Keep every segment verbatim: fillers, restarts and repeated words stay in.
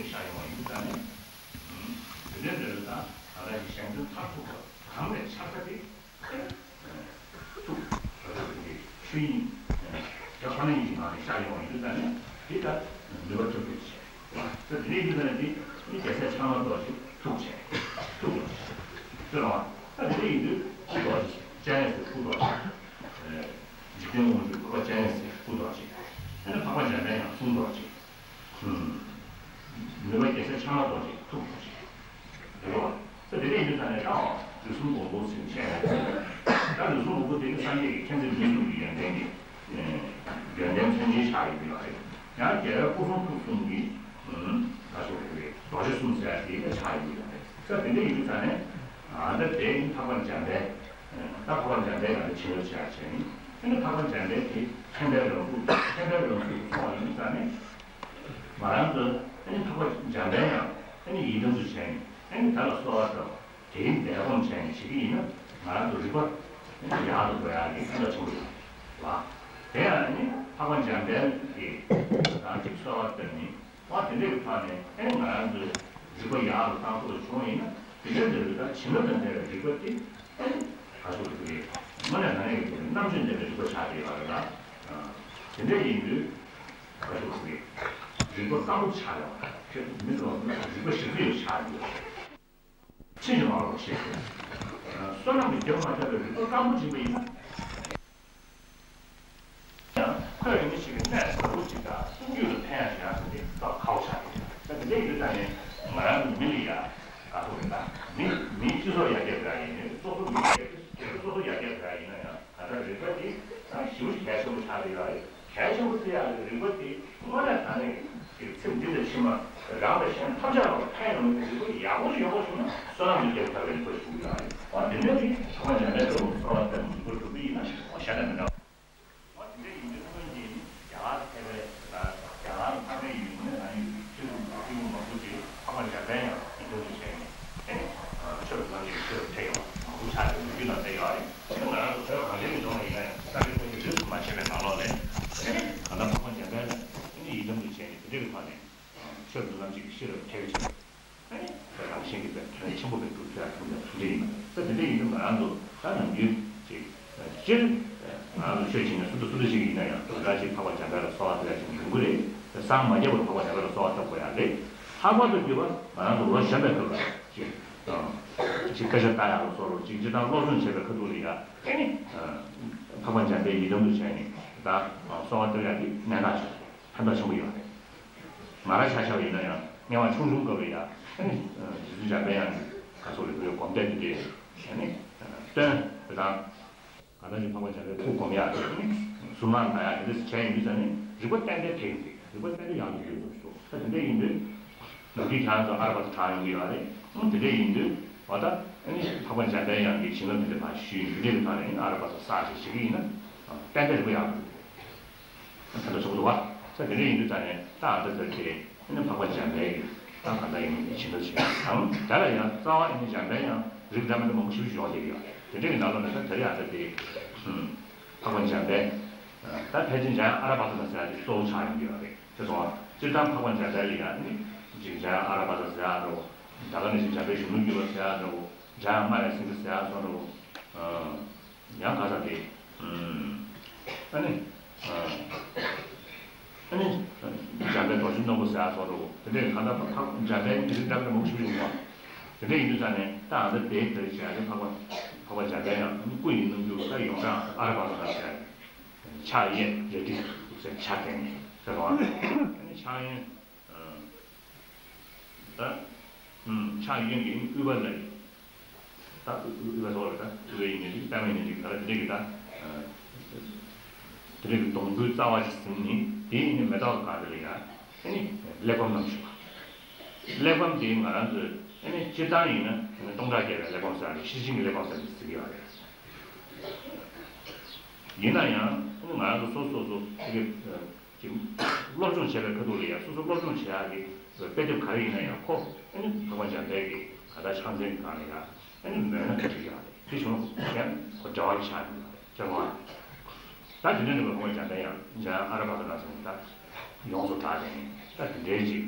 ཤར་ཡོང་བ་ཡིན་དུས་ཙང་ནས། དེ་འདྲའི་འབྲེལ་ལ་དང་ད་ལྟ་གི་གཞན་དོན་མཐར་ཐུག་པ་གང་ལས་ཆགས་ས་དེ། ཐུག་ཆུ་ཡིན། དེ་ཁོ་ན་ཡིན་གྱི་ནང་ནས་ཤར་ཡོང་བ་ཡིན་དུས་ཙང་ནས་དེ་ལྟར་ནུས་པ་ཐོབ་ཐུབ་བྱས། དེ་འདྲའི་ཡིན་དུས་ཙང་ནས་དེ་ནི་རྒྱལ་སྲས་ཆགས་མ་རྡོ་རྗེ་ཐུག་བྱས། ཐུག་རྡོ་རྗེ། ཟེར་བ། ད་དེ་འདྲའི་ཡིན་དུས་སྐུ་རྡོ་རྗེ་སྤྱན་རས་གཟིགས་སྐུ་རྡོ་རྗེ། འཇིག་རྟེན་དབང་ཕྱུག་འཕགས་པ་སྤྱན་རས་གཟིགས་སྐུ་རྡོ་རྗེ། དེ་ནས་འཕགས་པ་འཇམ་དཔལ་དབྱངས་གསུང་རྡོ་རྗེ། ནུས་པ་རྒྱལ་སྲས་ཆགས་མ་རྡོ་རྗེ་ཐུག་རྡོ་རྗེ། རེད་བ། ད་དེ་འདྲ་ཡིན་དུས་ཙང་ནས་ད་རིགས་གསུམ་དགོངས་རྫོགས་ཟེར་བཤད་ཡ་ད་རིགས་གསུམ་དགོངས་རྫོགས་དེ་ནི་སངས་རྒྱས་ཀྱི་མཁྱེན་བརྩེ་ནུས་གསུམ་གྱི་ཡོན་ཏན་གྱི་ཡོན་ཏན་མཚོན་བྱེད་ཆགས་ཡོང་གི་ཡོད་རེད། ཡང་རྒྱལ་བའི་སྐུ་གསུང་ཐུགས་གསུམ་གྱི་ད་སོགས་རེད། རྡོ་རྗེ་གསུམ་ཟེར་ཡ་དེ་ལ་ཆགས་ཡོང་གི་ཡོད་རེད། ད་དེ་འདྲ་ཡིན་དུས་ཙང་ནས་ཨ་ད་དེ་ཡིན་འཕགས་པ་འཇམ་དཔལ། ད་འཕགས་པ་འཇམ་དཔལ་ལ་ནི་བྱིན་རླབས་ཆེ་བ་བྱས་ནས་ཨ་ནི་འཕགས་པ་འཇམ་དཔལ་དེ་མཁྱེན་པའི་རང་གཟུགས་མཁྱེན་པའི་རང་གཟུགས་སུ་སོང་བ་ཡིན་ཙང་ནས་ང་རང་ཚོ་ཨ་ནི་འཕགས་པ་འཇམ་དཔལ་ཡང་ཨ་ནི་ཡི་དམ་དུ་བྱས་ནས་ཨ་ནི་ད་ལ་གསོལ་བ་བཏབ་དེའི་འབད་སྒོམ་བྱས་ནས་བྱེད་ཀྱི་ཡིན་ན་ང་རང་ཚོ་རིག་པ་ཨ་ནི་ཡག་ཏུ་འགྲོ་ཡག་གི་ཕན་ཐོགས་ཆེན་པོ་ཡོད་ལ། དེ་ཡང་ཨ་ནི་འཕགས་པ་འཇམ་དཔལ་གྱིས་རང་གི་གསོལ་བ་བཏབ་ནས། ཨ་དེ་འདྲའི་ཐོག་ནས་ཨེ་ང་རང་ཚོའི་རིག་པ་ཡག་རུ་བཏང་ཐུབ་པ་བྱུང་བ་ཡིན་ན་དེ་འདྲའི་འདྲ་བའི་ད་བྱིན་རླབས་དང་ལྡན་པའི་རིག་པ་དེ་ཨེ་ག་ཚོད་རེད། དངོས་གནས་ང་རང་ཡི་རྣམ་དཔྱོད་ལྡན་པའི་རིག་པ་ཆགས་བསྡད་ཡོད་རེད་ལ། དེ་འདྲ་ཡིན་དུས་ག་ཚོད་རེད། རིག་པ་སྐམ་པོ་ཆགས་ཡོང་བ་ཁྱོད་མི་ཚོ་རིག་པ་ཞིབ་ཏུ་ཡོད་ཆགས་ཡོད། ཕྱིན་ཅི་མ་ལོག་ཤེས་དགོས། བསོད་ནམས་ཀྱི་རྒྱུན་མ་ཆད་པའི་རིག་པ་སྐམ་པོ་སྦྱིན་པ་ཡིན་ན། ཡང་ཁོས་ཡིན་ཞིག་གི་གནས་ཟབ་པོ་ཅིག་དང་གསུང་རྒྱུན་ལ་ཕན་ཡང་ཞུ་ཡང་ཟེར་ཏེ་ད་ཁའོ་ཆགས་ཡོད། ད་དེ་འདྲ་ཡིན་དུས་ད་ནི་ང་རང་གི་མི་ལ་ཡ་ག་ཐུག་རེད། ད་མི་མིའི་སྤྱི་ཚོགས་ཡར་རྒྱས་འགྲོ་ཡ་ཡིན་ནའི་སོ་སོ་མི་ཡར་རྒྱས་སོ་སོ་ཡར་རྒྱས་འགྲོ་ཡ་ཡིན་ན་ཡང་ད་ལྟ་རིག་པ་དེ་ད་ཞེ་པོ་ཞིག་གལ་ཆེན་པོ་ཆགས་ཀྱི་ཡོད་རེད། གལ་ཆེན་པོ་ཆེ་ཡག་གི་རིག་པ་དེ་དངོས་གནས་ད་ནི་ཚེ་འདི་ལས་ཕྱི་མ་རང་དང་གཞན་ཐམས་ཅད་ལ་ཕན་ཡོང་བའི་རིག་པ་ཡག་པོ་ཞིག་ཡོང་བ་བྱུང་ན་བསོད་ནམས་ཀྱི་རྒྱལ་པོ་ཐོབ་པའི་རིག་པ་ཞིག་ཡོད་རེད། འོ་དེ་འདྲ་ཞིག་ཐོག་མ་ནས་མེད་དུ་གསོལ་བ་བཏབ་ནས་རིག་པ་སྒྲུབ་པ་ཡིན་ན་གཞན་དང་མི་འདྲ་བ། འོ་དེ་འདྲ་ཡིན་དུས་སྔོན་གྱི་རྒྱ་གར་ཐེ་བའི་རྒྱ་གར་ཕ་མའི་ཡུལ་ནས་ང་ཡི་ཆོས་ལུགས་ཆོས་ལུགས་མང་པོ་ཅིག་འཕགས་པ་འཇམ་དཔལ་ཡང་ཡིད་འོང་དུ་བྱས་ནས་ཨེ་ཆོས་ལུགས་ཐམས་ཅད་ཀྱི་ཆོས་ཕེབས་ཡོང་མང་པོ་ཆགས་ཡོད་ལོ་རྒྱུས་ནང་བསྡད་ཡོད་རེད། དེ་ནི་ང་རང་ཚོ་བོད་གངས་ཅན་གྱི་ལྗོངས་ལ་ཡིན་ན་ཡང་ས་དགེ་བཀའ་རྙིང་རིས་སུ་མ་ཆད་པའི་ནང་ལོགས་ལས་ཨེ་གང་ལྟར་འཕགས་པ་འཇམ་དཔལ་ལ་ཨེ་ཡི་དམ་དུ་བྱས་ནས་དེ་འདྲ་གི་ཐོག་ནས། ཆོས་ཀྱི་ལམ་གཅིག་གི་ཤེས་རབ་ཐེག་ཆེན་པོ། ཨ་ནི་རང་བཞིན་གྱིས་དོན་ཆེན་པོ་བས་སྒྲུབ་ཐུབ་ཡག་ཐུབ་ཡག་ཐུབ་འདྲ་ཡིན་པ་ད་དེ་འདྲ་ཡིན་དུས་ང་རང་ཚོ་ད་ནམ་རྒྱུན་ཅིག་སྤྱིར་ང་རང་ཚོ་ཆོས་བྱེད་མཁན་སུ་འདྲ་སུ་འདྲ་ཞིག་ཡིན་ན་ཡང་དོན་དག་ཅིག་འཕགས་པ་འཇམ་དཔལ་ལ་གསོལ་བ་བཏབ་ཡག་ཅིག་ཡོང་གི་རེད། སངས་མ་རྒྱས་བར་འཕགས་པ་འཇམ་དཔལ་ལ་གསོལ་བ་བཏབ་དགོས་ཡག་རེད། ལྷག་པར་དུ་གྱུར་པ་ང་རང་ཚོ་ལོ་གཞོན་པའི་སྐབས་ལ་ཅིག་ཅིག་སྐད་ཆ་ལྟ་ཡག་ལ་སོགས་ལ་ཅིག་སྤྱིར་བཏང་སློབ་སྦྱོང་བྱེད་པའི་ཁ་ཐུག་ལ་ཡ་ཨ་ནི་འཕགས་པ་འཇམ་དཔལ་ཡི་དམ་དུ་བྱས་ནས་ད་གསོལ་བ་བཏབ་ཡག་གི་གནད་འགག་ཆེ། ཕན་ཐོགས་ཆེན་པོ་ཡོད་རེད། ང་རང་ཆ་བཞག་པ་ཡིན་ན་ཡང་སྔོན་མ་ཆུང་ཆུང་སྐབས་ལ་ཡང་ཨ་ནི་རྗེ་བཙུན་འཇམ་དཔལ་དབྱངས་ཀྱི་ག་ཚོད་རེད་བོད་སྒོམ་བཟླས་དེ་འདྲས་ཨ་ནི་སྟོན་དེ་དང་གང་ལྟར་ཅིག་འཕགས་པ་འཇམ་དཔལ་སྐུ་སྒོམ་ཡག་དེ་ཨ་ནི་གཟུངས་སྔགས་བཟླ་ཡག་དེ་འདྲས་བྱས་ཡོང་དུས་ཙང་ནས་རིག་པ་ཏན་ཏན་ཐེབས་ཡོང་གི་རེད། རིག་པ་ཏན་ཏན་ཡག་ཏུ་འགྲོ་ཡོང་གི་འདུག་ད་དེ་འདྲས་ཡིན་དུས་ནམ་རྒྱུན་ཁྱེད་རང་ཚོ་ཨ་ར་པ་ཏ་གྲགས་ཡོང་གི་ཡོད་རེད། ཨ་དེ་འདྲས་ཡིན་དུས་འོ་ད་ཨ་ནི་འཕགས་པ་འཇམ་དཔལ་དབྱངས་ཀྱི་བྱིན་རླབས་དེ་འདྲས་ཕར་ཞུས་ཡོང་དུས་དེ་འདྲས་ཀྱི་ཐོག་ནས་ཨ་ནི་ཨ་ར་པ་ཏ་བསགས་ཅིག་བྱེད་ཀྱི་ཡིན་ན་ཏན་ཏན་རིག་པ་ཡག་ཏུ་འགྲོ། ད་ལྟ་ཆོག་འདུག་བ། ས་དེ་འདྲ་ཡིན་དུས་ཙང་ནས་ད་ཨ་ད་ཟེར་གྱི་ཨ་ནི་འཕགས་པ་འཇམ་དཔལ་གྱི་ད་ག་ད་ཡིན་ནི་ཕྱིན་ཐོག་བྱེད་དང་དེ་ལ་ཡང་རྩ་བ་ཨ་ནི་འཇམ་དཔལ་ཡང་རིགས་འདྲ་མི་འདྲ་མང་པོ་ཞིག་ཡོང་བསྡད་ཡོད། དེ་འདྲ་གི་ནང་ལོགས་ནས་ད་དེ་རིང་ཨ་ད་དེ་འཕགས་པ་འཇམ་དཔལ་ད་ཕལ་ཆེར་འཇམ་དབྱངས་ཨ་ར་པ་ཏ་ཟེར་ཡ་དེ་གཙོ་བོ་ཆགས་ཡོང་གི་ཡོད་རེད། དེ་སོང་བ་སྤྱིར་བཏང་འཕགས་པ་འཇམ་དཔལ་ལ་ཡང་ཨ་ནི་ཅིག་འཇམ་དབྱངས་ཨ་ར་པ་ཏ་ཟེར་ཡ་འདྲ་བོ་ད་ག་ནང་བཞིན་འཇམ་དཔལ་གཞོན་ནུར་གྱུར་པ་ཟེར་ཡ་འདྲ་བོ་འཇམ་དབྱངས་སྨྲ་བའི་སེང་གེ་ཟེར་ཡ་སོགས་འདྲ་བོ། ཡང་ཁ་ས་དེ། ཨ་ནི། ཨ་ནི། འཇམ་དཔལ་རྡོ་རྗེ་རྣོན་པོ་ཟེར་ཡ་སོགས་འདྲ་བོ་དེ་འདྲའི་གང་ལྟར་འཕགས་འཇམ་དཔལ་མི་རིགས་འདྲ་མི་འདྲ་མང་པོ་ཞིག་ཡོང་བ། དེ་འདྲ་ཡིན་དུས་ཙང་ནས་ད་ཨ་ད་དེའི་དེར་བྱས་ཏེ་འཕགས་པ་འཕགས་པ་འཇམ་དཔལ་ཡང་སྐུ་ཡི་རྣམ་འགྱུར་ད་ཡོངས་གྲགས་ཨ་ར་པ་ཏ་ཟེར་ཡ། ཕྱག་གཡས་རལ་གྲི་ཟེར་ཕྱག་གཡོན་ཟེར་བ། ཨ་ནི་ཕྱག་གཡོན། ད། ཕྱག་གཡོན་གྱི་དབུས་པ་ལ་ཡི། ད་དབུས་པ་ཐོག་ལ་ད་དབུས་པའི་ཉེ་འགྲིག་པདྨའི་ཉེ་འགྲིག་ད་ལ་དེ་འདྲ་གི་ད། དེ་འདྲ་གི་སྡོང་པོའི་རྩ་བ་ཞིག་ཟིན་ནི་དེའི་ནི་མེ་ཏོག་གང་དེ་ལ་ཡ། ཨ་ནི་གླེགས་བམ་བསྣམས་བཞུགས་པ། གླེགས་བམ་དེ་ང་རང་ཚོས་ཨ་ནི་སྤྱིར་བཏང་ཡིན་ན་ཨ་ནི་སྟོང་ཕྲག་བརྒྱ་པའི་གླེགས་བམ་ཟེར་ཡ་རེད། ཤེར་ཕྱིན་གྱི་གླེགས་བམ་ཟེར་ཡ་ཟེར་གྱི་ཡོད་རེད། ཡིན་ན་ཡང་ཨ་ནི་ང་རང་ཚོ་སོ་སོ་སོ་སོ་དེ་གི་ཅིག་སློབ་སྦྱོང་བྱེད་པའི་ཁ་ཐུག་ལ་ཡང་སོ་སོ་སློབ་སྦྱོང་བྱེད་ཡག་གི་དཔེ་དེབ་ག་རེ་ཡིན་ན་ཡང་ཁོ་ཨ་ནི་འཕགས་པ་འཇམ་དཔལ་གྱི་ག་ད་ཕྱག་མཚན་གྱི་སྒང་ལ་ཡང་ཨ་ནི་མོས་ན་ག་ཅིག་ཡག་རེད། དེ་བྱུང་ཡང་ཁོ་འབྲེལ་བ་གི་ཆགས་ཡོང་གི་རེད། ཅེས་པ། ད་དེ་འདྲ་འདྲ་བའི་འཕགས་པ་འཇམ་དཔལ་ཡང་འཇམ་དབྱངས་ཨ་ར་པ་ཏ་ལ་སོགས་ད་ཡོངས་སུ་གྲགས་ཏེ་ད་དེ་འདྲའི་ཅིག་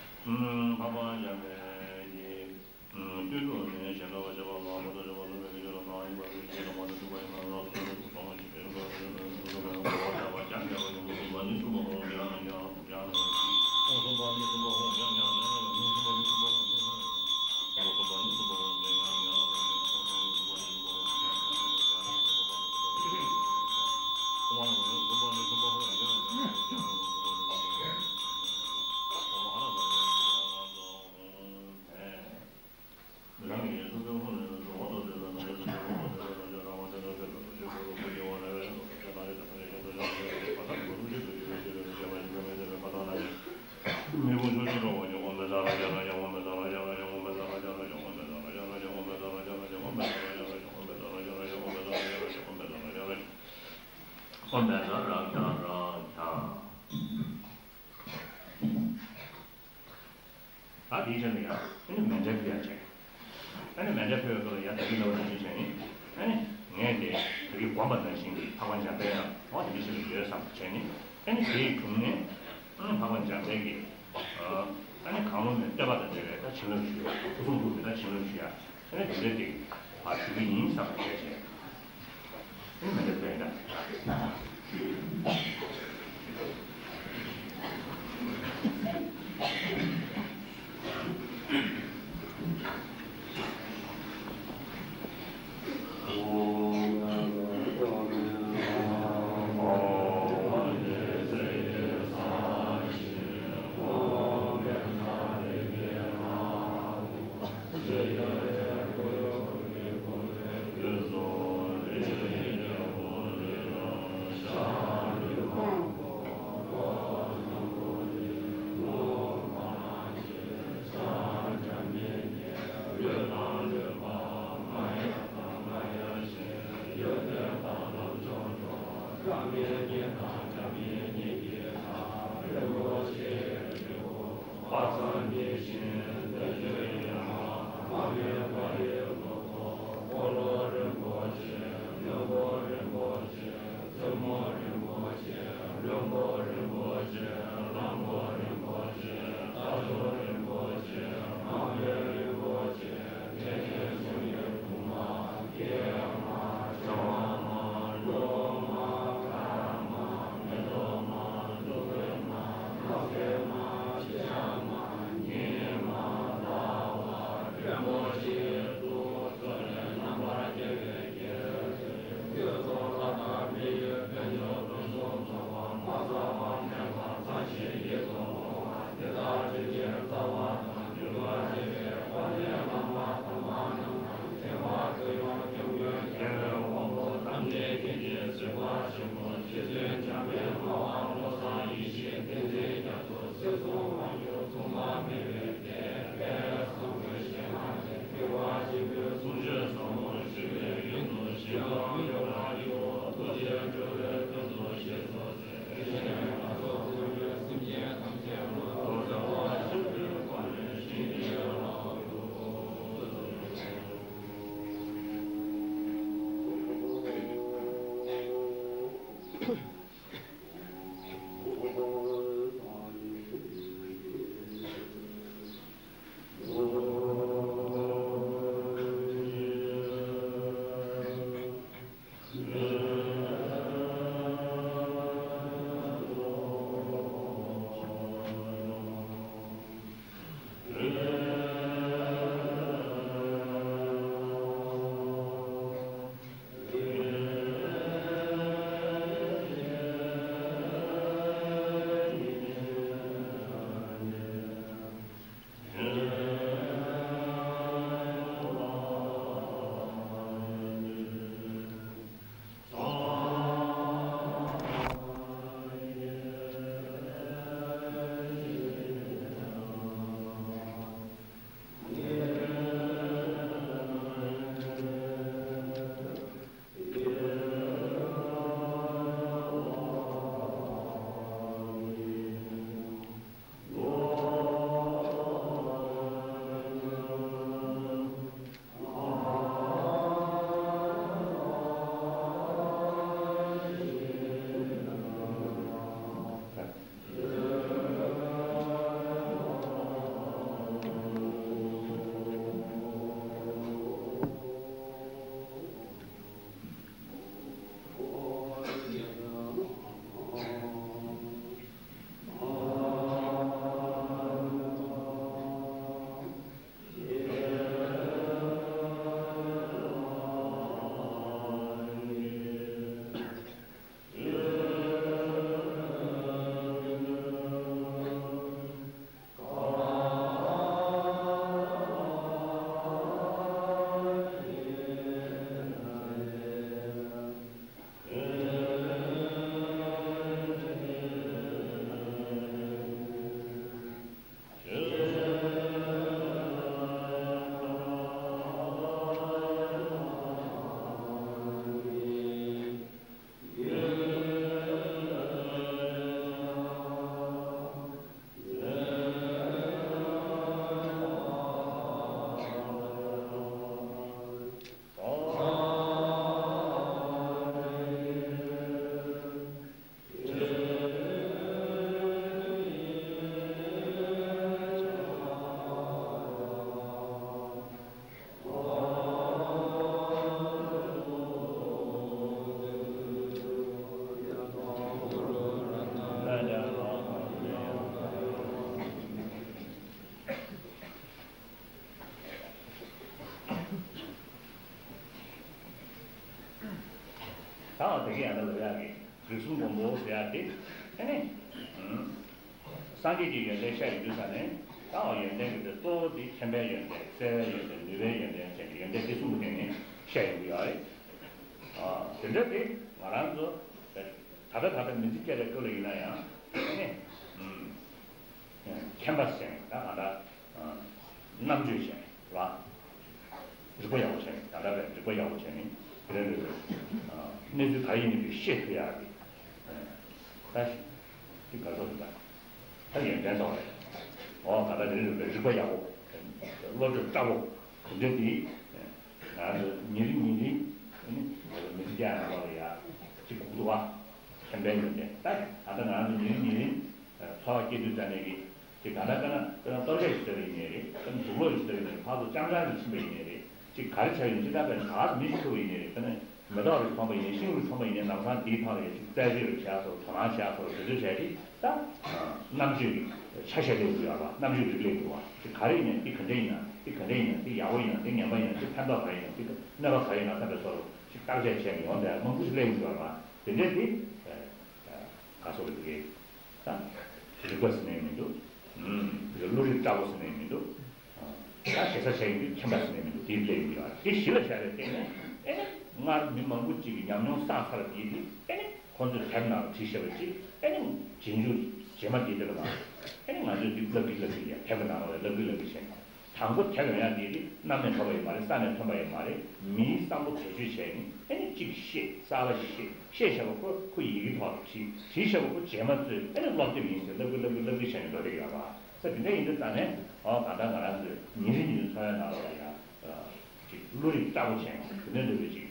འཕགས་པ་འཇམ་དཔལ་གྱིས། ལྟོས་གྲུབ་ནས་ཞལ་བཟླ་བར་བྱེད་པ་ལ་མ་ཐོགས་བྱ་བ་སློབ་པའི་ཁྱད་ཆོས་ལ་གང་ཡིན་པ་དེ་ཞེས་དང་མ་ཐོགས་ཐུབ་པ་ཡིན་ན་ལ་སོགས་སོགས་ཀྱི་ཞེས་སོགས་ཀྱི་ཞེས་སོགས་ཀྱི་གོ་བ་བྱ་བ་ཀྱང་བྱ་བ་ཡོངས་སུ་ཟིན་པ་ནི་ཐུབ་པ་ཁོ་ན་ཡང་ན་ཡང་ཡང་ན། ད་དེའི་ཆ་ནས་ཡང་ཨ་ནི་མཎྜལ་ཕུལ་ཡག་བྱས། ཨ་ནི་མཎྜལ་ཕུལ་བའི་སྐབས་ལ་ཡང་ད་གིན་ལབ་པ་ནང་བཞིན་བྱས་ནས། ཨ་ནི་ངས་དེ་ད་གིན་བསྒོམས་པ་ནང་བཞིན་གྱི་འཕགས་པ་འཇམ་དཔལ་ཡང་འོ་དེ་འདྲ་ཞིག་ལ་ཡོད་བསམ་བྱས་ནས། ཨ་ནི་དེའི་དྲུང་ནས་ཨ་ནི་འཕགས་པ་འཇམ་དཔལ་གྱི་ཨ་ནི་གང་རུང་ནས་བསྟོད་པ་དང་འབྲེལ་བའི་ད་བྱིན་རླབས་ཞུ་ཡ། སྐུ་གསུང་ཐུགས་ཀྱི་ད་བྱིན་རླབས་ཞུ་ཡ། ཨ་ནི་དེ་འདྲ་དེ་ཕར་ཞུ་གི་ཡིན་བསམ་པ་བྱས་བྱས། ཨ་ནི་མཎྜལ་ཕུལ་ཡག་འདྲ། གི་ཡང་ན་ལབ་ཡག་གི་རིགས་གསུམ་མགོན་པོ་ཟེར་ཡག་དེ་ཨ་ནི། སངས་རྒྱས་ཀྱི་ཡོན་ཏན་ཤར་ཡོང་དུས་ཙ་ནས་ད་འོ་ཡོན་ཏན་གྱི་དེ་གཙོ་བོ་དེ་མཁྱེན་པའི་ཡོན་ཏན། བརྩེ་བའི་ཡོན་ཏན། ནུས་པའི་ཡོན་ཏན་བཅས་ཀྱི་ཡོན་ཏན་དེ་གསུམ་གྱི་སྟེང་ནས་ཤར་ཡོང་གི་ཡོད་རེད། ཨ་དེ་འདྲ་དེ་ང་རང་ཚོ་ད་ལྟ་ད་ལྟ་མི་ཚེ་སྐྱེལ་བའི་སྐབས་ལ་ཡིན་ན་ཡང་ཨ་ནི། མཁྱེན་པ་ཟེར་ནས་ད་གང་ལྟར་རྣམ་དཔྱོད་བྱས་ལ། རིག་པ་ཡག་པོ་བྱས་ནས་ད་ལྟ་བས་རིག་པ་ཡག་པོ་བྱས་ནས་དེ་རེ་རེ་རེ་གནས་ཚུལ་ག་ཡིན་ནས་ཤེས་ཐུབ་ཡག་གི་ད་ཤི་དེ་ག་ཚོད་རེད། ད་ཡོན་ཏན་ཚོ་རེད། འོ་ད་ལྟ་རེ་རེ་རེ་རིག་པ་ཡག་པོ། བློ་གྲོས་བཀྲ་པོ། དེ་འདྲ་དེ། ང་རང་ཚོ་ཉིན་རེ་ཉིན་རེ་ནི་མི་ཚེ་སྐྱེལ་ཡག་ལ་ཡ་གཅིག་དགོས་འདུག་བ། མཁྱེན་པའི་ཡོན་ཏན་ད་ད་ལྟ་ང་རང་ཚོ་ཉིན་རེ་ཉིན་རེ་འཚོ་བ་སྐྱེལ་དུས་ཙ་ནས་ཀྱི་ཅིག་ད་ལྟ་དཔེར་ན་དཔེར་ན་གཏོར་བཤིག་ཞིག་བཟོས་པ་ཡིན་ནའི་རེད། དཔེར་ན་དུག་ལོག་ཞིག་བཟོས་པ་ཡིན་ནའི་རེད། ཕར་ཚུར་རྐྱང་རྐྱང་ཞིག་ཕྱིན་པ་ཡིན་ནའི་རེད། ཅིག་ག་རེ་བྱས་ཡོད་ཅིག་ད་དཔེར་ན་ད་མེ་ཞིག་འཁྱུག་པ་ཡིན་ནའི་རེད། དཔེར་ན་མེ་ཏོག་རེ་ཐོན་པ་ཡིན་ནའི་ཤིང་རེ་ཐོན་པ་ཡིན་ནའི་ལམ་སང་དེའི་ཐོག་ལ་ཡ་ཅིག་རྩད་གཅོད་རེ་བྱས་སོ། དོ་སྣང་བྱས་སོ། དེ་ཚོ་བྱས་ཏེ། ད་རྣམ་དཔྱོད་ཀྱི་ཆ་ཤས་སླེབས་ཀྱི་ཡོད་རེད་བ། རྣམ་དཔྱོད་རིག་སླེབས་ཀྱི་འདུག་བ། དེ་ག་རེ་ཡིན་ན་དེ་ག་འདྲ་ཡིན་ན་དེ་ག་འདྲ་ཡིན་ན་དེ་ཡག་པོ་ཡིན་ན་དེ་ངན་པ་ཡིན་ན་དེ་ཕན་ཐོགས་ག་རེ་ཡིན་ན་དེ་གནོད་པ་ག་རེ་ཡིན་ན་བསམ་པའི་བཟོ་འདྲ་ཅིག་བརྟག་དཔྱད་བྱས་ནས་ཡོང་དེ་མང་པོ་ཞིག་སླེབས་ཀྱི་ཡོད་རེད་བ། དེ་འདྲ་དེ་ག་སོགས་ཀྱི་དེ་ད་རིག་པ་ཟེར་ནས་མི་འདུག་བློ་རིག་བཀྲ་པོ་ཟེར་ནས་མི་འདུག་ད་ཞེ་ས་བྱས་ཡོང་དུས་མཁྱེན་པ་ཟེར་ནས་མི་འདུག་དེ་སླེབས་ཀྱི་ཡོད་རེད། དེ་གཞི་ལ་བཞག་པའི་སྟེང་ནས་ཨེ་ནི་སྔར་མི་མང་པོ་ཅིག་གིས་ཉམས་མྱོང་བསགས་ཚར་བ་དེ་དེ་ཨེ་ནི། ཁོང་ཚོས་དེབ་ནང་ལ་བྲིས་བཞག་པ་ཅིག་ཨེ་ནི་རྗེས་འཇུག་རྗེས་མ་འདི་འདི་ལ་མ་ཨེ་ནི་ང་ཚོས་འདི་བསླབ་ཀྱི་བསླབ་ཀྱི་ཡ་དེབ་ཀྱི་ནང་ལ་བསླབ་ཀྱི་བསླབ་ཀྱི་བྱས་ནས་དང་པོ་དེབ་ཡོང་ཡ་འདི་འདི་གནམ་ནས་ཐོན་པ་ཡིན་མ་རེད། ས་ནས་ཐོན་པ་ཡིན་མ་རེད། མིའི་བསམ་བློ་བེད་སྤྱོད་བྱས་ནས་ཨེ་ནི་གཅིག་ཤེས་གསར་པ་ཞིག་ཤེས་ཤེས་བཞག་པ་ཁོ་ཁོ་ཡི་གེ་ཐོག་ལ་བྲིས་བྲིས་བཞག་པ་ཁོ་རྗེས་མ་ཚོས་ཨེ་ནི་སློབ་དེབ་ཡིན་ཟེར་བསླབ་ཀྱི་བསླབ་ཀྱི་བསླབ་ཀྱི་བྱས་ནས་འགྲོ་བསྡད་ཡོད་པ། ས་དེ་འདྲ་ཡིན་དུས་ཙང་ནས་ཨོ་ད་ལྟ་ང་རང་ཚོས་ཉིན་རེ་ཉིན་རེ་འཚོ་བའི་ནང་ལོགས་ལ་ཡ། ཅིག་བློ་རིག་བཀྲ་པོ་བྱས་ནས་དེ་འདྲ་འདྲ་བའི་ཅིག་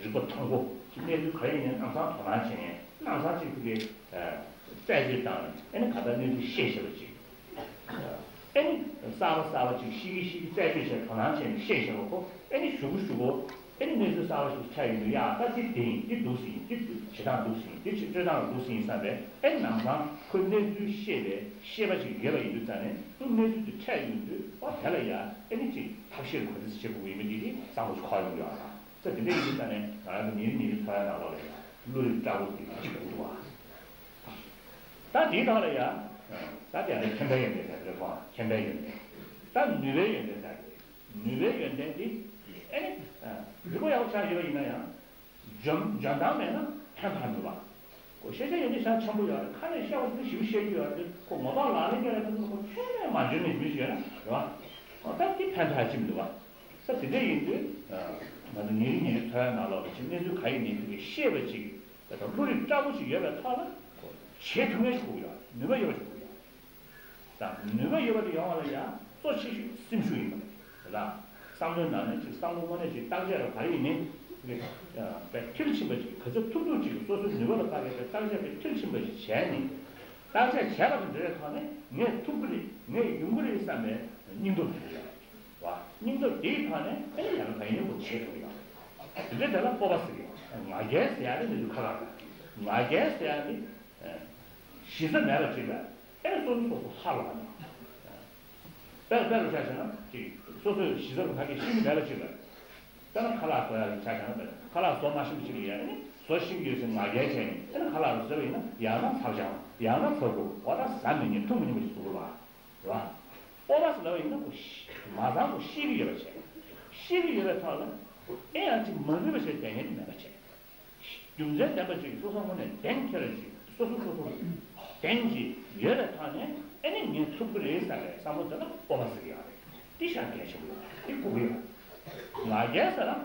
རིག་པ་ཐོན་པོ་ཅིག་གནས་ཚུལ་ག་རེ་ཡིན་ནའི་ལམ་སང་དོ་སྣང་བྱས་ནས་ལམ་སང་ཅིག་དེ་གའི་རྩད་གཅོད་བཏང་ནས་ཨེ་ནི་ག་ད་གནས་ཚུལ་ཤེས་ཤེས་པ་ཅིག་ཨེ་ནི་གསར་པ་གསར་པ་ཅིག་ཤེས་ཀྱི་ཤེས་ཀྱི་རྩད་གཅོད་བྱས་དོ་སྣང་བྱས་ནས་ཤེས་ཤེས་པ་ཁོ་ཨེ་ནི་གཞུག་གུ་གཞུག་གུ་ཨེ་ནི་གནས་ཚུལ་གསར་པ་ཞིག་ཆགས་ཡོང་དུས་ཡ་ད་འདི་དེ་ཡིན་འདི་འདུག་ཟིན་འདི་བྱེད་སྟངས་འདུག་ཟིན་འདི་བྱེད་སྤྱོད་སྟངས་འདུག་ཟིན་བསམ་པས་ཨེ་ནི་ལམ་སང་ཁོ་གནས་ཚུལ་ཤེས་པའི་ཤེས་པ་ཅིག་ཡོད་པ་ཡིན་དུས་ཙང་ནས་ཁོ་གནས་ཚུལ་དེ་འཕྲད་ཡོང་དུས་ཨོ་དེ་ལ་ཡ་ཨེ་ནི་ཅིག་ཐབས་ཤེས་ག་འདྲ་བྱེད་དགོས་ཡིན་མིན་འདི་དེ་བསམ་བློ་ཞིག་འཁོར་ཡོང་གི་ཡོད་རེད། ས་དེ་འདྲ་ཡིན་དུས་ཙང་ནས་ང་རང་ཚོ་ཉིན་རེ་ཉིན་རེ་འཚོ་བའི་ནང་ལོགས་ལ་ཡ་བློ་རིག་བཀྲ་པོ་དེ་གཅིག་པུ་འདུག་བ། ད་དེའི་ཐོག་ལ་ཡ། ད་དེ་ནས་མཁྱེན་པའི་ཡོན་ཏན་ཟེར་རེད་ཁོ་མཁྱེན་པའི་ཡོན་ཏན། ད་ནུས་པའི་ཡོན་ཏན་ཟེར་རེད། ནུས་པའི་ཡོན་ཏན་དེ། ཨེ་ནི། རིག་པ་ཡག་པོ་ཆགས་ཡོད་པ་ཡིན་ན་ཡང་། འཇོན་འཇོན་ཐང་མེད་ན་ཕན་ཐོགས་མེད་པ། ཁོ་ཤེས་བྱ་ཡོན་ཏན་ཤ་ཆེན་པོ་ཡོད་རེད། ཁ་ནས་བཤད་པ་དེ་ཞིབ་བཤད་རྒྱུ་ཡོད་རེད། ཁོ་ངོ་ཐོག་ལག་ལེན་བརྒྱབ་ཡ་དེ་ཚོ་ཁོ་ཁྱོན་ནས་མ་འཇོན་ནས་མི་ཞིག་ཡོད་ན་རེད་བ། ཨོ་ད་དེ་ཕན་ཐོགས་ཅི་མི་འདུག་བ། ས་དེ་འདྲ་ཡིན་དུས། ང་ཚོ་ཉིན་རེ་ཉིན་རེ་འཚོ་བའི་ནང་ལོགས་ལ་ཅིག་གནས་ཚུལ་ག་ཡིན་ནའི་དེ་གའི་ཤེས་པ་ཅིག་ད་བློ་རིག་བཀྲ་པོ་ཞིག་ཡོད་པའི་ཐོག་ལ་ཁོ་བྱེད་ཐུབ་མཁན་ཞིག་དགོས་ཡོད། ནུས་པ་ཡོད་པ་ཞིག་དགོས་ཡོད། ད་ནུས་པ་ཡོད་པ་དེ་ཡོང་བ་ལ་ཡང་གཙོ་ཆེ་ཤོས་སེམས་ཤུགས་ཡིན་པ་རེད། ད་བསམ་བློའི་ནང་ནས་ཅིག་བསམ་བློ་དངོས་གནས་ཅིག་བརྟག་དཔྱད་ར་ག་རེ་ཡིན་ནའི་དེ་དཔེ་མཐིལ་ཕྱིན་པ་ཅིག་ག་ཚོད་ཐུབ་ཐུབ་ཅིག་སོ་སོའི་ནུས་པ་ལ་བབས་པའི་བརྟག་དཔྱད་དཔེ་མཐིལ་ཕྱིན་པ་ཅིག་བྱས་ནས་བརྟག་དཔྱད་བྱས་པ་དང་འབྲེལ་བའི་ཐོག་ནས་ངས་ཐུབ་ཀྱི་རེད། ངས་ཡོང་གི་རེད་བསམ་པའི་སྙིང་སྟོབས་དེ་ཡོད་རེད་བ། སྙིང་སྟོབས་དེའི་ཐོག་ནས་ཨེ་ཡང་ན་ད་ཡིན་པོ་བྱེད་ཐུབ་ཡོད་རེད། དེ་འདྲ་དེ་ལ་སྤོབས་པ་ཟེར་གི་ཡོད། ང་རྒྱལ་ཟེར་ཡ་དེ་འདི་ཚོ་ཁ་ཁ་རེད། ང་རྒྱལ་ཟེར་ཡ་དེ། གཞི་རྩ་མེད་པ་ཅིག་ལ་ཨེ་སོ་སོ་སོ་སོ་ཧ་ལོག་ནས། དཔེ་དཔེ་རུ་ཆ་བཞག་ན་ཅིག་སོ་སོའི་གཞི་རྩ་རུ་ཁ་སྐད་ཤེས་ཀྱི་མེད་པ་ཅིག་ལ། དཔེར་ན་ཁ་ལག་བཟོ་ཡག་གི་ཆ་བཞག་ན་དཔེར་ན་ཁ་ལག་བཟོ་མ་ཤེས་པ་ཅིག་ལ་ཡ་ཨེ་ནི་བཟོ་ཤེས་ཀྱི་ཡོད་ཟེར་ང་རྒྱལ་བྱས་ནས་ཨེ་ནི་ཁ་ལག་རུ་བཟོས་པ་ཡིན་ན་ཡང་ན་ཚ་གྱང་ཡང་ན་ཚ་གུ་འོ་ད་ཟ་མི་ཉན་འཐུང་མི་ཉན་པ་ཞིག་བཟོ་དགོས་པ་རེད་བ། སྤོབས་པ་ཟེར་ལབ་པ་ཡིན་ན་ཁོ་ཤི་མ་ཚང་ཁོ་ཤེས་ཀྱི་ཡོད་པ་བྱས། ཤེས་ཀྱི་ཡོད་པའི་ཐོག་ལ་ཨེ་ཡང་ཅིག་མ་ནུས་པ་བྱས་བསྡད་མཁན་དེ་མེད་པ་བྱས། རྒྱུ་མཚན་ལྡན་པ་ཅིག་སོ་སོ་ངོས་ནས་གདེང་འཁེལ་བ་ཅིག་སོ་སོ་སོ་སོ་གདེང་ཅིག་ཡོད་པའི་ཐོག་ནས་ཨེ་ནི་ངས་ཐུབ་ཀྱི་རེད་བསམ་པའི་བསམ་བློ་དེ་ལ་སྤོབས་པ་ཟེར་གྱི་ཡོད་རེད། འདི་ཤར་གལ་ཆེན་པོ་ཡོད་འདི་དགོས་ཀྱི་ཡོད། ང་རྒྱལ་ཟེར་ན་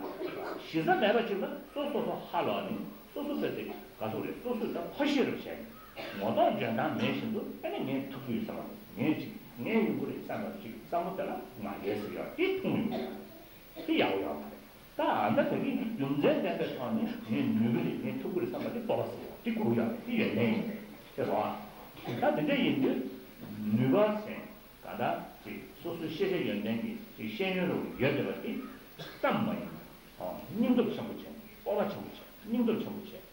གཞི་རྩ་མེད་པ་ཅིག་ལ་སོ་སོ་སོ་ཧ་ལོག་ནས་སོ་སོ་སོ་དེ་ག་ཚོད་རེད་སོ་སོས་ད་ཁོ་ཤེས་རུ་བྱས་ནས་ངོ་ཐོག་འཇོན་ཐང་མེད་བཞིན་དུ་ཨེ་ནི་ངས་ཐུབ་ཀྱི་ཡོད་བསམ་པ་ངས་ཅིག་ངས་ཡོང་གི་རེད་བསམ་པ་ཅིག་བསམ་བློ་དེ་ལ་ང་རྒྱལ་ཟེར་གྱི་ཡོད་འདི་མཐོང་ཡོང་གི་ཡོད། དེ་ཡག་པོ་ཡོད་མ་རེད། ད་ཨ་ད་ད་གིན་རྒྱུ་མཚན་ལྡན་པའི་ཐོག་ནས་ངས་ནུས་ཀྱི་རེད་ངས་ཐུབ་ཀྱི་རེད་བསམ་པ་དེ་སྤོབས་པ་ཟེར་བ་དེ་དགོས་ཀྱི་ཡོད་རེད། དེ་ཡོན་ཏན་ཡིན་པས་དེ་རེད་བ། ད་དེ་འདྲ་ཡིན་དུས་ནུས་པ་ཟེར་ག་ད་ཅིག་སོ་སོའི་ཤེས་བྱ་ཡོན་ཏན་གྱི་ཅིག་ཤེས་ཡོན་རུ་ཡོད་བསྡད་པ་དེ་ཙམ་མ་ཡིན་པར་སྙིང་སྟོབས་ཆེན་པོ་བྱས་སྤོབས་པ་ཆེན་པོ་བྱས་སྙིང་སྟོབས་ཆེན་པོ་བྱས།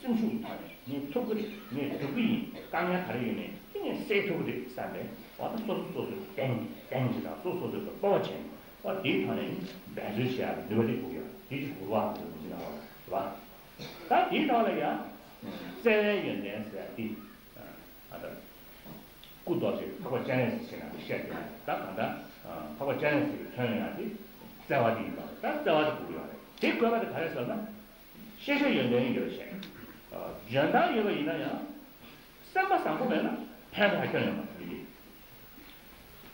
སེམས་ཤུགས་ཀྱི་ཐོག་ནས་ངས་ཐུབ་ཀྱི་རེད། ངས་སྒྲུབ་ཀྱི་ཡིན། དཀའ་ངལ་ག་རེ་ཡོད་ནའི་དེ་ངས་སེལ་ཐུབ་ཀྱི་རེད་བསམ་པའི་འོ་ད་སོ་སོ་སོ་སོའི་གདེང་གདེང་ཅིག་དང་སོ་སོ་སོ་སོའི་སྤོབས་པ་བྱས་ནས་འོ་དེའི་ཐོག་ནས་འབད་རྩོལ་བྱེད་ཡག་གི་ནུས་པ་དེ་དགོས་ཡོད། དེ་ཅིག་དགོས་པའང་དེ་མི་ཚེ་ནང་ལ་རེད་བ། ད་དེའི་ནང་ལ་ཡང་བརྩེ་བའི་ཡོན་ཏན་ཟེར་ཡ་དེ། ཨ་ད་སྐུ་རྡོ་རྗེ་འཕགས་པ་སྤྱན་རས་གཟིགས་ཞེས་ན་བཤད་དེ། ད་གང་ལྟར་འཕགས་པ་སྤྱན་རས་གཟིགས་ཀྱིས་མཚོན་ཡ་དེ་བརྩེ་བ་དེ་ཡིན་པ། ད་བརྩེ་བ་དེ་དགོས་ཀྱི་ཡོད་རེད། དེ་དགོས་པ་དེ་ག་རེ་ཟེར་ན། ཤེས་བྱ་ཡོན་ཏན་ཡོད་བྱས། འཇོན་ཐང་ཡོད་པ་ཡིན་ན་ཡང་། སེམས་པ་བཟང་པོ་མེད་ན་ཕན་ཐོགས་སྐྱོན་ཡོད་མ་རེད། མི་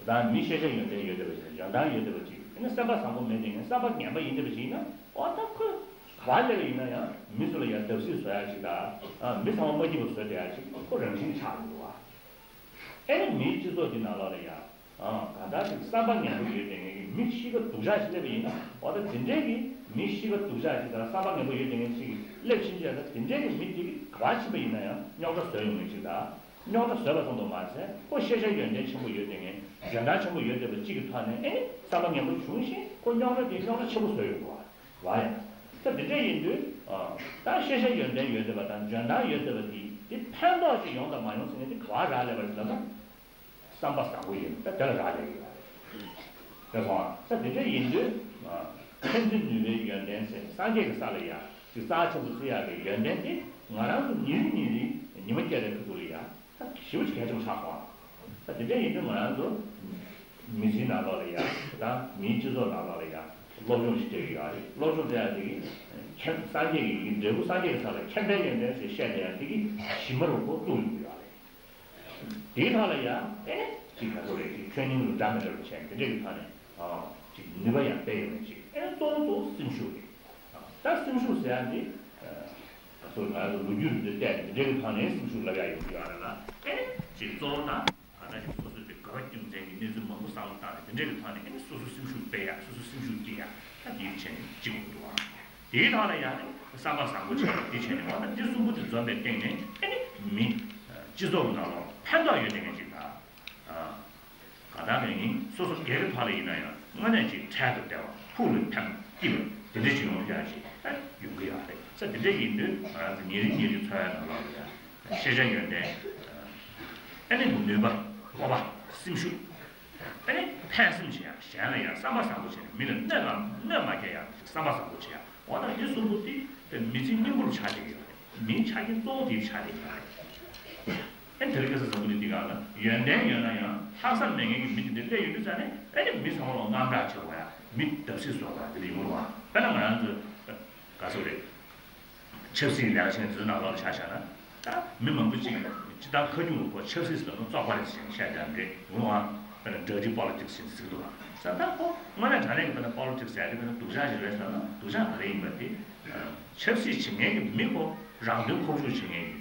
ལ། ད་མི་ཤེས་བྱ་ཡོན་ཏན་ཡོད་བསྡད་པ་ཞིག་དང་འཇོན་ཐང་ཡོད་བསྡད་པ་ཅིག་ཡིན་ན། སེམས་པ་བཟང་པོ་མེད་དེ་ངན་བསམ་པ་ངན་པ་ཡིན་བསྡད་པ་ཞིག་ཡིན་ན། འོ་ད་ཁོས་ག་པར་སླེབས་པ་ཡིན་ན་ཡང་མི་ཚོ་ལ་ཡང་བརྡབ་གསིག་བཟོ་ཡ་ཅིག་དང་། མི་ཚང་མ་མ་སྐྱིད་པ་བཟོ་བསྡད་ཡ་ཅིག་ཁོ་རང་བཞིན་ཆགས་ཡོང་འདུག་བ། ཨེ་ནི་མིའི་སྤྱི་ཚོགས་འདི་ནང་ལོགས་ལ་ཡང་། ཨང་། གང་ལྟར་ཅིག་བསམ་པ་ངན་པ་ཡོད་བསྡད་མཁན་གྱི་མི་གཤིས་ཀ་སྡུག་ཅག་ཅིག་སླེབས་པ་ཡིན་ན། འོ་ད་དེ་འདྲའི་གི་མི་གཤིས་ཀ་སྡུག་ཅག་ཅིག་དང་བསམ་པ་ངན་པ་ཡོད་བསྡད་མཁན་ཅིག་སླེབས་ཕྱིན་ཆད། ད་དེ་འདྲའི་གི་མི་དེ་གི་ག་པར་ཕྱིན་པ་ཡིན་ན་ཡང་རྙོག་དྲ་བཟོ་ཡོང་མཁན་ཅིག་དང་། རྙོག་དྲ་བཟོས་པ་ཙམ་དུ་མ་ཟད། ཁོ་ཤེས་བྱ་ཡོན་ཏན་ཆེན་པོ་ཡོད་བསྡད་མཁན། འཇོན་ཐང་ཆེན་པོ་ཡོད་བསྡད་པ་གཅིག་གི་ཐོག་ནས་ཨེ་ནི་བསམ་པ་ངན་པ་བྱུང་ཞིང་། ཁོ་རྙོག་དྲ་དེ་རྙོག་དྲ་ཆེན་པོ་བཟོས་ཡོང་འདུག་བ། ལ་ཡང་། ད་དེ་འདྲ་ཡིན་དུས། ཨ། ད་ཤེས་བྱ་ཡོན་ཏན་ཡོད་བསྡད་པ་དང་འཇོན་ཐང་ཡོད་བསྡད་པ་དེ་དེ་ཕན་ཐོགས་ཅིག་ཡོང་དང་མ་ཡོང་ཟེར་མཁན་དེ་ག་པར་རག་ལས་པ་རེད་ལབ་ན། བསམ་པ་བཟང་པོ་ཡིན་ད་དེ་ལ་རག་ལས་ཡོད་རེད། རེད་སོང་ཨ། ད་དེ་འདྲ་ཡིན་དུས། ཨ། མཁྱེན་བརྩེ་ནུས་པའི་ཡོན་ཏན་ཟེར། སངས་རྒྱས་ཀྱི་ས་ལ་ཡ་ཅིག་རྩ་ཆེན་པོ་བརྩི་ཡག་གི་ཡོན་ཏན་དེ་ང་རང་ཚོ་ཉིན་རེ་ཉིན་རེ་ཉི་མ་སྐྱེལ་བའི་ཁ་ཐུག་ལ་ཡ། ད་ཞེ་པོ་ཅིག་གལ་ཆེན་པོ་ཆགས་སོང་། ད་དེ་འདྲ་ཡིན་དུས་ང་རང་ཚོ་མི་ཚེའི་ནང་ལོགས་ལ་ཡ། ད་མིའི་སྤྱི་ཚོགས་ནང་ལོགས་ལ་ཡ་སློབ་སྦྱོང་ཞིག་སྤྲད་ཀྱི་ཡོད་རེད། སློབ་སྦྱོང་སྤྲད་ཡ་དེ་གི་ཁྱེད་སངས་རྒྱས་ཀྱི་འབྲས་བུ་སངས་རྒྱས་ཀྱི་ས་ལ་མཁྱེན་པའི་ཡོན་ཏན་ཞེས་བཤད་བསྡད་ཡ་དེ་གི་གཞི་མ་རུ་ཁོ་བཙུགས་ཡོང་གི་ཡོད་རེད། དེའི་ཐོག་ལ་ཡ་ཨེ་ནི་ཅིག་ག་ཚོད་རེད། ཅིག་ཁྱོན་ནས་འདྲ་མི་འདྲ་བ་བྱས་དེ་འདྲ་གི་ཐོག་ནས། ཨ། ཅིག་ནུས་པ་ཡང་སྤེལ་ཡོང་ནས་ཅིག་ཨེ་ནི་གཙོ་བོ་གཙོ་བོ་སེམས་ཤུགས་རེད། ད་སེམས་ཤུགས་ཟེར་ཡ་འདི། ད་གཙོ་ང་ཚོ་ལོ་རྒྱུས་རིག་པ་བལྟས་ནས་འདི་འདྲའི་ཐོག་ནས་སེམས་ཤུགས་ལབ་ཡ་ཡོང་གི་ཡོད་རེད་ལ། ཨེ་ནི་ཅིག་གཙོ་བོ་ད་ག་འདྲ་ཞིག་སོ་སོའི་དེ་དགོས་པ་རྒྱུ་མཚན་གྱི་གནས་ཚུལ་མང་པོ་བསམ་བློ་བཏང་ནས་འདི་འདྲའི་ཐོག་ནས་ཨེ་ནི་སོ་སོ་སེམས་ཤུགས་སྤེལ་ཡ། སོ་སོ་སེམས་ཤུགས་སྐྱེད་ཡ། ད་འདིའི་ཆེད་ནས་གཅིག་ཡོང་འདུག་ཨང་། དེའི་ཐོག་ལ་ཡང་བསམ་པ་བཟང་པོ་བྱས་ཏེ་འདི་བྱས་ནས། འོ་ན་འདི་གསུམ་པོ་དེ་འཛོམས་པའི་སྟེང་ནས་ཨེ་ནི་མི་སྤྱི་ཚོགས་ནང་ལ་ཕན་ཐོགས་ཡོད་མཁན་ཅིག་དང་། གང་ལྟར་ཡིན་སོ་སོ་སྒེར་གྱི་ཐོག་ལ་ཡིན་ན་ཡང་དངོས་གནས་ཅིག་འཕྲལ་དུ་བདེ་བ་ཕུགས་ལ་ཕན་སྐྱིད་པ་དེ་འདྲ་ཅིག་ཡོང་ཡག་ཅིག་ཡོང་གི་ཡོད་རེད། ས་དེ་འདྲ་ཡིན་དུས་ང་རང་ཚོ་ཉིན་རེ་ཉིན་རེ་འཚོ་བའི་ནང་ལོགས་ལ་ཡང་ཤེས་བྱ་ཡོན་ཏན། ཨ་ནི་ནུས་པ། སྤོབས་པ། སེམས་ཤུགས། ཨ་ནི་ཕན་སེམས་བྱེད་ཡག་གཞན་ལ་ཡང་བསམ་པ་བཟང་པོ་བྱས་ནས་མི་ལ་གནོད་པ་གནོད་མ་སྐྱེལ་ཡག་བསམ་པ་བཟང་པོ་བྱེད་ཡག་འོ་ན་འདི་གསུམ་པོ་དེ་མི་ཚེ་སྙིང་པོར་ཆགས་བསྡད་ཡོད་རེད། མིའི་ཆ་རྐྱེན་གཙོ་བོ་དེ་ཆགས་བསྡད་ཡོད་རེད། ཨ་ནི་དེ་རིང་ཁ་སང་བཟང་པོ་ནི་འདི་ག་ལ་ཡོན་ཏན་ཡོད་ན་ཡང་ལྷག་བསམ་མེད་མཁན་གྱི་མི་དེ་འདྲ་སླེབས་ཡོང་དུས་ཙང་ནས། ཨ་ནི་མི་ཚང་མ་ལ་དངངས་སྐྲག་བྱེད་དགོས་ཡ། མི་བརྡབ་གསིག་བཟོ་དགོས་ཡ་དེ་འདྲ་ཡོང་གི་འདུག་བ། དཔེར་ན་ང་རང་ཚོ་ག་ཚོད་རེད། ཆབ་སྲིད་ལས་ཀ་བྱེད་མཁན་ཚོའི་ནང་ལོགས་ལ་ཆ་བཞག་ན། ད་མི་མང་པོ་ཅིག་སྤྱིར་བཏང་ཁ་རྒྱུན་ལ་ཁོ་ཆབ་སྲིད་ཟེར་ན་བཙོག་པ་རེད་ཟེར་བཤད་རྒྱུ་འདྲ་ཡོང་བ། དཔེར་ན་dirty politics ཟེར་ཟེར་གི་འདུག་བ། ས་ད་ཁོ་དངོས་གནས་དྲང་གནས་ཀྱི་དཔེར་ན་politics ཟེར་ཡ་དེ་དཔེར་ན་སྡུག་ཅག་ཞིག་རེད་ཟེར་ན་སྡུག་ཅག་ག་རེ་ཡིན་པ་དེ། ཆབ་སྲིད་བྱེད་མཁན་གྱི་མི་ཁོ་རང་དོན་ཁོག་བཅུག་བྱེད་མཁན་གྱི་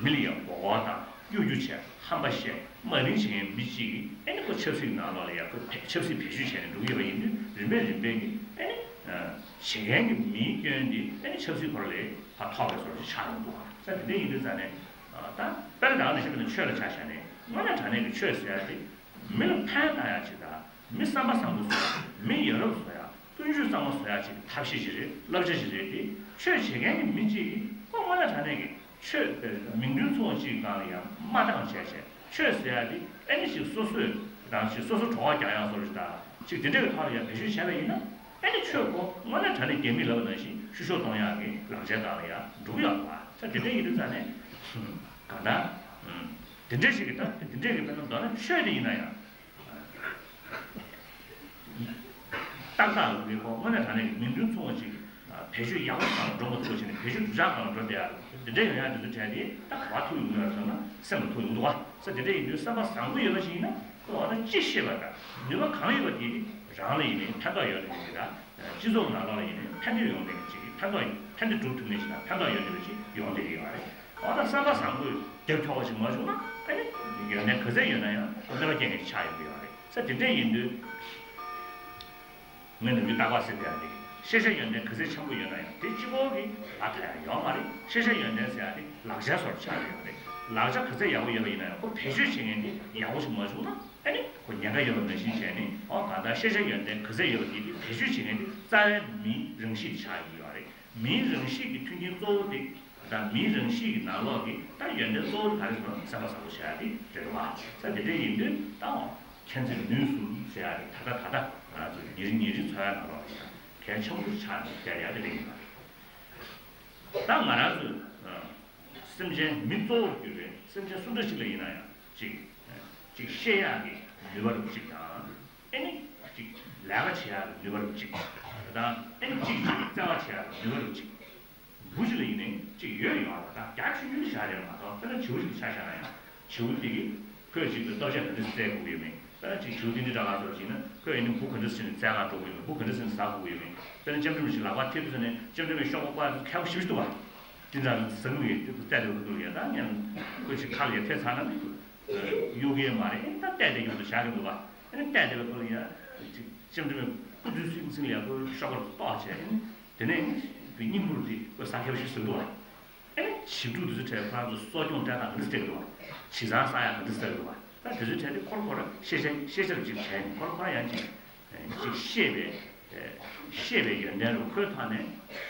མི་ལ་ཡང་མགོ་སྐོར་དང་གཡོ་སྒྱུ་བྱས་ཧམ་པ་བཤད་དམའ་འབེབས་བྱེད་མཁན་མི་གཅིག་གིས་ཨ་ནི་ཁོ་ཆབ་སྲིད་ནང་ལོགས་ལ་ཡང་ཁོ་ཆབ་སྲིད་བེད་སྤྱོད་བྱས་ནས་འགྲོ་གི་ཡོད་པ་ཡིན་དུས་རིམ་པས་རིམ་པས་ཀྱིས་ཨ་ནི། བྱེད་མཁན་གྱི་མིའི་སྐྱོན་འདི་ཨ་ནི་ཆབ་སྲིད་ཁོ་ར་ལས་ཕར་ཐོགས་པའི་བཟོ་འདྲ་ཆགས་ཡོང་འདུག་བ། ས་དེ་འདྲ་ཡིན་དུས་ཙང་ནས། ད་དཔེར་ན་ད་ག་ནང་བཞིན་དཔེར་ན་ཆོས་ལ་ཆ་བཞག་ནས་དངོས་གནས་དྲང་གནས་ཀྱི་ཆོས་ཟེར་ཡ་དེ་མི་ལ་ཕན་བཏགས་ཡ་ཅིག་དང་། མི་བསམ་པ་བཟང་པོ་བཟོ་ཡ། མི་ཡ་རབས་བཟོ་ཡ། ཀུན་སྤྱོད་གཙང་མ་བཟོ་ཡ་ཅིག་ཐབས་ཤེས་ཅིག་རེད། བསླབ་བྱ་ཅིག་རེད་དེ། ཆོས་བྱེད་མཁན་གྱི་མི་གཅིག་གིས་ཁོ་དངོས་གནས་དྲང་གནས་ཀྱི་ཆོས་དཔེ་མིང་དོན་མཚུངས་པ་གཅིག་སྒང་ལ་ཡང་མ་བཏང་བྱས་བྱས། ཆོས་ཟེར་ཡ་དེ་ཨ་ནི་ཞིག་སོ་སོས་དང་ཞིག་སོ་སོ་གྲོགས་རྒྱག་ཡག་བཟོ་འདྲ་ཞིག་དང་། ཅིག་དེ་འདྲ་གི་ཐོག་ལ་ཡང་བེད་སྤྱོད་བྱས་པ་ཡིན་ན། ཨ་ནི་ཆོས་ཁོ་དངོས་གནས་དྲང་གནས་རྒྱ་མིས་ལབ་པ་ནང་བཞིན་བཤུ་གཞོག་གཏོང་ཡག་གི་ལག་ཆའི་སྒང་ལ་ཡང་འགྲོ་གི་ཡོད་པ། ས་དེ་འདྲ་ཡིན་དུས་ཙང་ནས། གང་ལྟར། དེ་འདྲ་ཞིག་གི་ད་དེ་འདྲ་གི་དཔེར་ན་མདོར་ན་ཆོས་དེ་ཡིན་ན་ཡང་། ཏག་ཏག་ལ་དེ་ཁོ་དངོས་གནས་དྲང་གནས་ཀྱི་མིང་དོན་མཚུངས་པ་ཅིག་བེད་སྤྱོད་ཡག་པོ་ཞིག་སྒང་ལ་འགྲོ་མ་ཐུབ་པ་བྱས་ནས་བེད་སྤྱོད་སྡུག་ཅག་སྒང་ལ་འགྲོ་བསྡད་ཡ་དེ་འདྲ་ཡོང་ཡ་དེ་ཚོ་གྲས་དེ་ད་ག་པར་ཐུག་ཡོང་གི་ཡོད་ཟེར་ན་སེམས་ལ་ཐུག་ཡོང་གི་འདུག་བ། ས་དེ་འདྲ་ཡིན་དུས་བསམ་པ་བཟང་པོ་ཡོད་པ་ཞིག་ཡིན་ན་ཁོ་འོ་ན་ཅི་ཤེས་པ་དང་ནུས་པ་གང་ཡོད་པ་དེ་རང་ལ་ཡིན་ནའི་ཕན་ཐོགས་ཡོད་རེད་ཅིག་དང་། སྤྱི་ཚོགས་ནང་ལོགས་ལ་ཡིན་ནའི་ཕན་བདེ་ཡོང་བསྡད་མཁན་ཅིག་ཕན་ཐོགས་ཕན་བདེ་སྒྲུབ་ཐུབ་མཁན་ཞིག་དང་ཕན་ཐོགས་ཡོད་བསྡད་མཁན་ཅིག་ཡོང་བསྡད་ཀྱི་ཡོད་རེད། འོ་ན་བསམ་པ་བཟང་པོས་རྒྱབ་སྐྱོར་བ་ཞིག་མ་བྱུང་ན་ཨ་ནི་ཡོན་ཏན་ག་ཚད་ཡོད་ན་ཡང་གནོད་པ་སྐྱེལ་མཁན་ཞིག་ཆགས་ཡོང་གི་ཡོད་རེད། ས་དེ་འདྲ་ཡིན་དུས། ངས་ནམ་རྒྱུན་རྟག་པར་ཟེར་བསྡད་ཡ་དེ། ཤེས་བྱ་ཡོན་ཏན་ག་ཚད་ཆེན་པོ་ཡོད་ན་ཡང་དེ་གཅིག་པོ་གིས་ལ་ཐ་ཡ་ཡོད་མ་རེད། ཤེས་བྱ་ཡོན་ཏན་ཟེར་ཡ་དེ་ལག་ཆ་བཟོ་འདྲ་ཆགས་ཡོད་རེད། ལག་ཆ་ག་ཚད་ཡག་པོ་ཡོད་པ་ཡིན་ན་ཡང་ཁོ་བེད་སྤྱོད་བྱེད་མཁན་དེ་ཡག་པོ་ཞིག་མ་བྱུང་ན་ཨ་ནི་ཁོ་ཉེན་ཁ་ཡོད་པ་ནང་བཞིན་བྱས་ནས། འོ་གང་ལྟར་ཤེས་བྱ་ཡོན་ཏན་ག་ཚད་ཡོད་པ་དེ་དེ་བེད་སྤྱོད་བྱེད་མཁན་དེ་རྩ་བའི་མིའི་རང་གཤིས་དེ་ཆགས་ཡོད་རེད། མིའི་རང་གཤིས་ཀྱི་མཐུན་རྐྱེན་གཙོ་བོ་དེ། ད་མིའི་རང་གཤིས་ཀྱི་ནང་ལོགས་ཀྱི་ད་ཡོན་ཏན་གཙོ་བོ་དེ་ག་རེ་ཟེར་ན་སེམས་པ་བཟང་པོ་བྱ་ཡ་དེ་རེད་བ། ས་དེ་འདྲ་ཡིན་དུས་ད་འོ་མཁྱེན་བརྩེ་ནུས་གསུམ་ཟེར་ཡ་དེ་ད་ལྟ་ད་ལྟ་ང་ཚོ་ཉིན་རེ་ཉིན་རེ་འཚོ་བའི་ནང་ལོགས་ལ་ཡང་གལ་ཆེན་པོ་ཆགས་ནས་བསྡད་ཡ་དེ་འདྲ་ཡིན་པ་རེད། ད་ང་རང་ཚོས་སེམས་ཅན་མི་གཙོ་བོར་གྱུར་པའི་སེམས་ཅན་སུ་འདྲ་ཞིག་ལ་ཡིན་ན་ཡང་ཅིག་ཅིག་ཤེས་ཡག་གི་ནུས་པ་རུ་གཅིག་དང་། ཨེ་ནི་ཅིག་ལས་ཀ་བྱེད་ཡག་གི་ནུས་པ་རུ་གཅིག་དང་། ཨེ་ནི་ཅིག་ཅིག་བརྩེ་བ་བྱེད་ཡག་གི་ནུས་པ་རུ་གཅིག་བུ་ཞིག་ལ་ཡིན་ནའི་ཅིག་ཡོད་ཡོད་རེད། ད་རྒྱ་ཆུང་ཆུང་ཞིག་རེད་མ་གཏོགས། དཔེར་ན་བྱིའུ་ཞིག་ཆ་བཞག་ན་ཡང་བྱིའུ་དེ་གིས་ཁོས་ཅིག་ཏུ་ལྟོ་ཆས་ག་འདྲ་བཙལ་དགོས་ཀྱི་ཡོད་མེད། དཔེར་ན་ཅིག་བྱིའུ་ཏིང་ཏི་འདྲ་ལ་སོགས་ཅིག་ན་ཁོས་ཨེ་ནི་འབུ་ག་འདྲ་ཟིན་ནས་བཙལ་ག་འགྲོ་དགོས་ཡོད་མེད། འབུ་ག་འདྲ་ཟིན་ནས་ཟ་དགོས་ཀྱི་ཡོད་མེད། དཔེར་ན་ལྕམ་དྲི་མ་ཞིག་ལག་པ་ཐེབས་དུས་ཙ་ནས་ལྕམ་དྲི་མའི་གཤོག་པ་ཀོ་ཁ་པོ་ཞེ་པོ་ཞིག་འདུག་བ། དེ་འདྲ་ཟ་གི་ཡོད་དུས་བལྟས་དེ་འདུག་ཡ། ད་ཉན་ཁོས་ཅིག་ཁ་ལ་ཡ་ཐེབས་ཚར་ན་ནི་གཡུག་གི་མ་རེད། ཨེ་ནི་ད་བལྟས་དེ་ཡོང་དུ་བཞག་གི་འདུག་བ། ཨེ་ནི་བལྟས་དེ་བ་ཁོ་ལ་ཡ་ཅིག་ལྕམ་དྲི་མའི་སྐུ་དུས་སིང་སིང་ལ་ཡ་ཁོའི་གཤོག་པ་ཏོག་བྱས། ཨེ་ནི་དེ་ནས་ཨེ་ནི་སྙིང་པོ་རུ་དེ་ཁོས་ཟ་མཁས་པོ་ཞིག་བཟོས་འདུག་བ། ཨེ་ནི་བྱིའུ་ཕྲུག་དེ་ཚོ་གྲས་ཁོ་རང་ཚོ་གསོ་སྐྱོང་སྤྲད་སྟངས་ག་འདྲ་བྱེད་ཀྱི་འདུག་བ། བྱིས་ཙང་ཟ་ཡག་ག་འདྲ་ཟ་གི་འདུག་བ། ད་དེ་ཚོའི་གྲས་དེ་ཁོ་རང་ཁོ་རང་ཤེས་བྱ་ཤེས་བྱ་རུ་ཅིག་བྱས་ནས་ཁོ་རང་ཁོ་རང་ཡང་ཅིག་ཅིག་ཤེས་པའི་ཤེས་པའི་ཡོན་ཏན་རུ་ཁོའི་ཐོག་ནས་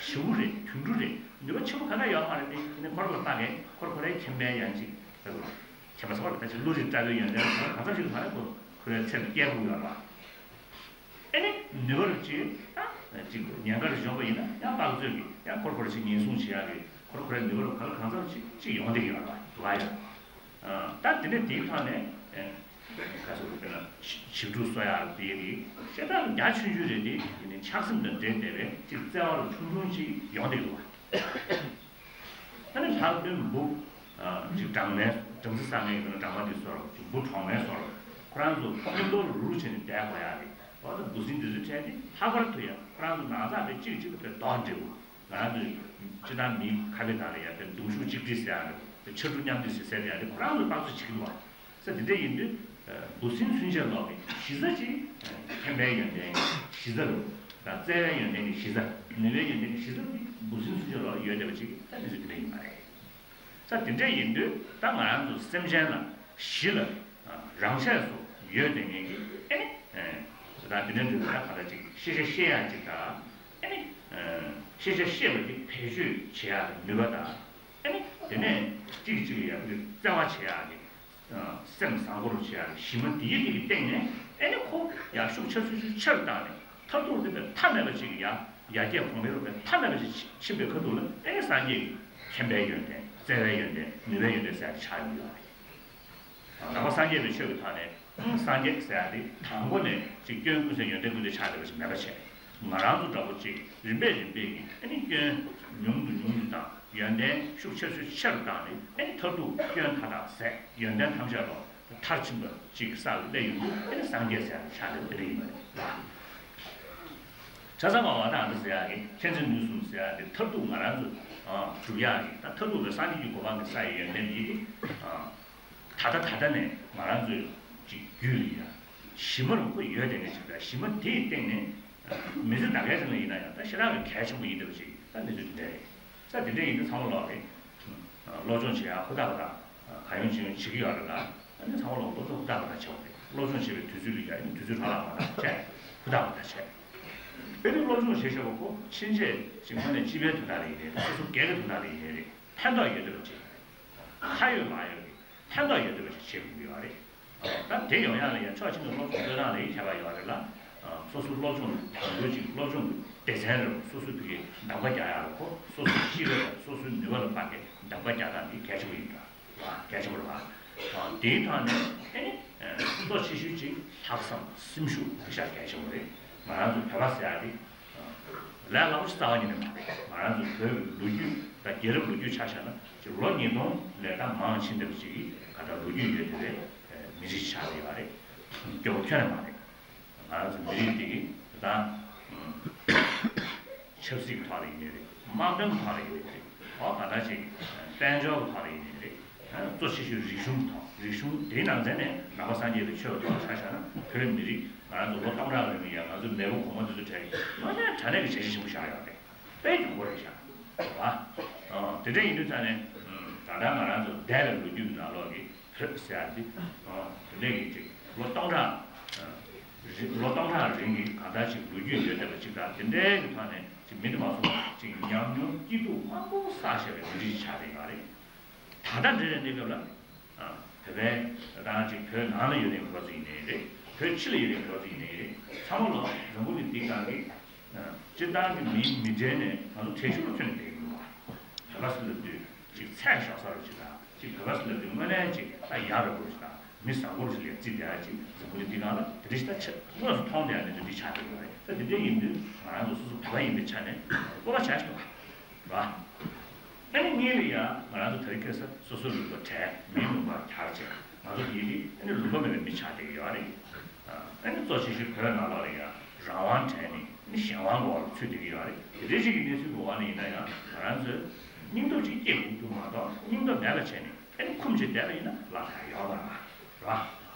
བྱིའུ་རེད། དུད་འགྲོ་རེད། ནུས་པ་ཆེན་པོ་ག་འདྲ་ཡོད་མ་རེད་དེ། དེ་ནས་ཁོ་རང་ལ་བལྟ་གས་ཁོ་རང་ཁོ་རའི་མཁྱེན་པའི་ཡང་ཅིག་ཁྱད་པར་ཟེར་བ་རེད། ད་ཅིག་བློ་རིག་བཀྲ་བའི་ཡོན་ཏན་རུ་གང་འཚམ་ཞིག་མ་རེད། ཁོ་ཁོ་རའི་ཚེ་ལ་སྐྱེ་དགོས་ཡོད་རེད་བ། ཨེ་ནི་ནུས་པ་རུ་ཅིག་ད་ཅིག་ཉེན་ཁ་རུ་བྱུང་བ་ཡིན་ན་ཡང་དཔག་ཚོད་ཀྱིས་ཡང་ཁོར་ཁོར་ཅིག་ཉེན་སྲུང་བྱེད་ཡག་གི་ཁོར་ཁོར་ནུས་པ་རུ་ག་ལ་གང་འཚམ་ཅིག་ཅིག་ཡོང་བསྡད་ཀྱི་ཡོད་རེད་བ། དུ་བ་ཡོད། ད་དེ་ནས་དེའི་ཐོག་ནས་ཁ་སོ་རུ་དཔེར་ན་བྱིའུ་ཕྲུག་གསོ་ཡག་དེ་ཡི་ཤེས་སྟངས་རྒྱ་ཆུང་ཆུང་རེད་དེ། དེ་ནས་ཆགས་སེམས་དང་འབྲེལ་བསྡད་པའི་ཅིག་བརྩེ་བ་རུ་ཆུང་ཆུང་ཅིག་ཡོང་བསྡད་ཀྱི་འདུག་བ། ཨ་ནི་ལྷག་དོན་འབུ་ཅིག་སྦྲང་མའི་སྦྲང་རྩི་ཟ་མཁན་གྱི་སྦྲང་མ་དེ་བཟོ་རོགས། ཅིག་འབུ་གྲོག་མའི་བཟོ་རོགས། ཁོ་རང་ཚོ་མཉམ་དུ་རུ་རུ་བྱས་ནས་བསྡད་དགོས་ཡག་རེད། འོ་ད་འབུ་སྲིན་དེ་ཚོའི་གྲས་དེ་ལྷག་པར་དུ་ཡང་ཁོ་རང་ཚོ་ནང་ཚགས་པའི་གཅིག་གཅིག་ཏུ་བསྡོགས་འདྲ་བོ། ང་རང་ཚོའི་སྤྱིར་བཏང་མི་ཁ་བའི་ནང་ལ་ཡང་དཔེ་གདུང་ཤུགས་གཅིག་སྒྲིལ་ཟེར་ཡག་རེད། དཔེ་ཕྱར་གྲུ་མཉམ་འདེགས་ཟེར་ཟེར་ཡག་དེ་ཁོ་རང་ཚོ་དཔག་ཚོད་བྱེད་ཀྱི་འདུག་བ། ས་དེ་འདྲ་ཡིན་དུས་འབུ་སྲིན་ཚུན་ཆད་ལོག་གི་གཞི་རྩ་ཅིག་མཁྱེན་པའི་ཡོན་ཏན་གྱི་གཞི་རྩ་རུ་དང་། བརྩེ་བའི་ཡོན་ཏན་གྱི་གཞི་རྩ། ནུས་པའི་ཡོན་ཏན་གྱི་གཞི་རྩ་དེ་འབུ་སྲིན་ཚུན་ཆད་ལོག་ཡོད་བསྡད་པ་ཅིག་ད་དེ་ཚོ་དེ་འདྲ་ཡིན་པ་རེད། ས་དེ་འདྲ་ཡིན་དུས་ད་ང་རང་ཚོ་སེམས་ཅན་ལ་གཞི་ལ་རང་ཆས་སུ་ཡོད་བསྡད་མཁན་གྱི་ཨེ་ནི་ད་དེ་འདྲ་འདྲ་ད་ག་ད་ཅིག་ཤེས་བྱ་ཤེས་ཡག་ཅིག་དང་། ཨེ་ནི་ཤེས་བྱ་ཤེས་པ་དེ་བེད་སྤྱོད་བྱེད་ཡག་གི་ནུས་པ་དང་། ཨེ་ནི་དེ་ནས་གཅིག་གིས་གཅིག་ལ་ཡག་པོ་བརྩེ་བ་བྱེད་ཡག་གི་སེམས་བཟང་པོ་རུ་བྱེད་ཡག་གི་གཞི་མ་འདི་ཡི་དེ་གི་སྟེང་ནས། ཨེ་ནི་ཁོ་ཡར་ཤུགས་ཆེ་ཆུང་ཆུང་ཆེ་རུ་བཏང་ནས་མཐར་ཐུག་དེ་བས་མཐའ་མེད་པ་ཅིག་ཡར་ཡར་རྒྱས་གོང་འཕེལ་རུ་བས་མཐའ་མེད་པ་ཅིག་ཕྱིན་པའི་ཁ་ཐུག་ལ། ཨེ་ནི་སངས་རྒྱས་ཀྱི་མཁྱེན་པའི་ཡོན་ཏན། བརྩེ་བའི་ཡོན་ཏན། ནུས་པའི་ཡོན་ཏན་ཟེར་ཡག་དེ་ཆགས་ཡོང་གི་ཡོད་རེད། ནང་པ་སངས་རྒྱས་པའི་ཆོས་ཀྱི་ཐོག་ནས་སངས་རྒྱས་ཟེར་ཡག་དེ་དང་པོ་ནས་ཅིག་སྐྱོན་ཀུན་ཟད་ཡོན་ཏན་ཀུན་ལྡན་ཆགས་བསྡད་པ་ཞིག་མེད་པ་བྱས། ང་རང་ཚོ་འདྲ་པོ་ཅིག་རིམ་པས་རིམ་པས་ཀྱིས་ཨེ་ནི་སྐྱོན་ཉུང་དུ་ཉུང་དུ་བཏང་། ཡོན་ཏན་ཤུགས་ཆེ་ཆུང་ཆེ་རུ་བཏང་ནས། ཨེ་ནི་མཐར་ཐུག་སྐྱོན་མཐའ་དག་ཟད། ཡོན་ཏན་ཐམས་ཅད་ལོ་མཐར་ཕྱིན་པ་ཅིག་གི་ས་ལ་སླེབས་ཡོང་དུས། ཨེ་ནི་སངས་རྒྱས་ཟེར་ཡག་དེ་ཆགས་བསྡད་པ་དེ་འདྲ་ཡིན་པ་རེད། ཆ་ཚང་བ་བ་དང་འདི་ཟེར་ཡག་གི་མཁྱེན་བརྩེ་ནུས་གསུམ་ཟེར་ཡག་དེ་མཐར་ཐུག་ང་རང་ཚོ་སྒྲུབ་ཡག་གི། ད་མཐར་ཐུག་པའི་སངས་རྒྱས་ཀྱི་གོ་འཕང་གི་ས་ཡི་ཡོན་ཏན་འདི་དེ། ད་ལྟ་ད་ལྟ་ནས་ང་རང་ཚོའི་ཅིག་རྒྱུད་ལ་ཡ་གཞི་མ་རུ་ཁོ་ཡོད་བསྡད་མཁན་ཅིག་དང་། གཞི་མ་དེའི་སྟེང་ནས་མི་ཚེ་ད་གའི་རིང་ལ་ཡིན་ན་ཡང་ད་ཞེ་དྲག་གི་གལ་ཆེན་པོ་ཡིན་བསྡད་པ་ཅིག་ད་གནས་ཚུལ་དེ་འདྲ་རེད། ས་དེ་འདྲ་ཡིན་དུས་ཚང་མ་ལོག་གིས་སློབ་སྦྱོང་བྱེད་ཡག་ཧུར་ཐག་པ་དང་། གང་ཡོང་ཅི་ཡོང་བྱེད་ཀྱི་ཡོད་རེད་ལ། ཨ་ནི་ཚང་མ་ལོག་སློབ་སྦྱོང་ཧུར་ཐག་པ་དང་བྱེད་པ་རེད། སློབ་སྦྱོང་བྱེད་པའི་དུས་ཚོད་ལ་ཡ་ཨ་ནི་དུས་ཚོད་རག་ལས་པ་དང་བྱས། ཧུར་ཐག་པ་དང་བྱས། དེ་ནི་སློབ་སྦྱོང་བྱེད་བྱེད་པ་ཁོ་ཕྱིན་ཆད་ཅིག་དངོས་གནས་སྤྱི་པའི་དོན་དག་ལ་ཡིན་ནའི་རེད། སོ་སོ་སྒེར་གྱི་དོན་དག་ལ་ཡིན་ནའི་རེད། ཕན་ཐོགས་ཡོད་བསྡད་པ་ཅིག་ཁ་ཡོད་ལག་ཡོད་ཀྱི་ཕན་ཐོགས་ཡོད་བསྡད་པ་ཅིག་བྱེད་དགོས་ཀྱི་ཡོད་རེད། ད་དེ་ཡོང་ཡག་ལ་ཡང་ཕྱོགས་གཅིག་ནས་སློབ་སྦྱོང་སྤྲོད་སྟངས་ལ་ཡང་ཁྱད་པར་ཡོད་རེད་ལ། སོ་སོ་སློབ་སྦྱོང་དང་པོ་ཅིག་སློབ་སྦྱོང་གི་སྡེ་ཚན་རེ་རུ་སོ་སོའི་ཕ་གིའི་གདམ་ག་རྒྱག་ཡག་རེད། ཁོ་སོ་སོའི་སྤྱི་པའི་སོ་སོའི་ནུས་པ་ལ་དཔག་པའི་གདམ་ག་རྒྱག་སྟངས་འདི་གལ་ཆེན་པོ་ཡིན་པ་རེད། གལ་ཆེན་པོ་རེད་པ། དེའི་ཐོག་ནས་ཨེ་ནི་གཙོ་ཆེ་ཤོས་ཅིག་ལྷག་བསམ་སེམས་ཤུགས་འདི་ཤར་གལ་ཆེན་པོ་རེད། ང་རང་ཚོ་བོད་པ་ཟེར་ཡག་འདི་ལས་སླ་པོ་ཞིག་རྩ་བ་ཉིད་ནས་མ་རེད། ང་རང་ཚོ་བོད་ཀྱི་ལོ་རྒྱུས་དང་རྒྱལ་རབས་ལོ་རྒྱུས་ཆ་བཞག་ན་ཅིག་ལོ་ཉིས་སྟོང་ལས་ད་མང་ཕྱིན་བསྡད་པ་ཅིག་གི་ག་ད་ལོ་རྒྱུས་ཡོད་བསྡད་པའི་མི་རིགས་ཤིག་ཆགས་བསྡད་ཡོད་རེད། སྐྱོ་པོ་ཁྱོན་ནས་མ་རེད། ང་རང་ཚོ་མི་རིགས་འདི་གི་ད་ཆབ་སྲིད་ཀྱི་ཐོག་ལ་ཡིན་ནའི་རེད། དམག་དོན་གྱི་ཐོག་ལ་ཡིན་ནའི་རེད། འོ་ག་ད་ཅིག་དཔལ་འབྱོར་གྱི་ཐོག་ལ་ཡིན་ནའི་རེད། གཙོ་ཆེ་ཤོས་རིག་གཞུང་གི་ཐོག་རིག་གཞུང་དེའི་ནང་ཚན་ནས་ནང་པ་སངས་རྒྱས་པའི་ཆོས་ཀྱི་ཐོག་ཆ་བཞག་ན། བོད་མི་རིགས་ང་རང་ཚོ་ལོ་སྟོང་ཕྲག་རིང་ལ་ཡ་ང་ཚོའི་མེས་པོ་གོང་མ་དེ་ཚོ་གྲས་ཀྱིས་དངོས་གནས་དྲང་གནས་ཀྱི་བྱས་རྗེས་ཆེན་པོ་བཞག་ཡོད་རེད། དཔེ་གྱོང་པོ་རེད་ཤག་རེད་བ། དེ་འདྲ་ཡིན་དུས་ཙང་ནས་ད་ལྟ་ང་རང་ཚོ་འདས་པའི་ལོ་རྒྱུས་ཀྱི་ནང་ལོགས་ཀྱི་བོད་ཟེར་ཡག་འདི་དེ་འདྲ་ཡིན་ཅིག་ལོ་སྟོང་ཕྲག་རིང་ལོ་སྟོང་ཕྲག་རིང་གི་གང་ལྟར་ཅིག་ལོ་རྒྱུས་ཡོད་བསྡད་པ་ཅིག་དང་། དེ་འདྲའི་གི་ཐོག་ནས་ཅིག་མི་འདི་མ་སོང་ཅིག་ཉམས་མྱོང་སྐྱིད་སྡུག་མང་པོ་བསགས་བཞག་པའི་མི་རིགས་ཆགས་བསྡད་ཡོད་རེད། ད་ལྟ་འདི་རེད། འདི་སྐབས་ལ་བོད་པའི་ད་ཅིག་བོད་ནང་ལ་ཡོད་པའི་མི་འབོར་ཚོ་ཡིན་ནའི་རེད། བོད་ཕྱི་ལ་ཡོད་པའི་མི་འབོར་ཚོ་ཡིན་ནའི་རེད། ཚང་མ་ལ་འཛམ་བུ་གླིང་འདི་སྒང་གི་སྤྱིར་བཏང་གི་མིའི་མི་གྲལ་ནས་ང་ཚོ་གྲལ་གཞུག་ལ་ཐོན་ནས་བསྡད་ཀྱི་ཡོད་པ། བོད་པ་ཟེར་ལབ་དུས་ཅིག་ཚད་ཞོག་ས་རུ་ཅིག་དང་ཅིག་བོད་པ་ཟེར་ལབ་དུས་དངོས་གནས་ཅིག་ད་ཡག་རུ་རུ་ཅིག་དང་མི་བཟང་པོ་རུ་ཅིག་ལ་བརྩི་བསྡད་ཡ་ཅིག་འཛམ་བུ་གླིང་འདི་སྒང་ལ་དེ་འདྲ་ཞིག་ད་ཆ་དངོས་སུ་མཐོང་བསྡད་ཡ་གནས་ཚུལ་འདི་ཆགས་བསྡད་ཡོད་རེད། ད་དེ་འདྲ་ཡིན་དུས་ང་རང་ཚོ་སོ་སོ་བོད་པ་ཡིན་པའི་ཆ་ནས་སྤོབས་པ་བྱ་ཞིག་འདུག་ག་ར། ཨ་ནི་གཉིས་ལ་ཡ་ང་རང་ཚོ་དེ་རིང་ཁ་སང་སོ་སོའི་ལུང་པ་བྲལ་མིའི་ལུང་པར་གྱར་བྱས་ང་ཚོ་འདི་ནི་ཨ་ནི་ལུང་པ་མེད་པའི་མི་ཆགས་བསྡད་ཀྱི་ཡོད་རེད། ཨ་ནི་གཙོ་ཆེ་ཤོས་བོད་ནང་ལོགས་ལ་ཡ་རང་དབང་བྲལ་ནས་ཨ་ནི་གཞན་དབང་གི་འོག་ལ་ཚུད་བསྡད་ཀྱི་ཡོད་རེད། དེ་འདྲའི་ཞིག་གི་གནས་ཚུལ་གྱི་འོག་ནས་ཡིན་ན་ཡང་ང་རང་ཚོས་སྙིང་སྟོབས་ཅིག་སྐྱེ་དགོས་རྒྱུ་མ་གཏོགས་སྙིང་སྟོབས་མེད་པ་བྱས་ནས་ཨ་ནི་འཁུམས་བྱས་བསྡད་པ་ཡིན་ན་ལབ་ཡག་ཡོད་མ་རེད། ར།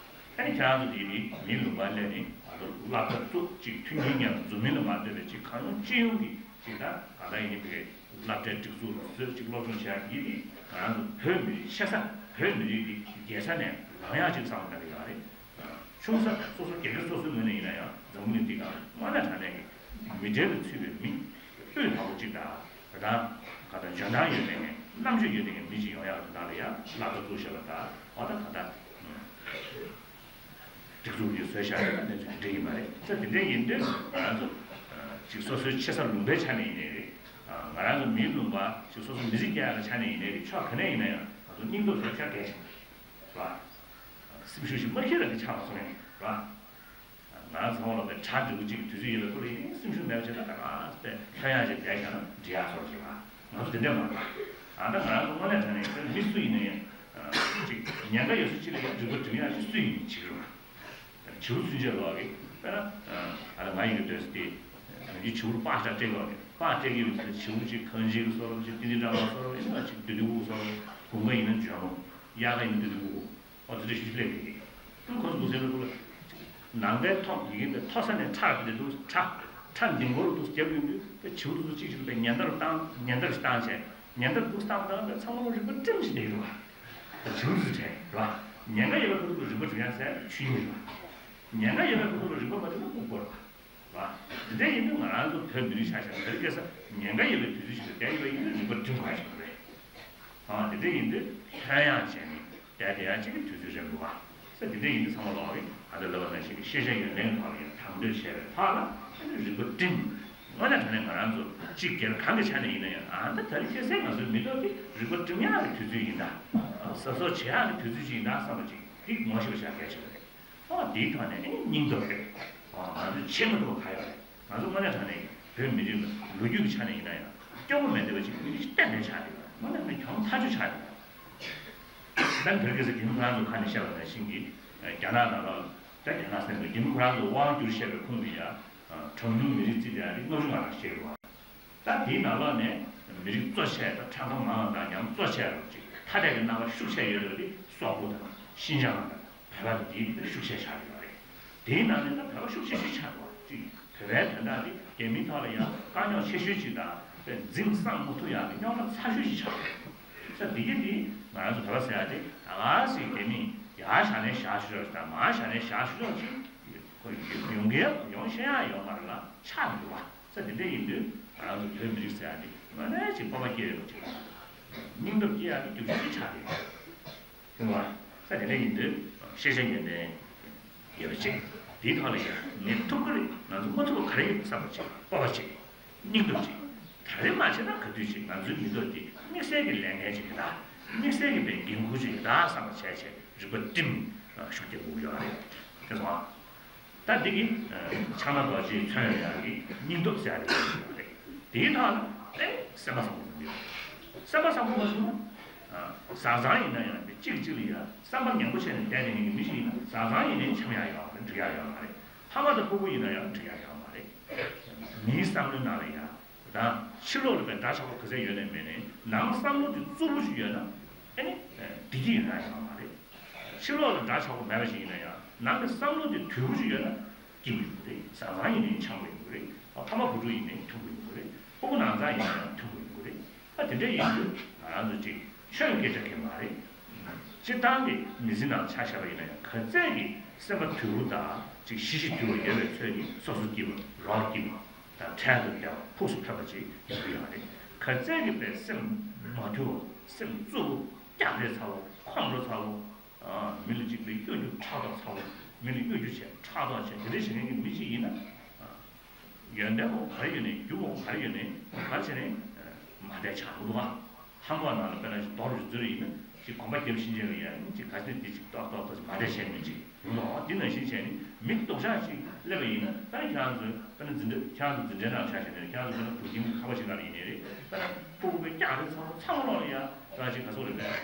ཨ་ནི་ཁྱེད་རང་ཚོ་དེ་ནི་མིའི་ལུང་པར་སླེབས་ནས་ང་ཚོ་སློབ་གྲྭ་བཙུགས་ཅིག་མཐུན་རྐྱེན་མཉམ་འཛོམས་མིན་ལ་མ་ལྟོས་པའི་ཅིག་གང་ཡོང་ཅི་ཡོང་གི་ཅིག་ད་ག་ད་ཡིན་ནི་བའི་སློབ་གྲྭའི་སྒྲིག་འཛུགས་ལ་བཟོས་ཅིག་སློབ་སྦྱོང་བྱེད་ཡག་ཡིན་ནི་ང་རང་ཚོ་བོད་མི་རིགས་ཆེ་ས་བོད་མི་རིགས་འདི་རྒྱལ་ས་ནས་ལངས་ཡག་ཅིག་བསམ་བློ་བཏང་གི་ཡོད་རེད། ཆུང་ས་སོ་སོ་རྒྱལ་ཁབ་སོ་སོའི་ངོས་ནས་ཡིན་ན་ཡང་འཛམ་བུ་གླིང་འདི་སྒང་དངོས་གནས་དྲང་གནས་ཀྱི་མི་གྲལ་ལ་ཚུད་པའི་མི་སྤུས་དག་པོ་ཅིག་དང་ད་ལྟ་ག་ད་འཇོན་ཐང་ཡོད་པའི་རྣམ་དཔྱོད་ཡོད་པའི་མི་ཅིག་ཡོང་ཡག་གི་དོན་དག་ལ་ཡང་སློབ་གྲྭ་བཙུགས་བཞག་པ་དང་འོ་ད་ག་ད། སྒྲིག་འཛུགས་འདི་བཟོས་བཞག་ཡོད་པ་གནས་ཚུལ་འདི་འདྲ་ཡིན་པ་རེད། ས་དེ་འདྲ་ཡིན་དུས་ང་རང་ཚོ་ཅིག་སོ་སོའི་ཆེ་ས་ལུང་པའི་ཆ་ནས་ཡིན་ནའི་རེད། ང་རང་ཚོ་མིའི་ལུང་པ་ཅིག་སོ་སོ་མི་ཚེ་སྐྱེལ་ཡག་གི་ཆ་ནས་ཡིན་ནའི་རེད། ཕྱོགས་ག་ནས་ཡིན་ན་ཡང་ང་ཚོ་སྙིང་སྟོབས་བཟོ་ཤ་གལ་ཆེན་པོ་རེད། སེམས་ཤུགས་ཤིག་མ་ཁྱེར་ར་གི་ཆགས་པ་སོང་ཡང་རེད། ང་རང་ཚོ་ཚང་མ་ལ་པའི་གྲ་འགྲིག་པོ་ཅིག་དུས་ཚོད་ཡོད་པའི་སྐོར་ལ་ཡིན་སེམས་ཤུགས་མེད་པ་བྱས་ན་ད་ག་རང་པའི་ལྷོད་ཡངས་ཅིག་བསྡད་བཞག་ན་འགྲིག་ཡག་བཟོ་ཅིག་རེད། ང་ཚོ་དེ་འདྲ་མ་རེད། ཨ་ད་ང་རང་ཚོ་དངོས་གནས་དྲང་གནས་མི་སུ་ཡིན་ན་ཡང་ཅིག་ཉེན་ཁ་ཡོད་ས་ཅིག་ལ་ཡང་རིག་པ་སྒྲིམ་ཡག་ཅིག་སུ་ཡིན་ནའི་བྱེད་ཀྱི་རེད། བྱིའུ་ཚུན་ཆད་ལོག་གི་དཔེར་ན་ཨ་ད་ང་ཡིན་གྱི་སྡོད་ས་དེ་དོན་གྱི་བྱིའུ་པགས་ཤ་སྤྲད་ཡོང་གི་པགས་སྤྲད་ཀྱི་ཡོད་དེ་བྱིའུ་ཅིག་ཁང་ཆེན་གྱི་བཟོ་འདྲ་ཅིག་ཏི་ཏི་འདྲ་མ་བཟོ་འདྲ་ཡིན་ན་ཅིག་དུ་དུ་བུ་བཟོ་འདྲ་དགུན་ཁ་ཡིན་ན་འཇོལ་མོ་དབྱར་ཁ་ཡིན་ན་དུ་དུ་བུ་ཨོ་དེ་འདྲ་ཞིག་སླེབས་ཀྱི་ཡིན། ཁོ་ཚོ་དགུ་སེར་ལ་ཁོ་ལ་ནང་པའི་ཐོག་ཡི་གེ་འདི་མཐོ་ས་ནས་ཁྲག་དེ་འདུག་ཁྲག་ཁྲག་ལྡིང་སྐོར་འདུག་རྒྱབ་ཡོང་དུས་དེ་བྱིའུ་ཚོ་གཅིག་གཅིག་པའི་ཉེན་བརྡ་རུ་བཏང་ཉེན་བརྡ་ཞིག་བཏང་བྱས་ཉེན་བརྡ་འདུག་བཏང་བཏང་བས་ཚང་མ་རིག་པ་སྒྲིམ་ཞིག་བསྡད་ཡོད་པ། ད་བྱིའུ་ཚོ་དྲན་རེད་བ། ཉེན་ཁ་ཡོད་པའི་ཁོ་ཚོ་ལ་རིག་པ་སྒྲིམ་ཡ་ཟེར་ཆོས་ཉིད་རེད་བ། ཉེན་ཁ་ཡོད་པའི་ཁོ་ཚོ་ལ་རིག་པ་མ་སྒྲིམ་ན་ལྐུགས་པ་རེད་བ། དེ་འདྲ་ཡིན་དུས་ང་རང་ཚོ་བོད་མི་རིགས་ཆ་བཞག་ན་བོད་སྐད་ས་ཉེན་ཁ་ཡོད་པའི་དུས་ཚོད་ཞིག་ལ་བསྡད་ཡོད་པ་ཡིན་དུས་རིག་པ་སྒྲིམ་དགོས་ཞིག་རེད། ཨ་དེ་འདྲ་ཡིན་དུས་ལྷོད་ཡངས་བྱས་ནས་བསྡད་བསྡད་ཡ་གཅིག་གི་དུས་ཚོད་རན་པོ་བ། ས་དེ་འདྲ་ཡིན་དུས་ཚང་མ་ལོག་གི་ཨ་ད་ལབ་པ་ནང་བཞིན་གྱི་ཤེས་བྱ་ཡོན་ཏན་ཐོག་ལ་ཡང་དང་དོད་བྱས་པའི་ཐོག་ལ་ཨ་ནི་རིག་པ་སྒྲིམ། དངོས་གནས་དྲང་གནས་ང་རང་ཚོ་གཅིག་སྒེར་གང་གི་ཆ་ནས་ཡིན་ན་ཡང་ཨ་ད་ད་རེས་ཁ་སང་ང་ཚོའི་མི་ཐོག་དེ་རིག་པ་སྒྲིམ་ཡག་གི་དུས་ཚོད་ཡིན་ད། གཟབ་གཟབ་བྱེད་ཡག་གི་དུས་ཚོད་ཅིག་ཡིན་ད་བསམ་པ་ཅིག་དེ་ངོ་ཤེས་པ་བྱ་གལ་ཆེ་བ་རེད། ཨ་དེའི་ཐོག་ནས་ཨ་ནི་སྙིང་སྟོབས་རེད། ཨ་ང་ཚོས་བྱེད་མི་ཐུབ་པ་ག་ཡོད་རེད། ང་ཚོ་དངོས་གནས་དྲང་གནས་བོད་མི་རིགས་ལ་ལོ་རྒྱུས་ཀྱི་ཆ་ནས་ཡིན་ན་ཡང་སྐྱོ་པོ་མེད་བསྡད་པ་ཅིག་མི་རིགས་ཤིག་གཏན་ནས་ཆགས་བསྡད་པ་དངོས་གནས་མི་གྱོང་ཐག་ཆོད་ཆགས་བསྡད་པ། ད་བོད་སྐད་ས་རྒྱུན་ཁོ་རང་ཚོ་ཁ་ནས་བཤད་པ་ནང་བཞིན་གྱི་རྒྱ་ནག་ནང་ལ་ད་རྒྱ་ནག་ཟེར་ན་རྒྱུན་ཁོ་རང་ཚོ་དབང་བསྒྱུར་བཤད་པའི་ཁུངས་དེ་ཡང་གྲངས་ཉུང་མི་རིགས་རྩིས་དེ་ཡང་རིགས་ལྔ་བཅུ་ང་རང་བཤད་ཡོད་པ། ད་དེའི་ནང་ལོགས་ནས་མི་རིགས་གཙོ་ཆེ་དང་ཕྲན་ཁ་མང་བ་དང་ཡང་གཙོ་ཆེ་རུ་ཅིག་ཐ་དད་ཀྱི་རྣམ་པ་ཤུགས་ཆེ་ཡོད་རེད་དེ་སོག་པོ་དང་ཤིན་ཅང་དང་བོད་པ་དེ་དེའི་ནང་ཤུགས་ཆེ་ཆགས་ཡོད་རེད། དེའི་ནང་ནས་ད་བོད་པ་ཤུགས་ཆེ་ཤོས་ཆགས་འདུག་བ་ཅིག་བོད་པའི་དོན་དག་དེ་རྒྱ་མིའི་ཐོག་ལ་ཡང་དཀའ་རྙོག་ཆེ་ཤོས་ཅིག་དང་དཔེ་འཛིང་བསྲང་མ་ཐུབ་ཡག་གི་རྙོག་དྲ་ཚ་ཤོས་ཅིག་ཆགས་འདུག་ས་འདི་གི་དེ་ང་རང་ཚོ་བོད་པ་ཟེར་ཡག་དེ་ད་ག་ཟེ་རྒྱ་མིས་ཡར་བཞག་ནས་བཞག་ཆོག་ཆོག་ཅིག་དང་མར་བཞག་ནས་བཞག་ཆོག་ཆོག་ཅིག་ཁོ་ཡོང་གི་ཡོང་ཤེས་ཡག་ཡོད་མ་རེད་ལ་ཆགས་མི་འདུག་བ། ས་དེ་འདྲ་ཡིན་དུས་ང་རང་ཚོ་བོད་མི་རིགས་ཟེར་ཡ་དེ་དངོས་གནས་ཅིག་སྤོབས་པ་སྐྱེ་ཡོད་པ་ཅིག་སྙིང་སྟོབས་སྐྱེ་ཡག་གི་རྒྱུ་ཆ་ཅིག་ཆགས་ཡོད་རེད། ཁྱོད་བ། ས་དེ་འདྲ་ཡིན་དུས་ཤེས་བྱ་ཡོན་ཏན་ཡོད་པ་ཅིག་དེའི་ཐོག་ལ་ཡང་ངས་ཐུབ་ཀྱི་རེད། ང་ཚོ་མ་ཐུབ་པ་ག་རེ་ཡོད་བསམ་པ་ཅིག་སྤོབས་པ་ཅིག་སྙིང་སྟོབས་ཅིག་ད་རེས་མ་བྱས་ན་ག་དུས་ཅིག་ང་ཚོའི་མི་ཐོག་འདི་དམིགས་བསལ་གྱི་ལས་འགན་ཅིག་ཡོད་ད། དམིགས་བསལ་གྱི་པའི་འགན་ཁུར་ཅིག་ཡོད་ད་བསམ་པ་བྱས་བྱས་རིག་པ་སྒྲིམ་ཤུགས་རྒྱག་དགོས་ཡོད་རེད། དེ་སོང་ཨ། ད་འདི་གི་ཕྱག་ན་རྡོ་རྗེས་མཚོན་ཡོད་ཡག་གི་སྙིང་སྟོབས་ཟེར་ཡག་དེ་ཡོད་རེད། དེའི་ཐོག་ལ་ཨེ་སེམས་པ་བཟང་པོ་ཡོང་གི་ཡོད། སེམས་པ་བཟང་པོ་མ་བྱུང་ན་བཟང་བཟང་ཡིན་ན་ཡང་དེ་གཅིག་གཅིག་ལ་ཡང་བསམ་པ་ངན་པོ་བྱས་ནས་བསྡད་ནས་ཡིན་གི་མི་ཞིག་ཡིན་ན་བཟང་བཟང་ཡིན་ནའི་འཆམ་ཡག་ཡོད་མ་རེད། འགྲིག་ཡག་ཡོད་མ་རེད། ཕ་མ་དང་ཕྲུ་གུ་ཡིན་ན་ཡང་འགྲིག་ཡག་ཡོད་མ་རེད། མིའི་བསམ་བློའི་ནང་ལ་ཡང་། དང་ཕྱི་ལོགས་ལ་པའི་འདྲ་ཆགས་པོ་ག་ཚད་ཡོད་ནའི་མེད་ནའི་ནང་བསམ་བློ་དེ་རྩུབ་པོ་ཞིག་ཡོད་ན་ཨེ་ནི་བདེ་སྐྱིད་ཡོང་ཡག་ཡོད་མ་རེད། ཕྱི་ལོགས་ལ་འདྲ་ཆགས་པོ་མེད་པ་ཞིག་ཡིན་ན་ཡང་ནང་གི་བསམ་བློ་དེ་དུལ་པོ་ཞིག་ཡོད་ན་སྐྱིད་པོ་ཡོང་གི་རེད། བཟང་བཟང་ཡིན་ནའི་འཆམ་པོ་ཡོང་གི་རེད། ཕ་མ་བུ་ཕྲུག་ཡིན་ནའི་མཐུན་པོ་ཡོང་གི་རེད། ཕྲུ་གུ་ནང་ཚང་ཡིན་ན་ཡང་མཐུན་པོ་ཡོང་གི་རེད། ཨ་དེ་འདྲ་ཡིན་དུས་ང་རང་ཚོ་ཅིག་ཆོས་ལ་སྐད་ཆ་གལ་མ་རེད། སྤྱིར་བཏང་གི་མི་ཚེ་ནང་ཆ་བཞག་པ་ཡིན་ན་ཡང་ག་ཚད་ཀྱི་སེམས་པ་དུལ་པོ་དང་ཅིག་ཞི་ཞིང་དུལ་བ་ཡོད་པའི་ཚོད་ཀྱིས་སོ་སོ་སྐྱིད་པ་རོགས་སྐྱིད་པ། དང་འཕྲལ་དུ་བདེ་བ་ཕུགས་སུ་ཕེབས་པ་ཅིག་ཡོང་གི་ཡོད་རེད། ག་ཚད་ཀྱི་པའི་སེམས་མ་དུལ་བ་སེམས་རྩུབ་པོ་སྐྱག་རྫས་ཚ་བོ་ཁོང་ཁྲོ་ཚ་བོ། མི་ལ་ཅིག་པའི་གཡོ་སྒྱུ་ཕྲག་དོག་ཚ་བོ་མི་ལ་གཡོ་སྒྱུ་བྱས་ཕྲག་དོག་བྱས་དེ་འདྲ་བྱེད་མཁན་གྱི་མི་ཅིག་ཡིན་ན། ཡོན་ཏན་པོ་ག་རེ་ཡོད་ནའི་རྒྱུ་པོ་ག་རེ་ཡོད་ནའི་ག་རེ་བྱས་ནའི་མ་བསྡད་ཆགས་འདུག་ག་ཐང་གོག་ནང་ལ་དཔེར་ན་ཞིག་རྡོ་རུ་འཛུལ་ཡིན་ན་ཅིག་གོམ་པ་རྒྱབ་ཤེས་བྱ་ཡིན་ཡང་ཅིག་ག་ཚོད་འདི་ཅིག་ཏོག་ཏོག་ཏོག་ཅིག་མ་བསྡད་བྱས་མི་ཅིག་ཡོང་དོ། འདི་ནང་བཞིན་བྱས་ནས་མི་སྡུག་ཅག་ཅིག་སླེབས་པ་ཡིན་ན། ད་ཁྱེད་རང་ཚོས་དཔེར་ན་འཛིན་གྲྭ་ཁྱེད་རང་ཚོ་འཛིན་གྲྭའི་ནང་ཆ་བཞག་ནས་ཁྱེད་རང་ཚོ་དཔེར་ན་བུ་ཁྱིམ་ཁ་པ་ཞིག་ནང་ལ་ཡིན་ནའི་རེད། དཔེར་ན་ཕྲུ་གུ་དཔེ་སྐྱག་རེ་ཚང་མ་ཚང་མ་ལོག་ལ་ཡ་ད་ཅིག་ག་ཚོད་རེད་པས།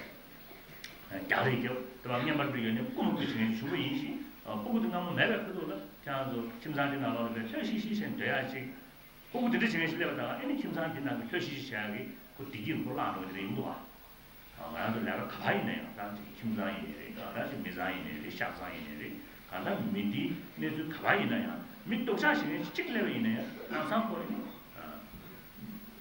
རྒྱག་རེས་རྒྱབ། དེ་བ་བརྔན་པར་འབུལ་ཡོད་ནས་རྐུ་མ་རྐུ་བྱེད་མཁན་བྱུང་བ་ཡིན་ཞིང་། ཨ། ཕྲུ་གུ་དེ་སྔ་མོ་མེད་པའི་ཁུལ་དུ་ལ་ཁྱེད་རང་ཚོ་ཁྱིམ་ཚང་འདི་ནང་ལོགས་ལ་བས་ལྷོད་ཤིག་ཤིག་བྱས་སྡོད་ཡག་ཅིག་ཕྲུ་གུ་དེ་འདྲ་བྱེད་མཁན་ཞིག་སླེབས་པ་དང་། ཨ་ནི་ཁྱིམ་ཚང་འདི་ནང་གི་ལྷོད་ཤིག་ཤིག་བྱེད་ཡག་གི་ཁོ་བདེ་སྐྱིད་ཁོ་བརླག་འགྲོ་གི་དེ་ཡིན་འདུག་ཨ། ང་རང་ཚོ་ལས་ཀ་ག་པར་ཡིན་ན་ཡང་། ད་ཅིག་ཁྱིམ་ཚང་ཡིན་ནའི་རེད། ད་ཅིག་མི་ཚང་ཡིན་ནའི་རེད། ཤག་ཚང་ཡིན་ནའི་རེད། གང་ལྟར་མི་འདིའི་གནས་ཚུལ་ག་པར་ཡིན་ན་ཡང་། མི་སྡུག་ཅག་བྱེད་མཁན་ཞིག་གཅིག་སླེབས་པ་ཡིན་ན་ཡང་། ལམ་སང་ཁོ་ནི་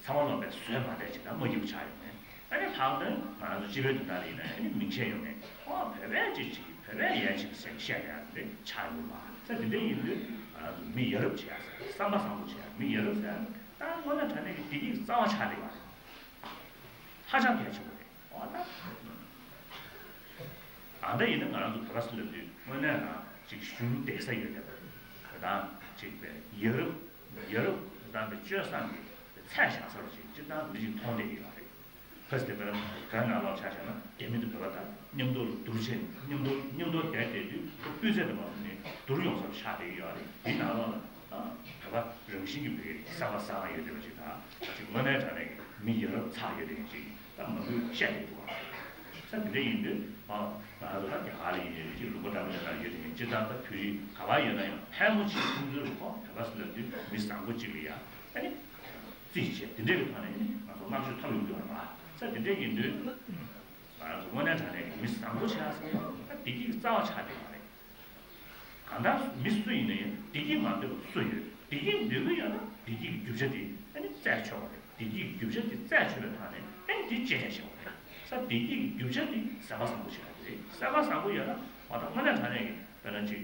ཚང་མ་ལོག་པའི་བཟོད་མ་བསྡད་ཅིག་དང་མ་སྐྱིད་པོ་ཆགས་ཡོང་ནས། ཨ་ནི་ལྷག་དོན་ང་ཚོ་སྤྱི་པའི་དོན་དག་ལ་ཡིན་ན་ཡང་། ཨ་ནི་མིང་ཆད་ཡོང་ནས། ཨོ། བོད་པའི་ཅིག་ཅིག་བོད་པའི་ཡ་ཅིག་ཟེར་བཤད་ཡ་དེ་ཆགས་ཡོང་བ། ས་དེ་འདྲ་ཡིན་དུས་ང་ཚོ་མི་ཡ་རབས་བྱེད་ཡ་ཟེར། བསམ་པ་བཟང་པོ་བྱེད་ཡ། མི་ཡ་རབས་ཟེར་ཡ་ད་དངོས་གནས་དྲང་གནས་ཀྱི་བདེ་སྐྱིད་རྩ་བ་ཆགས་བསྡད་པ་རེད། ཧ་ཅང་གལ་ཆེན་པོ་རེད། ཨོ་ད། ཨ། ད་ཡིན་ན་ང་རང་ཚོ་བོད་པ་ཟེར་ལབ་དུས་དངོས་གནས་ང་ཅིག་གཞུང་བསྡད་ས་ཡོད་བསྡད་པ་རེད། ད་ཅིག་པའི་ཡ་རབས་ཡ་རབས་དང་པའི་སྤྱོད་བཟང་གི་ཚད་བཞག་ས་རུ་ཅིག་སྤྱིར་བཏང་འདི་ཅིག་མཐོང་བསྡད་ཡོད་པ་རེད། ཕ་སི་དེ་བོད་ནང་ལོགས་ཆ་བཞག་ན་རྒྱ་མི་དང་བོད་པ་དང་མཉམ་དུ་ལ་བསྡུར་བྱས། མཉམ་དུ་མཉམ་དུ་བསྡད་བསྡད་དུས་སྤུས་ཚད་དང་མ་སོང་ནས་བསྡུར་ཡོང་ས་རུ་ཆགས་བསྡད་ཡོད་རེད། དེའི་ནང་ལོགས་ལ་བོད་པ་རང་བཞིན་གྱི་བོད་ཀྱི་བསམ་པ་བཟང་ཡོད་བསྡད་པ་ཅིག་དང་། ཅིག་དངོས་གནས་དྲང་གནས་ཀྱི་མི་ཡ་རབས་ཚ་ཡོད་བསྡད་མཁན་ཅིག་ད་མང་པོས་བཤད་བསྡད་འདུག་བ། ས་དེ་འདྲ་ཡིན་དུས། ཨ། ང་ཚོ་ད་རྒྱ་གར་ལ་ཡིན་ནའི་རེད། ཅིག་ལུང་པ་འདྲ་མིན་ནང་ཡོད་དེ་ཡིན། སྤྱིར་བཏང་ད་བོད་རིགས་ག་པར་ཡོད་ན་ཡང་ཕལ་མོ་ཆེ་ཁོང་ཚོའི་ལུང་པ་བོད་པ་ཟེར་ལབ་དུས་མི་བཟང་པོ་གཅིག་ལ་ཡ་ཨ་ནི་རྩིས་བྱས། དེ་འདྲ་གི་ཐོག་ནས་ང་ཚོ་བསྔགས་བརྗོད་ཐོབ་ཡོང་གི་ཡོད་རེད་པ། ས་དེ་འདྲ་ཡིན་དུས་ང་ཚོ་དངོས་གནས་དྲང་གནས་ཀྱི་མི་བཟང་པོ་ཆགས་ཟེར་ན་ད་བདེ་སྐྱིད་ཀྱི་རྩ་བ་ཆགས་བསྡད་པ་རེད། གང་ལྟར་མི་སུ་ཡིན་ན་ཡང་བདེ་སྐྱིད་མ་འདོད་པ་སུ་ཡོད། བདེ་སྐྱིད་འདོད་ཀྱི་ཡོད་ན་བདེ་སྐྱིད་ཀྱི་རྒྱུ་ཆ་དེ་ཨ་ནི་བཙལ་ཆོག་པ་རེད། བདེ་སྐྱིད་ཀྱི་རྒྱུ་ཆ་དེ་བཙལ་ཆོག་པའི་ཐོག་ནས་ཨ་ནི་དེ་གཅེས་སྤྲས་བྱེད་དགོས་རེད། ས་བདེ་སྐྱིད་ཀྱི་རྒྱུ་ཆ་དེ་སེམས་པ་བཟང་པོ་ཞིག་ལ་རེད། སེམས་པ་བཟང་པོ་ཡོད་ན། འོ་ད་དངོས་གནས་དྲང་གནས་ཀྱི་དཔེར་ན་ཅིག་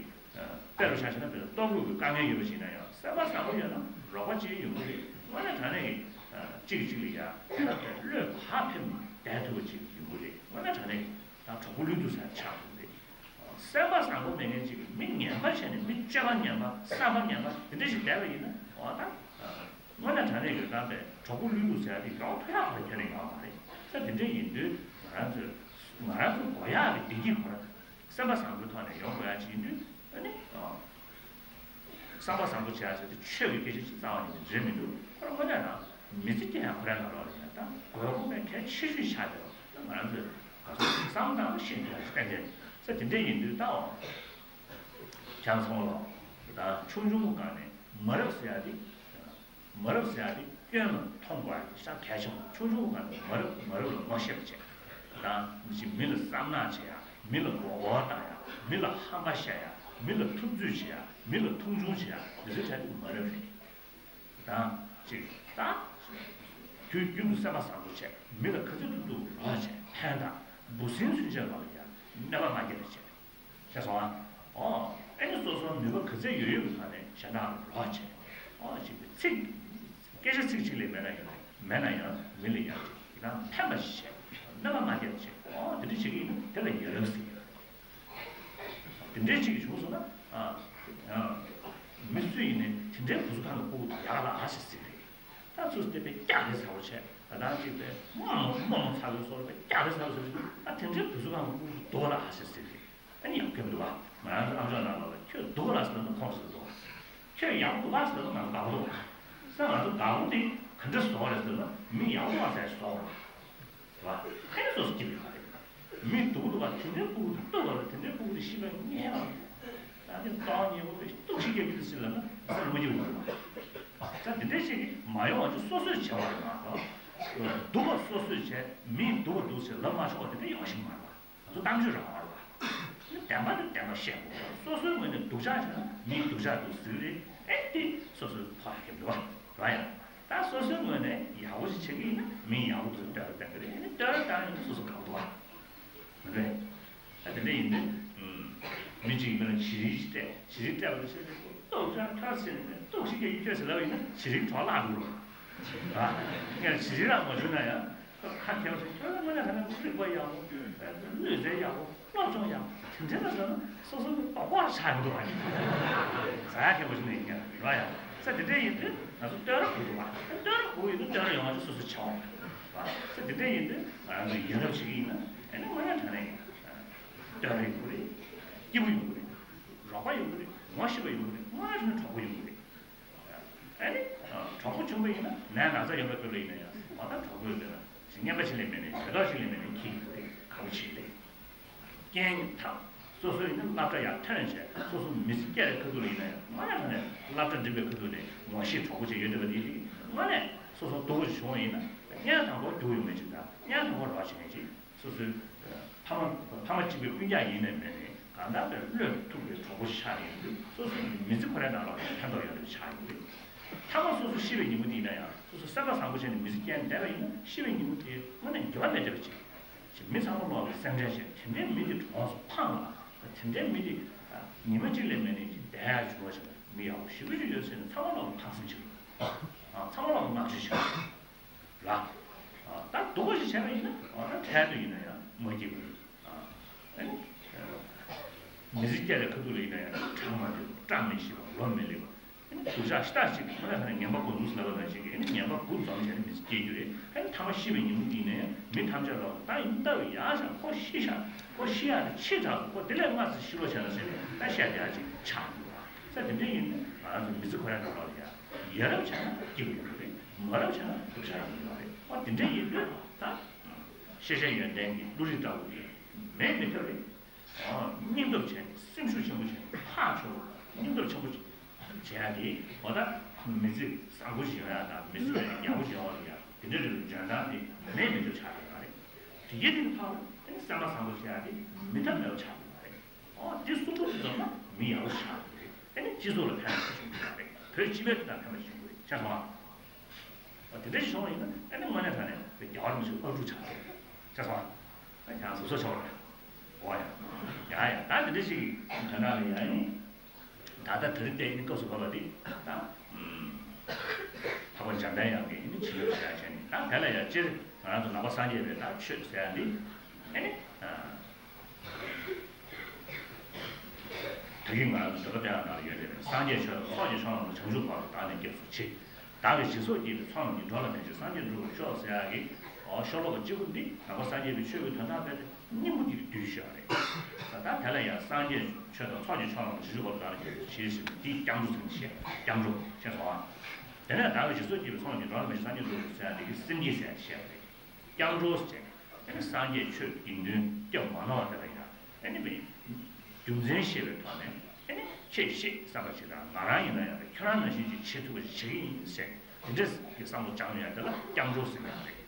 དཔེ་རུ་ཆ་བཞག་ན། དཔེར་ན་ལྟོ་གོས་ཀྱི་དཀའ་ངལ་ཡོད་པ་ཞིག་ན་ཡང་། སེམས་པ་བཟང་པོ་ཡོད་ན་རོགས་པ་བྱེད་ཡོང་གི་རེད། དངོས་གནས་དྲང་གནས་ཀྱི་གཅིག་གིས་གཅིག་ལ་ཡ་ད་བློས་བག་ཕེབས་ནས་བསྡད་ཐུབ་པ་ཅིག་ཡོང་གི་རེད། དངོས་གནས་དྲང་གནས་ཀྱི་ད་གྲོགས་པོ་ལུས་སྟོབས་ཟེར་ཆགས་ཐུབ་རེད། སེམས་པ་བཟང་པོ་མེད་མཁན་ཅིག་གིས་མི་ངན་པ་བྱས་ནས། མི་སྤྱོད་པ་ངན་པ། བསམ་པ་ངན་པ་དེ་འདྲ་ཞིག་བསྡད་པ་ཡིན་ན། འོ་ད་དངོས་གནས་དྲང་གནས་ཀྱི་ད་པའི་གྲོགས་པོ་ལུས་སྟོབས་ཟེར་ཡ་དེ་ཡོང་ཐུབ་ཡག་ག་ཁྱོན་ནས་ཡོང་བ་མ་རེད། ས་དེ་འདྲ་ཡིན་དུས་ང་རང་ཚོས་ང་རང་ཚོ་དགོས་ཡག་གི་བདེ་སྐྱིད་ཁོ་རང་སེམས་པ་བཟང་པོའི་ཐོག་ནས་ཡོང་དགོས་ཡག་ཅིག་ཡིན་དུས། ཨ་ནི་ཨ། བསམ་པ་བཟང་པོ་བྱེད་ཡག་ཟེར་དེ་ཆོས་ཀྱི་སྐད་ཆ་ཅིག་རྩ་བ་ཉིད་ནས་རེད་མི་འདུག་ཁོ་རང་དངོས་གནས་རང་མི་ཚེ་སྐྱེལ་ཡག་ཁོ་རང་ལ་རོགས་ཡིན་ན་ད་དགོས་མཁོ་མེད་གལ་ཆེ་ཤོས་ཆགས་བསྡད་པ། ང་རང་ཚོས་ག་ཚོད་བསམ་བཏང་ཤེས་འདུག་ཏན་ཏན། ས་དེ་འདྲ་ཡིན་དུས་ད་འོ་ཁྱེད་ཚང་མ་ལོ། ད་ཆུང་ཆུང་སྒང་ནས་མ་རབས་ཟེར་ཡག་དེ། མ་རབས་ཟེར་ཡག་དེ་སྐྱོན་ལ་མཐོང་དགོས་ཡག་དེ་ཤ་གལ་ཆེན་པོ། ཆུང་ཆུང་སྒང་ནས་མ་རབས་མ་རབས་ལ་ངོ་ཤེས་པ་བྱས། ད་མི་ཅིག་མི་ལ་བསམ་ནག་བྱེད་ཡག་མི་ལ་མགོ་སྐོར་བཏང་ཡག་མི་ལ་ཧམ་པ་བཤད་ཡག་མི་ལ་ཐུབ་ཚོད་བྱེད་ཡག་མི་ལ་མཐོང་ཆུང་བྱེད་ཡག་འདི་ཚོའི་གྲས་དེ་མ་རབས་རེད། ད་ཅིག་ད་དུས་རྒྱུན་དུ་སེམས་པ་བཟང་པོ་བྱས། མི་ལ་ག་ཚོད་ཐུབ་ཐུབ་རོགས་བྱས། ཕན་དང་འབུ་སྲིན་ཚུན་ཆད་ལ་ཡང་གནོད་པ་མ་སྐྱེལ་བ་བྱས། ཤེས་སོང་ཨ། ཨོ། ཨ་ནི་སོ་སོའི་ནུས་པ་ག་ཚོད་ཡོད་ཡོད་ཀྱི་ཐོག་ནས་གཞན་དག་ལ་རོགས་བྱས། ཨོ། ཅིག་ཚིག་སྐད་ཆ་ཚིག་གཅིག་ལས་མེད་ན་ཡང་མེད་ན་ཡང་མི་ལ་ཡང་ཅིག་ཡིན་ན་ཕན་པ་ཞིག་བྱས། གནོད་པ་མ་སྐྱེལ་བ་བྱས། ཨོ། དེ་འདྲ་བྱེད་ཀྱི་ཡིན་ན་དེ་ལ་ཡ་རབས་ཟེར་གྱི་ཡོད་རེད། དེ་འདྲའི་ཅིག་བྱུང་སོང་ན། ཨ། ཨ། མི་སུ་ཡིན་ནའི་དེ་འདྲའི་བུ་གསོ་ཁང་གི་སྤུ་གུ་ཡག་ལ་ཨ་ཞེས་ཟེར་གི་རེད། ད་ཚུར་དེ་པའི་སྐྱག་རེ་ཟ་བོ་བྱས། ད་ལྟ་ཅིག་པའི་རྨོ་མོ་རྨོ་མོ་ཚ་བའི་སོར་པའི་སྐྱག་རེ་ཟ་བོ་ཟེར་གི་རེད། ད་དེ་འདྲའི་བུ་གསོ་ཁང་གི་སྤུ་གུ་སྡུག་ལ་ཨ་ཞེས་ཟེར་གི་རེད། ཨ་ནི་ཡག་གི་མི་འདུག་བ། ང་རང་ཚོ་ཨམ་ཅོག་ནང་ལོགས་ལ་ཁྱོད་སྡུག་ལ་ཟེར་ན་ཁོང་ཟེར་འདུག་བ། ཁྱོད་ཡག་འདུག་ག་ཟེར་ན་ང་ཚོ་དགའ་པོ་འདུག་བ། ས་ང་ཚོ་དགའ་པོ་དེ་ག་འདྲ་བཟོ་བ་རེད་ཟེར་ན་མི་ཡག་འདུག་ག་ཟེར་བཟོ་བ་རེད། རེད་བ། ཕན་སོ་སོ་སྐྱིད་པའི་ཁ་རེད། མི་སྡུག་འདུག་བ། དེ་འདྲའི་སྤུ་གུ་དེ་སྡུག་བ་ལ་དེ་འདྲའི་སྤུ་གུ་དེ་ཤི་བའི་ངན་བ། ད་དེ་ཏོག་ཉེ་བོ་དེ་སྡུག་ཤི་རྒྱག་རྒྱུ་དེ་སྲིད་ལ་ན་ས་ལ་མ་སྐྱིད་པ་འདུག་བ། ས་དེ་འདྲའི་ཞིག་གི་མ་ཡོང་བ་ཅིག་སོ་སོས་བྱས་པ་རེད་མ་གཏོགས། སྡུག་པ་སོ་སོས་བྱས། མི་སྡུག་པ་འདུག་ཟེར་ལབ་མ་ཆོག་པ་དེ་འདྲ་ཡོང་ཞིག་མ་རེད་བ། ང་ཚོ་གཏམ་བརྗོད་རང་དབང་རེད་བ། བདེན་པ་ནི་བདེན་པ་བཤད་དགོས། སོ་སོའི་ངོས་ནས་སྡུག་ཅག་བྱས་ན་མིའི་སྡུག་ཅག་འདུག་ཟེར་གི་རེད། ཨེ་དེ་སོ་སོའི་ཕོག་ཡག་གི་འདུག་བ། རེད་བ་ཡ། ད་སོ་སོའི་ངོས་ནས་ཡག་པོ་ཞིག་བྱེད་ཀྱི་ཡིན་ན་མི་ཡག་པོ་དེ་ཚོ་བསྟོད་པ་བསྟན་གི་རེད། ཨེ་ནི་བསྟོད་པ་བཏང་ཡོང་དུས་སོ་སོ་དགའ་པོ་འདུག་བ། མི་འདུག་ཨེ། ད་དེ་འདྲ་ཡིན་དུས། ཨུམ། མི་གཅིག་གིས་དཔེར་ན་བྱི་རིལ་ཞིག་སྤྲད། བྱི་རིལ་སྤྲད་པ་དང་ཆབས་ཅིག་སྡུག་ཅག་ཁྱོད་ཟེར་ནས་སྡུག་ཤི་རྒྱག་གི་ཁྱོད་ཟེར་ལབ་པ་ཡིན་ན་བྱི་རིལ་གྲོགས་བརླག་འགྲོ་རེད་བ། ངས་བྱི་རིལ་རང་མ་བྱུང་ན་ཡང་། ཁ་མཁས་པ་ཞིག་ཁྱོད་ལ་དངོས་གནས་ཁ་ནས་རིག་པ་ཡག་པོ། ལུས་རྩལ་ཡག་པོ། སློབ་སྦྱོང་ཡག་པོ་དེ་འདྲ་ལ་ཟེར་ན་སོ་སོ་གི་ལྟོ་ཕོར་ཆགས་ཀྱི་འདུག་བ། ཟ་ཡག་མཁས་པོ་ཞིག་ནས་ཡིན་ཀྱང་རོ་ཡ། ས་དེ་འདྲ་ཡིན་དུས་ང་ཚོ་བསྟོད་ར་དགོས་འདུག་བ། བསྟོད་ར་དགོས་ཡིན་ན་བསྟོད་ར་ཡོང་བ་ཅིག་སོ་སོ་བྱའོ། ས་དེ་འདྲ་ཡིན་དུས་ང་རང་ཚོ་ཡ་རབས་བྱེད་ཀྱི་ཡིན་ན་ཨ་ནི་དངོས་གནས་དྲང་གནས་ཡིན་ན་བསྟོད་ར་ཡོང་གི་རེད། སྐྱིད་པོ་ཡོང་གི་རེད། རོགས་པ་ཡོང་གི་རེད། ངོ་ཤེས་པ་ཡོང་གི་རེད། དངོས་གནས་དྲང་གནས་གྲོགས་པོ་ཡོང་གི་རེད། ཨ་ནི་གྲོགས་པོ་བྱུང་བ་ཡིན་ན་ནད་ན་ཚ་ཡོད་པའི་སྐབས་ལ་ཡིན་ན་ཡང་འོ་ད་གྲོགས་པོ་ཡོད་པས་ན་ཞིག་རྔན་པ་ཕྱི་ལས་མེད་ནས་དེ་དག་ཕྱི་ལས་མེད་ནས་ཁྱི་ཡོང་གི་རེད། ཁ་བོ་ཕྱི་ལས། རྐྱེན་དང་། སོ་སོའི་ནི་སློབ་གྲྭ་ཡར་ཐོན་བྱས་སོ་སོ་མི་ཚེ་སྐྱེལ་བའི་ཁ་ཐུག་ལ་ཡིན་ན་ཡང་དངོས་གནས་དྲང་གནས་སློབ་གྲྭ་འགྲིམ་པའི་ཁ་ཐུག་ནས་ངོ་ཤེས་གྲོགས་པོ་ཅིག་ཡོད་བསྡད་པ་དེ་ཞིག་དངོས་གནས་སོ་སོ་སྡུག་པོ་ཞིག་བྱུང་བ་ཡིན་ན་སྔོན་དང་པོ་རྒྱུག་ཡོང་མཁན་ཅིག་དང་སྔོན་དང་པོ་རོགས་བྱེད་མཁན་ཅིག་སོ་སོའི་ཕ་མ་ཕ་མ་གཅིག་པའི་སྤུན་ཀྱག་ཡིན་ནའི་མིན་ནའི་གང་ལྟར་དཔེ་བློས་ཐུབ་པའི་གྲོགས་པོ་ཞིག་ཆགས་ཡོང་དུས་སོ་སོའི་མི་ཚེ་ཁོ་རའི་ནང་ལ་ཡང་ཕན་ཐོགས་ཡོད་པ་ཆགས་ཡོང་དུས་ཐ་མ་སོ་སོ་ཤི་བའི་ཉིན་མོ་དེ་ཡིན་ན་ཡང་སོ་སོ་སེམས་པ་བཟང་པོ་བྱས་ནས་མི་ཚེ་སྐྱེལ་བསྡད་པ་ཡིན་ན་ཤི་བའི་ཉིན་མོ་དེ་དངོས་གནས་འགྱུར་བ་མེད་བསྡད་པ་ཅིག་མི་ཚང་མ་ལོག་ལ་སེམས་ཁྲལ་བྱས་དེ་འདྲའི་མི་དེ་གྲོངས་སོང་ཕངས་ལ་དེ་འདྲའི་མི་དེ་ཉི་མ་གཅིག་ལས་མེད་ནས་ཅིག་བསྡད་ཡག་བྱུང་བ་ཞིག་མི་ཡག་པོ་ཞེ་པོ་ཅིག་ཡོད་ཟེར་ནས་ཚང་མ་ལོག་ལ་ཕངས་སེམས་བྱེད་དགོས། ཚང་མ་ལོག་ལ་བསྔགས་བརྗོད་བྱེད་དགོས་ལ། ད་སྡུག་པོ་ཞིག་བྱས་པ་ཡིན་ན་ད་འཕྲལ་དུ་ཡིན་ན་ཡང་མ་སྐྱིད་པ་རེད། མི་ཚེ་སྐྱེལ་བའི་ཁ་ཐུག་ལ་ཡིན་ན་ཡང་གྲང་མ་འདུག་སྐྲ་མི་ཞིམ་པ་ལོ་མི་ལེགས་པ། སྡུག་ཅག་ཤ་སྟག་ཅིག་ཁོ་ན་ཁ་ནས་ངན་པ་དགུ་འདུག་ལབ་པ་ནང་བཞིན་གྱི་ངན་པ་དགུ་འཛོམས་བྱས་ནས་མི་ཚེ་སྐྱེལ་རྒྱུ་རེད། ཨ་ནི་ཐ་མ་ཤི་བའི་ཉིན་མོ་དེ་ནས་མི་ཐམས་ཅད་ལ་ད་ཡིན་ལྟ་བུ་ཡག་ཤག་ཁོ་ཤི་ཤག་ཁོ་ཤི་ཡག་དེ་ཕྱིས་དྲགས་སོང་ཁོ་དེ་ལས་སྔ་ཙམ་ཤི་ལོ་བྱས་ན་ཟེར་ནས་ད་བཤད་བསྡད་ཡག་ཅིག་ཆགས་འདུག་ཨ། ས་དེ་འདྲ་ཡིན་ན་ང་རང་ཚོ་མི་ཚེ་ཁོ་རང་ནང་ལོགས་ལ་ཡ་ཡ་རབས་བྱས་ན་སྐྱིད་པོ་ཡོང་གི་རེད། མ་རབས་བྱས་ན་སྡུག་ཅག་ཡོང་གི་རེད། ཨ་དེ་འདྲ་ཡིན་དུས་ད་ཤེས་བྱའི་ཡོན་ཏན་གྱི་བློ་རིག་ལྟ་བུ་དེ་མེད་མི་ཐུབ་རེད། སྙིང་སྟོབས་ཆེན་སེམས་ཤུགས་ཆེན་པོ་ཆེན་ཁག་ཆེ་བོ་སྙིང་སྟོབས་ཆེན་པོ་བྱས་ཡ་དེ་འོ་ད་མི་ཚེ་བཟང་པོ་ཞིག་ཡོང་ཡ་དང་མི་ཚེ་ཡག་པོ་ཞིག་ཡོང་བ་ལ་ཡ་དེ་འདྲ་རེད་འཇོན་ཐང་དེ་མེད་མི་འདུག་ཆགས་ཡོད་པ་རེད། དེ་གའི་དེ་ཐོག་ནས་སེམས་པ་བཟང་པོ་བྱས་ཡ་དེ་མི་ཐབས་མེད་པ་ཆགས་ཡོད་པ་རེད། འོ་དེ་གསུམ་པོ་དེ་ཚོ་ན་མི་ཡག་པོ་ཆགས་ཡོད་རེད། ཨ་ནི་སྤྱི་ཚོགས་ལ་ཕན་པ་བྱུང་ཡོད་རེད། བོད་སྤྱི་པའི་དེ་དང་ཕན་པ་བྱུང་དགོས་ཤེས་སོང་ཨ། དེ་འདྲ་ཞིག་བྱུང་བ་ཡིན་ན་ཨ་ནི་དངོས་གནས་དྲང་གནས་རྒྱལ་བ་རིན་པོ་ཆེ་ཨབ་ཕྲུག་ཆགས་ཀྱི་རེད་ཤེས་སོང་ཨ། ཡང་གཟབ་གཟབ་ཆོག་རེད། འོ་ཡ། ཡ་ཡ་ད་དེ་འདྲ་ཞིག་དོན་དག་ལ་ཡ་ཡིན། ད་ལྟ་དེ་རིང་བལྟས་ནི་སྐབས་སུ་བབས་པ་འདི་ད་འཕགས་པ་འཇམ་དཔལ་དབྱངས་ཀྱིས་ནི་བྱིན་རླབས་ཞུ་ཡ་བྱས་ནས་ད་དེ་ལ་ཡ་སྤྱིར་ང་རང་ཚོ་ནང་པ་སངས་རྒྱས་པའི་ད་ཆོས་ཟེར་ཡ་འདི་ཨ་ནི། ད་གིན་ང་ཚོ་འདོད་པ་བསྟན་པ་ནང་ལ་ཡོད་རེད། སངས་རྒྱས་ཆོས་དང་ཚོགས་ཀྱི་མཆོག་རྣམས་ལ། བྱང་ཆུབ་བར་དུ་བདག་ནི་སྐྱབས་སུ་མཆི། བདག་གིས་སྦྱིན་སོགས་བགྱིས་པའི་ཚོགས་རྣམས་ཀྱིས། འགྲོ་ལ་ཕན་ཕྱིར་སངས་རྒྱས་འགྲུབ་པར་ཤོག་ཟེར་ཡག་གི་ཨོ་ཤོ་ལོ་ཀ་གཅིག་པོ་འདི་ནང་པ་སངས་རྒྱས་པའི་ཆོས་ཀྱི་དོན་དག་དཔེ་སྙིང་པོ་འདི་བསྡུས་ཤོག་རེད། ད་ལྟ་དེ་ལ་ཡང་སངས་རྒྱས་ཆོས་དང་ཚོགས་ཀྱི་མཆོག་རྣམས་ལ། བྱང་ཆུབ་བར་དུ་བདག་ནི་སྐྱབས་སུ་མཆི་ཟེར་འདི་སྐྱབས་འགྲོ་ཟེར་ནས་བཤད། སྐྱབས་འགྲོ་ཤེས་སོང་ཨ། དེ་ནས་བདག་གིས་སྦྱིན་སོགས་བགྱིས་པའི་ཚོགས་རྣམས་ཀྱིས། འགྲོ་ལ་ཕན་ཕྱིར་སངས་རྒྱས་འགྲུབ་པར་ཤོག་ཟེར་ཡག་འདི་གི་སེམས་བསྐྱེད་ཟེར་ཡག་བཤད་རེད། སྐྱབས་འགྲོ་ཟེར་ནས་སངས་རྒྱས་ཆོས་དགེ་འདུན་སྐྱབས་མ་ནོར་བ་དེ་ལ་ཡང་ཨ་ནི་མི་རྒྱུ་མཚན་ཤེས་པའི་ཐོག་ནས་ཨ་ནི་ཁྱེད་ཤེས་བསམ་པ་ཞིག་དང་ང་རང་ཡིན་ན་ཡང་ཁྱོད་རང་ནང་བཞིན་ཅིག་བྱེད་ཐུབ་པ་ཞིག་བྱེད་ཀྱི་ཡིན་ཟེར་དེ་འདྲས་ཀྱི་བསམ་བློ་བཅངས་ཡོད་དེ་ལ་སྐྱབས་འགྲོ་ཟེར་ཡག་རེད།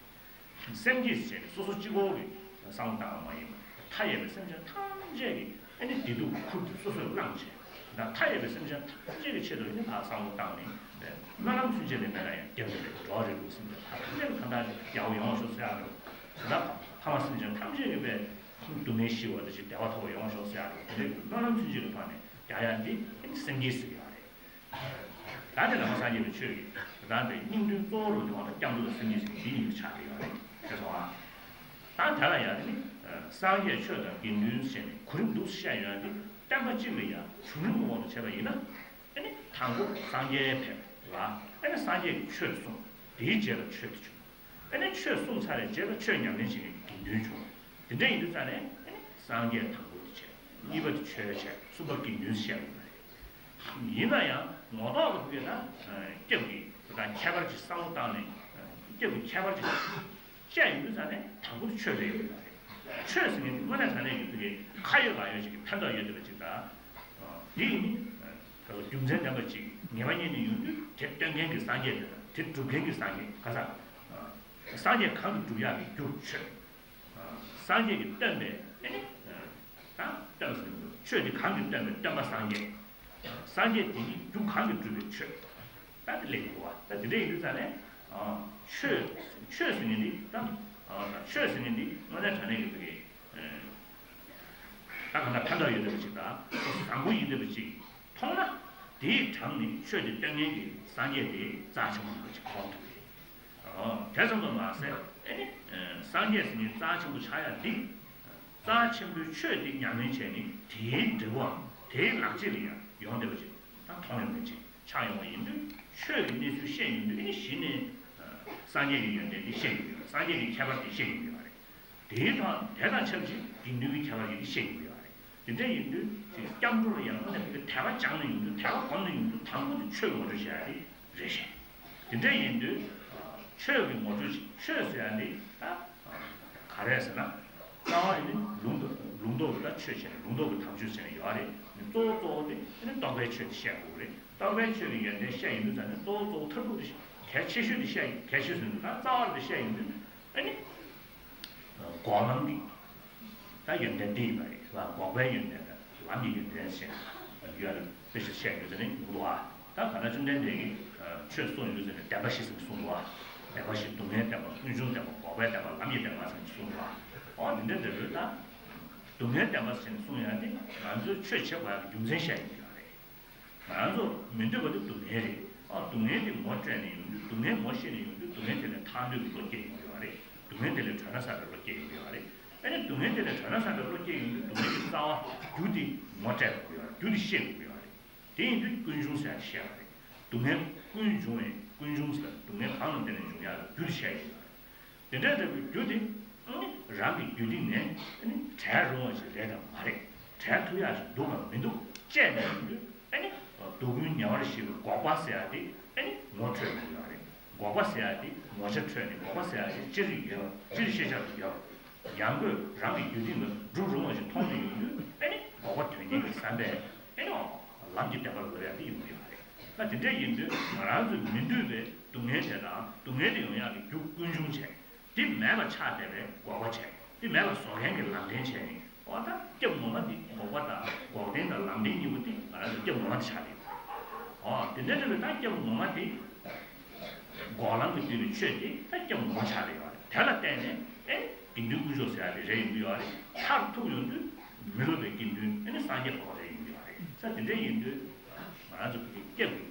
སེམས་བསྐྱེད་ཟེར་ནས་སོ་སོ་གཅིག་པོ་གི་བསམ་བློ་བཏང་བ་མ་ཡིན་པར་མཐའ་ཡས་པའི་སེམས་ཅན་ཐམས་ཅད་ཀྱི་ཨ་ནི་བདེ་སྡུག་ཁུར་དུ་སོ་སོས་བླངས་བྱས། ད་མཐའ་ཡས་པའི་སེམས་ཅན་ཐམས་ཅད་ཀྱི་ཆེད་དུ་ནི་ཕར་བསམ་བློ་བཏང་ནས་སྨོན་ལམ་ཚུན་ཆད་ལས་མེད་ན་ཡང་རྒྱབ་ནས་འགྲོ་བ་རིགས་དྲུག་སེམས་ཅན་ཐམས་ཅད་ལ་ཕན་ཐོགས་ཡག་པོ་ཡོང་བ་ཤོག་ཟེར་ཡག་རེད། ད་ཕ་མ་སེམས་ཅན་ཐམས་ཅད་ཀྱི་དཔེ་སྡུག་བསྔལ་ཞི་བ་དང་བདེ་བ་ཐོབ་པ་ཡོང་བ་ཤོག་ཟེར་ཡག་རེད། དེ་འདྲའི་སྨོན་ལམ་ཚུན་ཆད་ཀྱི་ཐོག་ནས་རྒྱག་ཡག་འདི་སེམས་བསྐྱེད་ཟེར་ཡག་རེད། ད་དེ་ནང་པ་སངས་རྒྱས་པའི་ཆོས་ཀྱི་ད་དེ་སྙིང་དོན་གཙོ་བོ་རུ་དེ་འོ་ན་སྐྱབས་འགྲོ་དང་སེམས་བསྐྱེད་ཟེར་འདི་གཉིས་ཆགས་ཀྱི་ཡོད་རེད། ཤེས་སོང་ཨ། ད་དེ་ལ་ཡང་ནི་སངས་རྒྱས་ཆོས་དང་དགེ་འདུན་ཟེར་ནས་གོ་རིམ་འདུག་བཤད་ཡོད་དེ་བསྟན་པ་གཅིག་ལ་ཡང་བྱུང་རིམ་འོག་ཏུ་བྱས་པ་ཡིན་ན་ཨ་ནི་དང་པོ་སངས་རྒྱས་ཕེབས་ལ་ཨ་ནི་སངས་རྒྱས་ཀྱི་ཆོས་གསུངས། དེའི་རྗེས་ལ་ཆོས་དེ་བྱུང་། ཨ་ནི་ཆོས་གསུངས་ཚར་བའི་རྗེས་ལ་ཆོས་ཉམས་ལེན་བྱེད་མཁན་གྱི་དགེ་འདུན་བྱུང་། དེ་འདྲ་ཡིན་དུས་ཙང་ནས་ཨ་ནི་སངས་རྒྱས་དང་པོ་དེ་བྱས། གཉིས་པ་དེ་ཆོས་བྱས། གསུམ་པ་དགེ་འདུན་བཤད་ཡོད་པ་རེད། ཡིན་ན་ཡང་ངོ་ཐོག་ཏུ་དཔེར་ན་སྐྱབས་ཀྱི་ད་ཁྱད་པར་གྱི་བསམ་བློ་བཏང་ནས་སྐྱབས་ཀྱི་ཁྱད་པར་གྱི་བཤད་ཡོང་དུས་ཙང་ནས་དང་པོ་དེ་ཆོས་རེད་ཡོད་པ་རེད། ཆོས་ཟེར་མཁན་དེ་དངོས་གནས་དྲང་གནས་ཀྱི་དེ་གའི་ཁ་ཡོད་ལག་ཡོད་ཅིག་གི་ཕན་ཐོགས་ཡོད་བསྡད་པ་ཅིག་དང་། འདི་ཡིན་ནི། ད་གཟོད་རྒྱུ་མཚན་ལྡན་པ་ཅིག་ངེས་པ་རྙེད་ནས་ཡོང་དུས་དེ་སྟོན་མཁན་གྱི་སངས་རྒྱས་དེ་དང་དེ་སྒྲུབ་མཁན་གྱི་སངས་རྒྱས་ག་ས། སངས་རྒྱས་གང་གིས་སྒྲུབ་ཡག་གི་རྒྱུ་ཆོས། སངས་རྒྱས་ཀྱིས་སྟོན་པའི་ཨེ་ནི། ད་སྟོན་པ་ཟེར་གྱི་འདུག་ཆོས་དེ་གང་གིས་སྟོན་པའི་སྟོན་པ་སངས་རྒྱས། སངས་རྒྱས་དེ་ཉིད་རྒྱུ་གང་གིས་སྒྲུབ་པའི་ཆོས། ད་དེ་ལས་གོ་བ་ད་དེ་འདྲ་ཡིན་དུས་ཙང་ནས། ཆོས་ཆོས་ཟེར་མཁན་འདི་ད། ཆོས་ཟེར་མཁན་འདི་དངོས་གནས་དྲང་གནས་ཀྱི་བོད་ཀྱི། ད་གང་ལྟར་ཕན་ཐོགས་ཡོད་བསྡད་པ་ཅིག་དང་བཟང་པོ་ཡིན་བསྡད་པ་ཅིག་མཐོང་ན། དེའི་གྲངས་ནི་ཆོས་དེ་སྟོན་མཁན་གྱི་སངས་རྒྱས་དེ་རྩ་ཆེན་པོ་ཡིན་པ་ཅིག་མཐོང་ཐུབ་པས། དེ་ཙམ་དུ་མ་ཟད་ཨེ་ནི། སངས་རྒྱས་ཟེར་མཁན་རྩ་ཆེན་པོ་ཆགས་ཡ་འདི། རྩ་ཆེན་པོའི་ཆོས་འདི་ཉམས་ལེན་བྱས་ནས་དེའི་འབྲས་བུའམ་དེའི་ལག་རྗེས་ལ་ཡང་ཡོང་བསྡད་པ་ཅིག་ད་མཐོང་ཡོང་མཁན་ཅིག་ཆགས་ཡོང་བ་ཡིན་དུས་ཆོས་ཀྱི་གནས་ཚུལ་བཤད་ཡོང་དུས་ཨེ་ནི་གཞི་ནས་སངས་རྒྱས་ཀྱི་ཡོན་ཏན་འདི་བཤད་ཡོང་གི་ཡོད་ སངས་རྒྱས་ཀྱི་ཁྱད་པར་དེ་བཤད་ཡོང་གི་ཡོད་རེད། དེའི་ཐོག་དེ་དང་ཆབས་ཅིག་དགེ་འདུན་གྱི་ཁྱད་པར་ཡོད་དེ་བཤད་ཡོང་གི་ཡོད་རེད། དེ་འདྲ་ཡིན་དུས་ཅིག་སྐྱབས་འགྲོ་ལ་ཡང་ན་དེ་དད་པ་བཅངས་ནས་ཡོང་དུས་དད་པ་སྒོམ་ནས་ཡོང་དུས་དང་པོ་དེ་ཆོས་ངོ་སྤྲོད་བྱེད་ཡ་དེ་རེད་ཤག་དེ་འདྲ་ཡིན་དུས་ཆོས་ཀྱི་ངོ་སྤྲོད་ཆོས་ཟེར་ཡ་དེ་ད་ག་རེ་ཟེར་ན། རྩ་བ་ཡིན་ན་ལུང་ལུང་རྟོགས་ལ་ཆོས་བྱས་ནས་ལུང་རྟོགས་ཀྱི་དམ་ཆོས་བྱས་ནས་ཡོད་རེད། གཙོ་བོ་གཙོ་བོ་དེ་ནི་རྟོགས་པའི་ཆོས་དེ་བཤད་དགོས་རེད། རྟོགས་པའི་ཆོས་ཀྱི་ཡོན་ཏན་བཤད་ཡོང་དུས་ཙང་ནས་གཙོ་བོ་གཙོ་བོ་མཐར་ཐུག་དེ་གལ་ཆེ་ཤོས་དེ་བཤད་གལ་ཆེ་ཤོས་ཟེར་ན་ད་རྩ་བ་རེད་དེ་བཤད་ཡོང་དུས་ཨ་ནི། འགོག་ལམ་གྱི་ད་ཡོན་ཏན་དེ་ཡིན་པ་རེད་བ། འགོག་པའི་ཡོན་ཏན་དང་ལམ་གྱི་ཡོན་ཏན་ཞེས་ཡོད་རེད། དཔེ་ཆ་བཤད་ཡོད་ཙང་ནི་འདུག་བ། ད་ག་ན་བཅོམ་ལྡན་འདས་ཀྱིས་ཆོས་གསུངས་ཡོད་ཙང་ནི་བདེན་པ་བཞི་ཟེར་ནས་གསུངས་འདུག་བ། བདེན་པ་བཞི་སྡུག་བསྔལ་བདེན་པ་ཀུན་འབྱུང་བདེན་པ་འགོག་པའི་བདེན་པ་ལམ་གྱི་བདེན་པ་ཟེར་ནས་གསུངས་འདུག་བ། འོ་འདི་འདྲ་འདྲ་བོའི་ད་སྡུག་བསྔལ་བདེན་པ་ཟེར་ནས་གསུངས་ཡ་དེ་ང་ཚོས་ཆོས་བྱེད་དགོས་ཡ་གི་རྒྱུ་མཚན་བཤད་ཡོད་ཀྱི་ཡོད་རེད། ང་ཚོ་མི་འདོད་པ་དེ་སྡུག་བསྔལ་རེད། ཨ་སྡུག་བསྔལ་དེ་ངོ་སྤྲད་ནས་ཡོང་དུས་སྡུག་བསྔལ་ངོ་ཤེས་ནས་ཡོང་དུས་སྡུག་བསྔལ་དེ་ལས་ཐར་འདོད་ཀྱི་བློ་སྐྱེ་ཡོང་གི་ཡོད་རེད། སྡུག་བསྔལ་དེ་ལས་གྲོལ་ན་བསམ་པའི་བློ་སྐྱེ་ཡོང་གི་ཡོད་རེད། ཨ་ནི་སྡུག་བསྔལ་དེ་ལས་གྲོལ་ན་བསམ་པའི་བློ་སྐྱེ་ཡོང་དུས་སྡུག་བསྔལ་གྱི་རྩ་བ་རྒྱུ་དེ་ངོ་སྤྲད་དགོས་ཀྱི་ཡོད་རེད། རྒྱུ་དེ་ཤེས་དགོས་ཀྱི་ཡོད་རེད། དེ་ཡིན་དུས་ཀུན་འབྱུང་ཟེར་ཡ་བཤད་པ་རེད། སྡུག་བསྔལ་ཀུན་འབྱུང་བའི་ཀུན་འབྱུང་ཟེར་སྡུག་བསྔལ་གང་ལ་བརྟེན་ནས་འབྱུང་ཡག་གི་རྒྱུ་དེ་བཤད་ཀྱི་ཡོད་རེད། དེ་འདྲ་འདྲ་བའི་རྒྱུ་དེ་ཨ་ནི་རང་གི་རྒྱུད་སྟེང་ནས་ཨ་ནི་བྲལ་རུང་བ་ཞིག་རེད་དམ་མ་རེད། བྲལ་ཐུབ་ཡག་ཞིག་འདུག་གམ་མི་འདུག་དཔྱད་ནས་ཡོང་དུས་ཨ་ནི་སྡུག་ཀུན་ཉེ་བར་ཞི་བའི་འགོག་པ་ཟེར་ཡག་དེ་ཨ་ནི་ངོ་འཕྲོད་དགོས་ཡག་རེད། འགོག་པ་ཟེར་ཡག་དེ་ངོ་ཆ་འཕྲོད་ནས་འགོག་པ་ཟེར་ཡག་དེ་སྤྱིར་ཡོད་པ་སྤྱིར་ཤེས་བྱ་དུ་ཡོད་པ། ཡང་སྒོས་རང་གི་རྒྱུད་སྟེང་ལ་འགྲུབ་རུང་བ་ཞིག་མཐོང་དུ་ཡོང་དུས་ཨ་ནི་འགོག་པ་དོན་གཉེར་གྱི་བསམ་པས་ཨ་ནི་ལམ་གྱི་བདེན་པ་ལ་འགོད་ཡག་དེ་ཡོང་གི་ཡོད་རེད། ད་དེ་འདྲ་ཡིན་དུས་ང་རང་ཚོས་མི་འདོད་པའི་སྡུག་བསྔལ་དེ་དང་སྡུག་བསྔལ་དེ་ཡོང་ཡག་གི་རྒྱུ་ཀུན་འབྱུང་བྱས། དེ་མེད་པ་ཆགས་བསྡད་པའི་འགོག་པ་བྱས། དེ་མེད་པ་བཟོ་མཁན་གྱི་ལམ་འདྲེན་བྱས་ནས་འོ་ད་སྐྱབས་ངོ་མ་དེ་འགོག་པ་དང་འགོག་བདེན་དང་ལམ་བདེན་གཉིས་པོ་དེ་ང་རང་ཚོ་སྐྱབས་ངོ་མ་དེ་ཆགས་བསྡད་ཡོད་རེད། འོ་དེ་འདྲ་འདྲ་བའི་ད་སྐྱབས་ངོ་མ་དེ། འགོག་ལམ་གྱིས་བསྡུས་པའི་ཆོས་དེ་ད་སྐྱབས་ངོ་མ་ཆགས་བསྡད་ཡོད་རེད། དེ་ལ་བརྟེན་ནས་ཨེ་དགེ་འདུན་དཀོན་མཆོག་ཟེར་ཡ་དེ་རེད་ཡོང་གི་ཡོད་རེད། མཐར་ཐུག་ཡོང་དུས་མི་སློབ་པའི་དགེ་འདུན་ཨེ་ནི་སངས་རྒྱས་འཕགས་པ་རེད་ཡོང་གི་ཡོད་རེད། ས་དེ་འདྲ་ཡིན་དུས་ང་རང་ཚོ་གི་སྐྱབས་ཀྱི་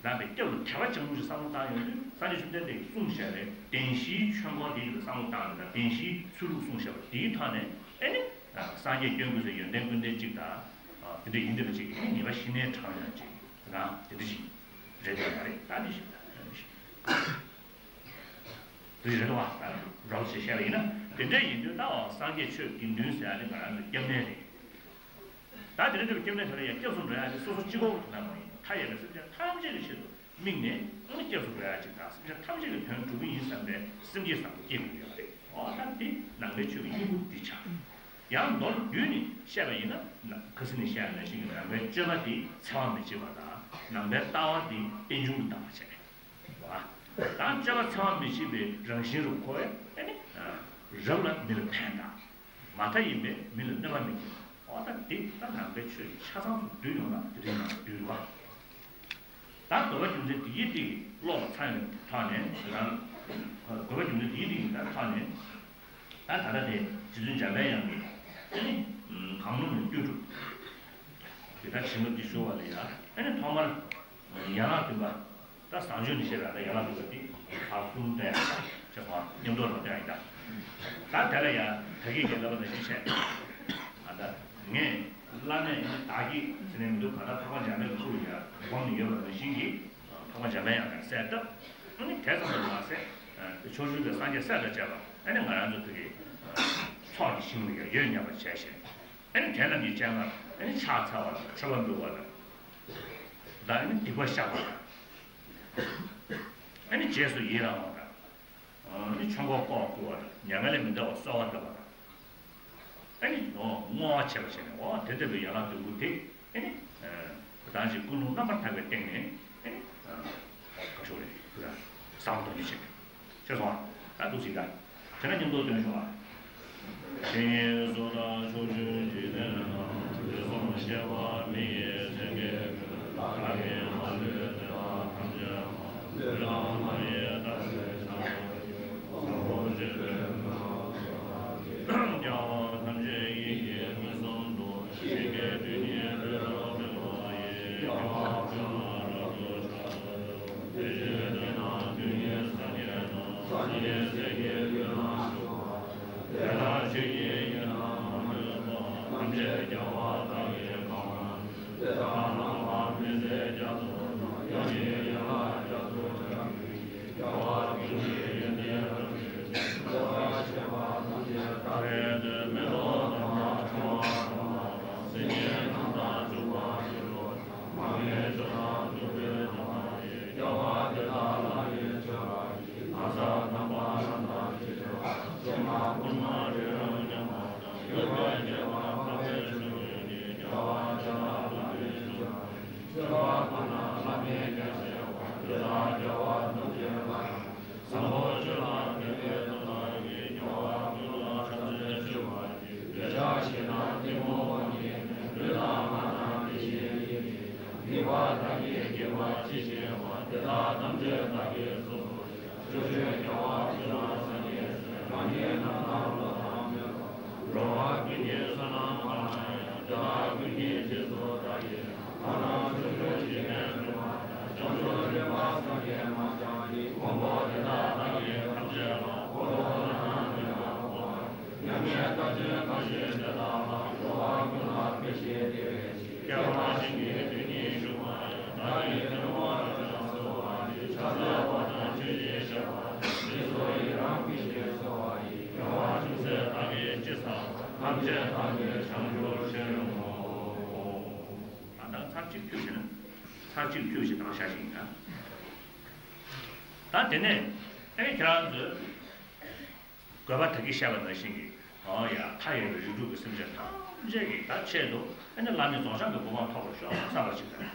དང་པའི་སྐྱབས་ལ་དད་པ་བཅངས་ལུགས་ཀྱི་བསམ་བློ་བཏང་ཡོང་དུས་སངས་རྒྱས་བཅོམ་ལྡན་འདས་ཀྱིས་གསུངས་བཞག་པའི་བདེན་བཞིའི་ཆོས་འཁོར་དེ་ཡི་བསམ་བློ་བཏང་ནས་དང་བདེན་བཞིའི་ཚུལ་ལུགས་གསུངས་བཞག་པ་དེའི་ཐོག་ནས་ཨེ་ནི་སངས་རྒྱས་སྐྱོན་ཀུན་ཟད་ཡོན་ཏན་ཀུན་ལྡན་གཅིག་དང་དེ་འདྲ་ཡིན་བསྡད་པ་གཅིག་ཨེ་ནི་ཉེས་པ་ཞི་གནས་དྲང་སྙོམས་གཅིག་དང་དེ་འདྲ་ཞིག་རེད་འདུག་ཡ་རེད། ད་འདི་ཞིག་འདི་རེད་འདུག་བ། རོགས་བྱེད་བཤད་པ་ཡིན་ན་དེ་འདྲ་ཡིན་དུས་ད་བ་སངས་རྒྱས་ཆོས་དགེ་འདུན་ཟེར་ཡ་དེ་ང་རང་ཚོའི་སྐྱབས་གནས་རེད། ད་དེ་རིང་འདིར་སྐྱབས་གནས་དེ་ལ་ཡང་སྐྱབས་སུ་འགྲོ་ཡ་དེ་སོ་སོ་གཅིག་པོ་དེ་འདྲ་མ་ཡིན། མཐའ་ཡས་པའི་སེམས་ཅན་ཐམས་ཅད་ཀྱི་ཆེད་དུ་དམིགས་ནས་སྐྱབས་སུ་འགྲོ་ཡ་ཅིག་དང་སེམས་ཅན་ཐམས་ཅད་ཀྱི་དོན་སྒྲུབ་ཀྱི་ཡིན་བསམ་པའི་སེམས་བསྐྱེད་བཟང་པོ་སྐྱེ་དགོས་ཡོད་རེད། འོ་ད་འདི་ནང་པའི་ཆོས་ཀྱི་སྙིང་པོ་འདི་ཆགས། ཡང་མདོར་བསྡུས་ནས་བཤད་པ་ཡིན་ན་ཁ་སང་ནས་བཤད་ཡ་ནང་བཞིན་གྱི་ནང་པའི་སྤྱོད་པ་འདི་འཚེ་བ་མི་བྱེད་པ་དང་ནང་པའི་ལྟ་བ་འདི་རྟེན་འབྱུང་དུ་བཏགས་པ་བྱས། ད་སྤྱོད་པ་འཚེ་བ་མི་བྱེད་པའི་རང་བཞིན་རུ་གོ་བས་ཨ་ནི་རབ་ལ་མི་ལ་ཕན་དང་། མ་མཐའ་ཡིན་པས་མི་ལ་གནོད་པ་མི་བྱེད། འོ་ད་འདི་ད་ནང་པའི་ཆོས་ཀྱི་ཆ་ཚང་དུ་བསྡུས་ཡོང་ན་དེ་རིང་ནང་བསྡུས་པ། ད་དགོས་པ་རྒྱུ་མཚན་འདི་ཡིས་ཏིག་ཀློག་པ་ཚར་ཡོང་ཐོག་ནས་ད་དགོས་པ་རྒྱུ་མཚན་འདི་ཡིས་ཏིག་ད་ཐོག་ནས་ད་ད་ལྟ་དེ་རྗེ་བཙུན་འཇམ་པའི་དབྱངས་ཀྱིས་ཨ་ནི་གང་རུང་གི་ལྟོས་གྲུབ་དེ་ད་བྱིན་རླབས་ཀྱི་ཞུ་བ་ལ་ཡ་ཨ་ནི་ཐོག་མར་ཡན་ལག་བདུན་པ། ད་བཟང་སྤྱོད་ནི་ཞེས་པ་ད་ཡན་ལག་བདུན་པ་དེ་ཁག་གསུམ་སྟེ་ཡང་ཆ་ཚང་མཉམ་དུ་ལ་སྟེ་ཡང་ད་ད་དེ་ལ་ཡང་ད་གིན་གྱི་ལབ་པ་ནང་བཞིན་བྱས། ད་ངས་བླ་མས་བདག་གིས་ཟེར་ནས་མི་འདུག་ག་ད་འཕགས་པ་འཇམ་དཔལ་ཁུར་ཡ་སྒོམ་ནས་ཡོད་པ་ནང་བཞིན་གྱི་འཕགས་པ་འཇམ་དཔལ་དབྱངས་ཀྱང་གསལ་བཏབ། ཨ་ནི་དེ་ཙམ་དུ་མ་ཟད་ཕྱོགས་བཅུའི་སངས་རྒྱས་སྲས་དང་བཅས་པ་ཨ་ནི་ང་རང་ཚོ་ཕ་གི་ཚོགས་ཀྱི་ཞིང་ལ་ཡང་ཡོད་སྙམ་པ་བྱས་ཤིང་། ཨ་ནི་དེ་རྣམས་ཀྱི་སྤྱན་སྔར་ཨ་ནི་ཕྱག་འཚལ་བ་དང་མཆོད་པ་འབུལ་བ་དང་། ད་ཨ་ནི་སྡིག་པ་བཤགས་པ་དང་། ཨ་ནི་རྗེས་སུ་ཡི་རང་བ་དང་། ཨ་ནི་ཆོས་འཁོར་བསྐོར་བ་དང་མྱ་ངན་ལས་མི་འདའ་བར་གསོལ་བ་འདེབས་པ་དང་། ཨ་ནི་བསྔོ་བ་བྱེད་པ་བྱས་ནས་འོ་དེ་ལྟ་བུའི་ཡན་ལག་བདུན་པོ་དེ་ཨ་ནི་བདག་གིས་ཀུན་སློང་རྣམ་པར་དག་པའི་སྟེང་ནས་ཨ་ནི་བཀའ་ཤོག་རེ་ཕུལ་ར་བསམ་བློ་གཏོང་རྒྱུ་བྱེད། ཤེས་སོང་ཨ། ད་འདུག་ཟིན་ད། དེ་ནས་མཉམ་དུ་འདོན་ཤོག་ཨ། དེ་ཉིད་སུ་དག་ཕྱོགས་བཅུའི་འཇིག་རྟེན་ན། དུས་གསུམ་གཤེགས་པ་མི་ཡི་སེང་གེ་ཀུན། བདག་གིས་མ་ལུས་བསྟན་པ་ཐམས་ཅད་པ། ལུས་དང་ངག་ཡིད་དག་པའི་བྱང་ཆུབ་ཀྱི། དབང་པོ་སྤྱོད་པའི་མི་ལ་སོགས་པ། རྒྱལ་བ་ཐམས་ཅད་ཡིད་ཀྱིས་མངོན་སུམ་དུ། ཞིང་གི་རྡུལ་སྙེད་རི་རབ་བརྩེགས་པ་ཡི། རྒྱལ་བ་ཀུན་ལ་རབ་ཏུ་ཕྱག་འཚལ་ལོ། དེ་བཞིན་དེ་ན་རྡུལ་སྙེད་སངས་རྒྱས་དང་། སངས་རྒྱས་སྲས་ཀྱིས་ཀུན་ལ་ཕྱག་འཚལ་ལོ། དེ་དག་ཆོས་ཀྱི་དབྱིངས་ལ་མ་ལུས་པ། ཐམས་ཅད་རྒྱལ་བ་དག་གིས་གང་བ་ཉིད། དེ་དག་ནམ་མཁའ་མི་ཟད་རྒྱ་མཚོ་ལྟར། དབྱངས་ཀྱི་ཡན་ལག་རྒྱ་མཚོ་ཆར་འབེབས་ཀྱིས། རྒྱལ་བ་ཀུན་གྱི་ཡོན་ཏན་རབ་བརྗོད་ཅིང་། དེ་དག་ཐམས་ཅད་བདག་གིས་སོ་སོར་བཤད། ཆོས་ཀྱི་རྒྱལ་བ་ཀུན་ལ་སངས་རྒྱས་སོ། གང་གིས་རྣམ་དག་བློ་དང་མོས་པ། འགྲོ་བ་ཀུན་གྱི་བསོད་ནམས་འཕེལ་བ་ཡང་། དེ་དག་ཀུན་གྱི་རྗེས་སུ་བདག་གིས་བསྔགས། གང་རྣམས་ཕྱོགས་བཅུའི་འཇིག་རྟེན་དྲི་མ་དང་། བྱང་ཆུབ་སེམས་དཔའ་སངས་རྒྱས་མ་ཚང་གི། མགོན་པོ་དེ་དག་བདག་གིས་ཐམས་ཅད་ལ། འཁོར་ལོ་བསྐོར་ནས་ནམ་མཁའ་དབང་བ། མཉམ་མེད་མཐར་ཕྱིན་ཐབས་ཤེས་དེ་དག་ལ། འགྲོ་བ་ཀུན་ལ་ཕན་བཞིན་བདེ་བའི་ཕྱིར། སྐྱེ་བ་གཞན་གྱི་དུས་ཉིད་ཞུགས་པ་ཡང་། བདག་གིས་དོན་དུ་རབ་ཏུ་གསོལ་བ་ཡི། ཕྱག་འཚལ་བ་དང་མཆོད་ཅིང་བཤགས་པ་དང་། སྲིད་མཚོ་ཡི་རང་བཞིན་གསོལ་བ་ཡི། དགེ་བ་ཅུང་ཟད་བདག་གིས་ཅི་བསགས་པ། ཐམས་ཅད་བདག་གིས་བྱང་ཆུབ་ཕྱིར་སྨོན་ལམ་མོ། ད་ལྟ་ཚར་གཅིག་ཁྱོད་བྱས་ན། ཚར་གཅིག་ཁྱོད་བྱས་དང་བཞག་ཞིག་ཡིན་ན། ད་དེ་ནས་ཨེ་ཁྱེད་རང་ཚོས། དགོས་པ་ད་གིན་བཤད་པ་ནང་བཞིན་གྱི། ཨོ་ཡ། མཐའ་ཡས་པའི་རིགས་དྲུག་གི་སེམས་ཅན་ཐམས་ཅད་ཀྱི་ད་ཆེད་དུ་ཨ་ནི་བླ་མེད་རྫོགས་བྱང་གི་གོ་འཕང་ཐོབ་པར་ཤོག་བསམ་པ་ཞིག་དང་།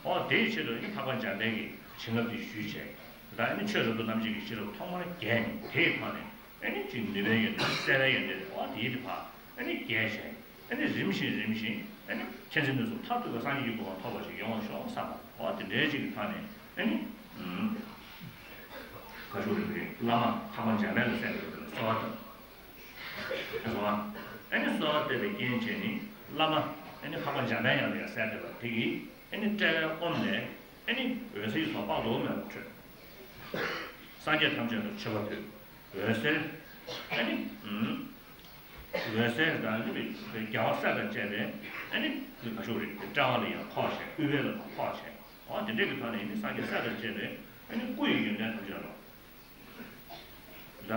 ཨོ་དེའི་ཆེད་དུ་ཨ་ནི་འཕགས་པ་འཇམ་དཔལ་གྱི་བྱིན་རླབས་དེ་ཞུས་བྱས། ད་ཨ་ནི་ཆོས་རབ་ཏུ་རྣམ་འབྱེད་ཀྱི་ཤེས་རབ་ཐོག་མར་རྒྱས་ནས། དེའི་ཐོག་ནས་ཨ་ནི་ཅིག་ནུས་པའི་ཡོན་ཏན། བརྩེ་བའི་ཡོན་ཏན། ཨོ་དེའི་དེ་ཕར་ཨ་ནི་རྒྱས་བྱས། ཨ་ནི་རིམ་བཞིན་རིམ་བཞིན་ཨ་ནི་མཁྱེན་བརྩེ་ནུས་གསུམ་མཐར་ཐུག་པའི་སངས་རྒྱས་ཀྱི་གོ་འཕང་ཐོབ་པ་ཞིག་ཡོང་བར་ཤོག་བསམ་པ། ཨོ་དེ་འདྲའི་ཅིག་གི་ཐོག་ནས་ཨ་ནི། ཨུམ། བཀའ་ཤོག་རེ་རེ་བླ་མ་འཕགས་པ་འཇམ་དཔལ་ལ་གསལ་བའི་གསོལ་བ་བཏབ། ཨ་ནི་གསོལ་བ་བཏབ་པའི་རྐྱེན་བྱས་ནས་བླ་མ་ཨ་ནི་འཕགས་པ་འཇམ་དཔལ་དབྱངས་ལ་ཡང་གསལ་བཏབ་པ་དེ་གིས་ཨ་ནི་དཔྲལ་བའི་ཨོམ་ལས་ཨ་ནི་འོད་ཟེར་གྱི་ཚོགས་དཔག་ཏུ་མེད་པ་འཕྲོས། སངས་རྒྱས་ཐམས་ཅད་ལ་མཆོད་པ་ཕུལ། འོད་ཟེར་ཨ་ནི་ཨུམ། འོད་ཟེར་དང་ཨ་ནི་རྒྱལ་བ་སྲས་དང་བཅས་པས་ཨ་ནི་བཀའ་ཤོག་རེ་དཔྲལ་བ་ལ་ཡང་ཕོག་བྱས། དབུས་པའི་ལ་ཕོག་བྱས། འོ་དེ་འདྲའི་གི་ཐོག་ནས་ནི་སངས་རྒྱས་སྲས་དང་བཅས་པས་ཨ་ནི་སྐུ་ཡི་ཡོན་ཏན་ཐམས་ཅད་ལ། ད་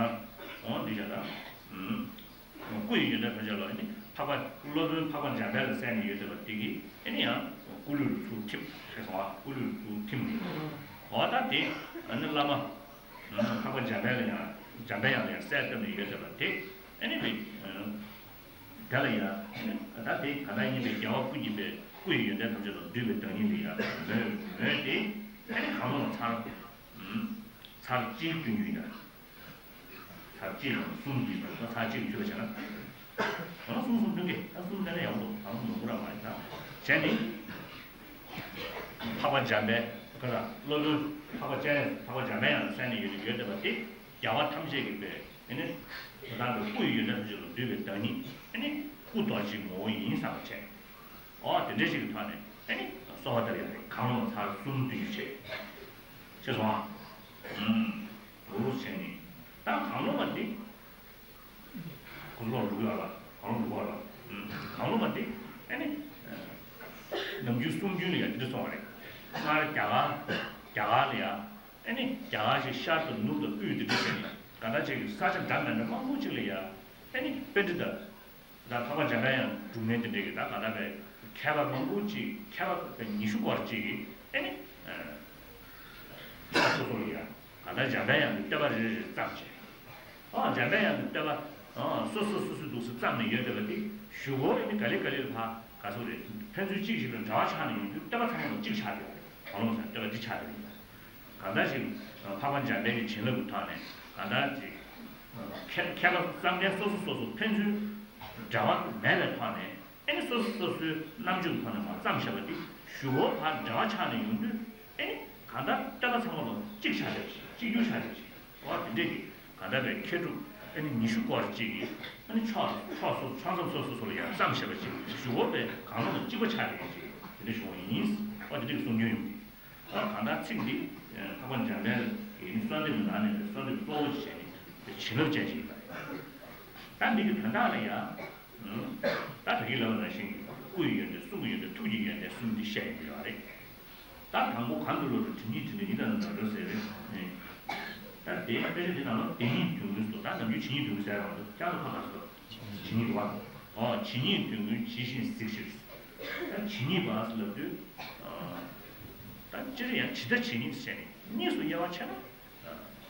འོ་འདི་བྱ་ད། ཨུམ། སྐུ་ཡི་ཡོན་ཏན་ཐམས་ཅད་ལ་ཨ་ནི་འཕགས་པ་སློབ་དཔོན་འཕགས་པ་འཇམ་དཔལ་ལ་གསལ་ནས་ཡོད་བསྡད་པ་དེ་གིས་ཨ་ནི་ཡང་སྐུ་ལུས་ལ་ཚུར་ཐིམ་ཞེས་སོང་བ། སྐུ་ལུས་ལ་ཚུར་ཐིམ་ནས། འོ་ད་དེ་ཨ་ནི་བླ་མ་འཕགས་པ་འཇམ་དཔལ་ལ་ཡང་། འཇམ་དཔལ་དབྱངས་ལ་ཡང་གསལ་བཏབ་ནས་ཡོད་བསྡད་པ་དེ་ཨ་ནི་བས། དེ་ལ་ཡང་ད་དེ་ག་ད་ཡིན་པའི་རྒྱལ་བ་སྐུ་བརྙེས་པའི་སྐུ་ཡི་ཡོན་ཏན་ཐམས་ཅད་དང་འདུས་པའི་བདག་ཉིད་ལ་ཡང་མོས་མོས་ཏེ་ཨ་ནི་གང་རུང་ལ་ཚར། ཚར་གཅིག་སྟོན་རྒྱུ་ཡིན་ད། ཚར་གཅིག་དང་གསུམ་གྱིས་ད་ཚར་གཅིག་མཆོད་པ་བྱས་ན། ང་གསུམ་གསུམ་སྟོན་གྱི། ད་གསུམ་སྟོན་ན་ཡག་པོ་འདུག་ད་མང་པོ་ར་མ་རེད་ད། བྱས་ནས། འཕགས་པ་འཇམ་དཔལ་ཁ་ལ་སློབ་དཔོན་འཕགས་པ་སྤྱན་རས་གཟིགས། འཕགས་པ་འཇམ་དཔལ་དབྱངས་ལ་གསལ་ནས་ཡོད་ཡོད་བསྡད་པ་དེ་རྒྱལ་བ་ཐམས་ཅད་ཀྱི་དཔལ། ཨ་ནི་ད་ལྟ་སྐུ་ཡི་ཡོན་ཏན་ཐམས་ཅད་ལ་འདུས་པའི་བདག་ཉིད། ཨ་ནི་སྐུ་རྡོ་རྗེའི་ངོ་བོ་ཡིན་བསམ་པ་བྱས། འོ་དེ་འདྲའི་ཞིག་གི་ཐོག་ནས་ཨ་ནི་གསོལ་བ་བཏབ་ཡོད་རེད། གང་རུང་ཚར་གསུམ་སྟོན་རྒྱུ་བྱས། ཤེས་སོང་ཨ། ཨུམ། འོ་བྱས་ནས་ད་གང་རུང་བ་འདི། གོ་ལོག་ལུག་ཡོད་ལ། གང་ལུག་ཡོད་ལ། གང་ལུག་པ་དེ་ཨ་ནི། ནམ་རྒྱུན་གསུང་རྒྱུན་ལ་ཡང་འདི་འདྲ་སོང་བ་རེད། སྔར་རྒྱ་གར། རྒྱ་གར་ལ་ཡང་ཨ་ནི་རྒྱ་གར་ཞིག་ཤར་དང་ནུབ་དང་དབུས་དེ་འདྲ་བྱས་ནས་ག་ད་ཅིག་གི་ས་ཆ་འདྲ་མི་འདྲ་མང་པོ་ཅིག་ལ་ཡང་ཨ་ནི་པཎྜི་ཏ། ད་འཕགས་པ་འཇམ་དཔལ་དབྱངས་སྒྲུབ་མཁན་དེ་འདྲས་ཀྱི་ད་ག་ད་པའི་མཁས་པ་མང་པོ་ཅིག་མཁས་པ་ཉི་ཤུ་སྐོར་ཅིག་གིས་ཨ་ནི། ཕྱོགས་སོ་སོ་ལ་ཡང་ག་ད་འཇམ་དཔལ་དབྱངས་ཀྱི་བསྟོད་པ་རེ་རེ་རེ་བརྩམས་བྱས། ཨ་འཇམ་དཔལ་དབྱངས་ཀྱི་བསྟོད་པ་སོ་སོ་སོ་སོའི་འདུག་སེ་བརྩམས་ནས་ཡོད་བསྡད་པ་དེ་གཞུག་གུ་ཨ་ནི་ག་ལེ་ག་ལེ་ལ་ཕར་ག་ཚོད་རེད། ཕན་ཚུན་གཅིག་གཞིག་པའི་འབྲེལ་བ་ཆགས་ནས་ཡོང་དུས་བསྟོད་པ་ཚང་མ་གཅིག་ཆགས་བསྡད་པ་རེད། གང་རུང་ཟེར་བསྟོད་པ་འདི་ཆགས་བསྡད་པ་ཡིན། གང་ལྟར་ཞིག་འཕགས་པ་འཇམ་དཔལ་གྱི་བྱིན་རླབས་ཀྱི་ཐོག་ནས་གང་ལྟར་ཅིག་མཁས་མཁས་པ་བརྩམས་མཁན་སོ་སོ་སོ་སོ་ཕན་ཚུན་འབྲེལ་བ་མེད་པའི་ཐོག་ནས་ཨ་ནི་སོ་སོ་སོ་སོའི་རྣམ་དཔྱོད་ཀྱི་ཐོག་ནས་མར་བརྩམས་བཞག་པ་འདི་གཞུག་གུ་ཕར་འབྲེལ་བ་ཆགས་ནས་ཡོང་དུས་ཨ་ནི་གང་ལྟར་བསྟོད་པ་ཚང་མ་ལ་གཅིག་ཆགས་བསྡད་པ་ཞིག་གཅིག་གྱུར་ཆགས་བསྡད་པ་ཞིག་འོ་དེ་འདྲས་ཀྱི་གང་ལྟར་བའི་མཁས་གྲུབ་ཨ་ནི་ཉི་ཤུ་སྐོར་ཅིག་གིས་ཨ་ནི་ཕྱོགས་ཕྱོགས་སོ་ཕྱོགས་མཚམས་སོ་སོ་སོ་ལ་ཡང་བརྩམས་བཞག་པ་ཞིག་གཞུག་གུ་བའི་གང་ལྟར་གཅིག་པ་ཆགས་བསྡད་པ་ཞིག་དེ་འདྲ་བྱུང་བ་ཡིན། འོ་དེ་འདྲས་ཀྱི་གསུང་རྒྱུན་ཡོང་གི། ད་གང་ལྟར་ཚིག་འདི་འཕགས་པ་འཇམ་དཔལ་གྱི་གསོལ་འདེབས་ནང་ནས་གསོལ་འདེབས་གཙོ་བོ་ཞིག་བྱས་ནས་བྱིན་རླབས་ཅན་ཞིག་ཡིན་པ་རེད། ད་འདི་གི་དོན་དག་ལ་ཡང་ད་ད་གིན་ལབ་པ་ནང་བཞིན་གྱི་སྐུ་ཡི་ཡོན་ཏན། གསུང་གི་ཡོན་ཏན། ཐུགས་ཀྱི་ཡོན་ཏན་གསུམ་འདི་བཤད་ཡོང་གི་ཡོད་རེད། ད་དང་པོ་གང་དུ་སླེབས་རུང་དྲི་ཉིད་དྲི་ནི་ཡིད་ལ་ནི་ནོར་འགྲོ་ཟེར་བས། ད་དེའི་དཔེ་ཆ་འདི་ནང་ལ་དེ་ཉིད་དོན་ཀུན་སོགས། ད་ནམ་རྒྱུན་ཇི་སྙེད་དོན་ཀུན་ཟེར་བ་འདུག་ཀྱང་ལ་ཁ་ཁ་སོ། ཇི་སྙེད་པ། ཨོ་ཇི་སྙེད་དོན་ཀུན་ཇི་བཞིན་གཟིགས་ཕྱིར། ད་ཇི་སྙེད་པ་ཟེར་ལབ་དུས། ད་སྤྱིར་ཡང་ཇི་ལྟ་ཇི་སྙེད་ཟེར་ནས་གཉིས་སུ་དབྱེ་བ་ཕྱེ་ན།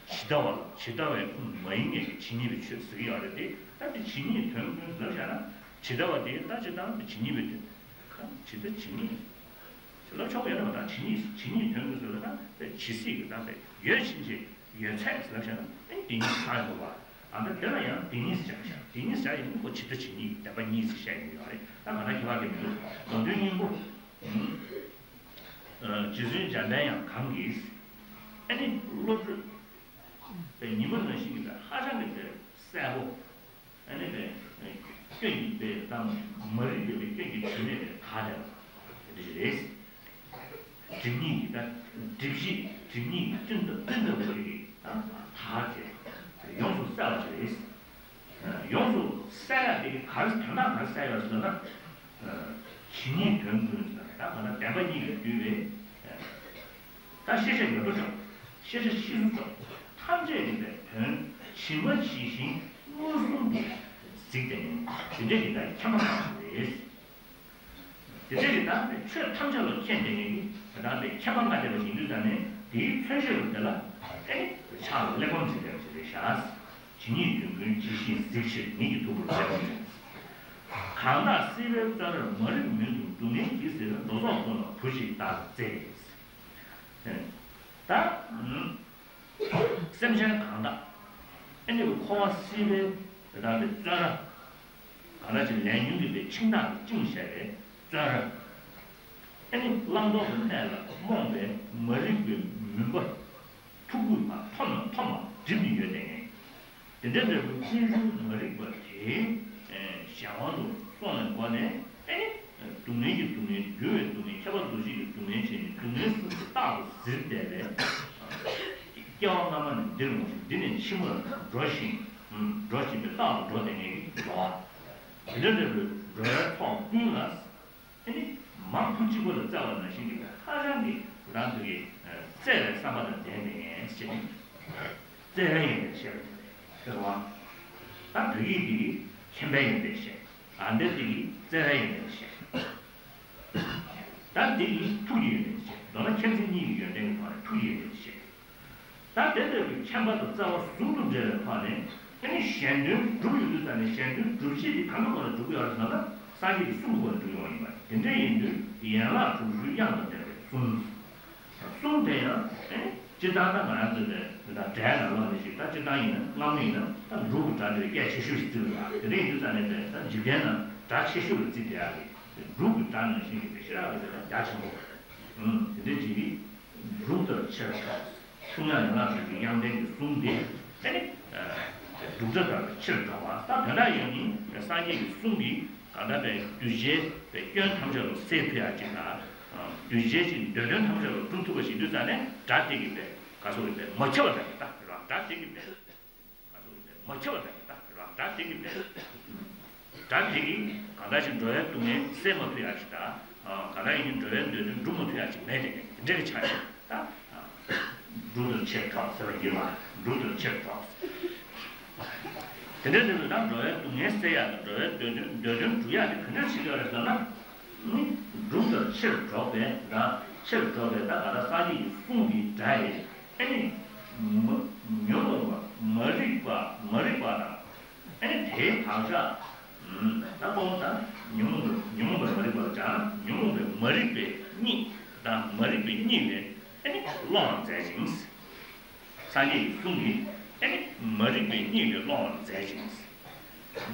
ཇི་ལྟ་བ་ཇི་ལྟ་བའི་ཁུངས་མ་ཡིན་ངེས་ཀྱི་ཇི་སྙེད་པའི་ཆོས་ཟེར་གྱི་ཡོད་རེད་དེ། ད་དེ་ཇི་སྙེད་དོན་ཀུན་ཟེར་བཞག་ན་ཇི་ལྟ་བ་དེ་ད་ཇི་ལྟ་བ་དེ་ཇི་སྙེད་པའི་དོན། ཇི་ལྟ་ཇི་སྙེད། ལབ་ཆོག་གི་ཡོད་རེད་པ། ད་ཇི་སྙེད་ཇི་སྙེད་དོན་ཀུན་ཟེར་བ་ན་དཔེ་ཇི་སྲིད་ཀྱི་ད་དཔེ་ཡོད་ཕྱིན་ཆད་ཡོད་ཚད་ཟེར་ལབ་བྱས་ན་ཨེ་དེ་ཉིད་ཆགས་ཡོང་གི་རེད་པ། ཨ་ད་དེ་ལ་ཡང་དེ་ཉིད་ཟེར་བྱས་ན་དེ་ཉིད་ཟེར་ཡིན་ཁོ་ཇི་ལྟ་ཇི་སྙེད་ཀྱི་བདེན་པ་གཉིས་ཟེར་བཤད་ཡོང་གི་ཡོད་རེད། ད་ང་ད་ཁྱད་པར་གྱི་མི་འདུག་ལམ་དོན་སྙིང་པོ། རྗེ་བཙུན་འཇམ་དཔལ་དབྱངས་གང་གིས། ཨ་ནི་བློ་གྲོས་པའི་ཉི་མ་ནང་བཞིན་གྱི་ཧ་ཅང་གི་པའི་གསལ་པོ། ཨ་ནི་པའི་སྐྱོན་གྱི་པའི་དང་མ་རིག་པའི་པའི་སྐྱོན་གྱི་དྲི་མས་པའི་དག་བསྡད་པ་དེ་འདྲ་ཞིག་རེད། སྒྲིབ་གཉིས་ཀྱི་ད་སྒྲིབ་བྱེད་སྒྲིབ་གཉིས་ཀྱི་སྤྲིན་ཟླ་སྤྲིན་ཟླ་བ་ཞིག་གིས་ད་དག་བྱས་ཡོངས་སུ་བསལ་བ་ཞིག་རེད། ཡོངས་སུ་བསལ་ཡ་དེ་ག་རེ་དོན་དག་ག་རེ་བསལ་ཡོད་ཟེར་ན། ཇི་སྙེད་དོན་ཀུན་ཟེར་ད་ག་ན་བདེན་པ་གཉིས་ལས་བརྒྱུད་པའི་ད་ཤེས་བྱ་ཡོད་དོ་ཅོག་ཤེས་བྱ་ཤེས་སུ་ཅོག་ཐམས་ཅད་ཡིན་པའི་དོན་ཇི་མ་ཇི་བཞིན་མངོན་སུམ་དུ་གཟིགས་ཏེ་ནི་དེ་འདྲ་ཡིན་ད་མཁྱེན་པ་གང་རེད། དེ་འདྲ་ཡིན་ད་ཆོས་ཐམས་ཅད་ལ་མཁྱེན་ཏེ་ནི་དེ་དག་པའི་མཁྱེན་པ་ལྔ་ལྡན་པ་ཞིག་ཡིན་དུས་ཙང་ནས་དེའི་མཚོན་བྱེད་ལ་དེ་ལ་ཨེ་ནི་ཕྱག་ལ་གླེགས་བམ་འཛིན་པའི་ཞིག་རེད་ཤག་ཇི་སྙེད་དོན་ཀུན་ཇི་བཞིན་གཟིགས་ཕྱིར་ཉིད་ཀྱི་ཐུགས་ཁུར་མཛད་པ་ཡིན། གང་དག་སྲིད་པའི་བཙོན་རར་མ་རིག་མུན་དུ་སྡུག་བསྔལ་གྱིས་གཟིར་བའི་མདོ་ཚོགས་ཀུན་ལ་བུ་ཞིག་བདག་བཙལ། ད་སེམས་ཅན་གང་དག་ཨེ་ནི་འཁོར་བ་སྲིད་པའི་དེ་དག་པའི་བཙོན་ར། གང་དག་ཅིག་ལས་ཉོན་གྱི་པའི་འཆིང་ཐག་གིས་བཅིངས་བཞག་པའི་བཙོན་ར། ཨེ་ནི་བླང་དོར་གྱི་གནས་ལ་རྨོངས་པའི་མ་རིག་པའི་མུན་པ་ཐུག་པ་ཐོམ་ཐོམ་འགྲིབ་ནས་ཡོད་དེ། དེ་འདྲའི་འབྲས་བུ་ཀུན་འབྱུང་མ་རིག་པ་དེའི་གཞན་དབང་དུ་སོང་བའི་སྒོ་ནས་ཨེ་ནི་སྡུག་བསྔལ་གྱི་སྡུག་བསྔལ་འགྱུར་བའི་སྡུག་བསྔལ་ཁྱབ་པ་འདུ་བྱེད་ཀྱི་སྡུག་བསྔལ་བྱས་ནས་སྡུག་བསྔལ་གསུམ་དུ་རྟག་ཏུ་གཟིར་བསྡད་པས། སྐྱེ་བ་སྔ་མ་ནས་འདིར་འོང་ཞིང་འདི་ནས་ཕྱི་མར་འགྲོ་ཞིང་འགྲོ་བཞིན་པའི་རྟག་ཏུ་འགྲོ་བསྡད་མཁན་གྱི་འགྲོ་བ། དེ་འདྲ་འདྲ་བའི་འགྲོ་བའི་ཚོགས་ཀུན་ལ། ཨེ་ནི། མར་ཁུ་གཅིག་པོ་ལ་བཙལ་བ་ནང་བཞིན་གྱི་ཧ་ཅང་གི་རང་དུ་གི་བཙལ་བའི་བསམ་པ་དང་ལྡན་པའི་ངེས་ཤེས་ནི། བཙལ་བའི་ཡོན་ཏན་ཤེས་པ་ཡིན་པས་ཟེར་བ། ད་བོད་ཡིག་འདི་གི་མཁྱེན་པའི་ཡོན་ཏན་ཤེས། ཨ་འདི་འདི་གི་བཙལ་བའི་ཡོན་ཏན་ཤེས། ད་འདི་གི་ཐུགས་ཀྱི་ཡོན་ཏན་ཤེས། མདོར་ན་མཁྱེན་བརྩེ་གཉིས་ཀྱི་ཡོན་ཏན་གྱི་ཐོག་ནས་ཐུགས་ཀྱི་ཡོན་ཏན་ཤེས། ད་དེ་ལྟ་བུའི་མཁྱེན་པ་དང་བརྩེ་བ་ཟུང་དུ་འབྲེལ་བའི་ཐོག་ནས་ཨེ་ནི་གཞན་དོན་སྒྲུབ་ཡོང་དུས་ཙམ་ནས་གཞན་དོན་སྒྲུབ་བྱེད་དེ་གང་གི་སྒོ་ནས་སྒྲུབ་ཀྱི་ཡོད་རེད་ཟེར་ན་སངས་རྒྱས་ཀྱི་གསུང་གི་སྒོ་ནས་སྒྲུབ་ཡོང་བ་ཡིན་པ་དེ་འདྲ་ཡིན་དུས་ཡན་ལག་དྲུག་ཅུའི་དབྱངས་དང་ལྡན་པའི་གསུང་། གསུང་དེ་ཡང་ཨེ་ནི་སྤྱིར་བཏང་ད་ང་རང་ཚོའི་ད་སྒྲའི་ནང་ལོགས་ནས་ཞིག་ད་སྤྱིར་བཏང་ཡིན་ན་སྔ་མོ་ཡིན་ན་ད་འབྲུག་གི་སྒྲ་དེ་སྐད་ཆེ་ཤོས་ཤིག་བརྩི་གི་ཡོད་རེད། དེ་འདྲ་ཡིན་དུས་ཙམ་ནས་ད་འཇིག་རྟེན་ནང་སྒྲ་ཆེ་ཤོས་ལ་བརྩི་བསྡད་ཡ་རེད། འབྲུག་གི་སྒྲ་ནང་བཞིན་གྱི་དེ་ཞེ་དྲག་གི་དེ་ད་རྒྱ་ཆེན་པོ་རེད། ཨང་དེ་འདྲ་བྱེད་ཀྱི། འབྲུག་ལྟར་ཆེར་སྒྲོགས། གསུང་དབྱངས་ཡན་ལག་དྲུག་ཅུའི་དབྱངས་ལྡན་གྱི་གསུང་དེ་ཨེ་ནི། འབྲུག་སྒྲ་ལྟར་ཆེར་སྒྲོགས་པ་ད་དོན་དག་ཡང་ནི་སངས་རྒྱས་ཀྱི་གསུང་གིས་གང་དག་པའི་གདུལ་བྱའི་པའི་སྐྱོན་ཐམས་ཅད་ལ་སེལ་ཐུབ་ཡག་ཅིག་དང་། གདུལ་བྱའི་ཅིག་འདོད་དོན་ཐམས་ཅད་ལ་སྒྲུབ་ཐུབ་པ་ཞིག་དུས་ཙམ་ནས་སྒྲ་དེ་གི་པའི་ག་སོགས་པའི་མ་ཁྱབ་པ་དང་གི་ད་རང་སྒྲ་དེ་གི་པའི། མ་ཁྱབ་པ་དང་ད་རང་སྒྲ་དེ་གི་མེད། སྒྲ་དེ་གིས་གང་ལྟར་ཞིག་འགྲོ་བའི་སྡུག་བསྔལ་སེལ་མ་ཐུབ་ཡག་ཞིག་དང་། གང་ལྟར་ཡིན་ནའི་འགྲོ་བའི་འདོད་དོན་འགྲུབ་མ་ཐུབ་ཡག་ཞིག་མེད་དེ་དེ་འདྲ་གི་ཆ་ནས་ད། འབྲུག་ལྟར་ཆེར་སྒྲོགས་ཟེར་བ་ཡིན་ལ་འབྲུག་ལྟར་ཆེར་སྒྲོགས། དེ་འདྲ་དེ་ལ་ད་འགྲོ་བའི་སྡུག་བསྔལ་སེལ་ཡག་དང་འགྲོ་བའི་འདོད་དོན་འདོད་དོན་འགྲུབ་ཡག་དེ་ག་འདྲ་བྱེད་ཀྱི་ཡོད་རེད་ཟེར་ན། ནི་འབྲུག་ལྟར་ཆེར་སྒྲོགས་པའི་ད་ཆེར་སྒྲོགས་པའི་ད་ག་ད་སངས་རྒྱས་ཀྱི་གསུང་གི་སྒྲ་ཡིས། ཨེ་ནི། མ་ཉོན་མོངས་པ་མ་རིག་པ་མ་རིག་པ་དང་། ཨེ་ནི་དེའི་བག་ཆགས། ད་གོང་ད་ཉོན་མོངས་པ་ཉོན་མོངས་པ་མ་རིག་པ་ལ་སྦྱར་ན་ཉོན་མོངས་པའི་མ་རིག་པའི་གཉིད་དང་མ་རིག་པའི་གཉིད་ལས་ཨེ་ནི་སློང་བར་མཛད་ཅིང་། སངས་རྒྱས་ཀྱི་གསུང་གིས་ཨེ་ནི་མ་རིག་པའི་གཉིད་ལས་སློང་བར་མཛད་ཅིང་།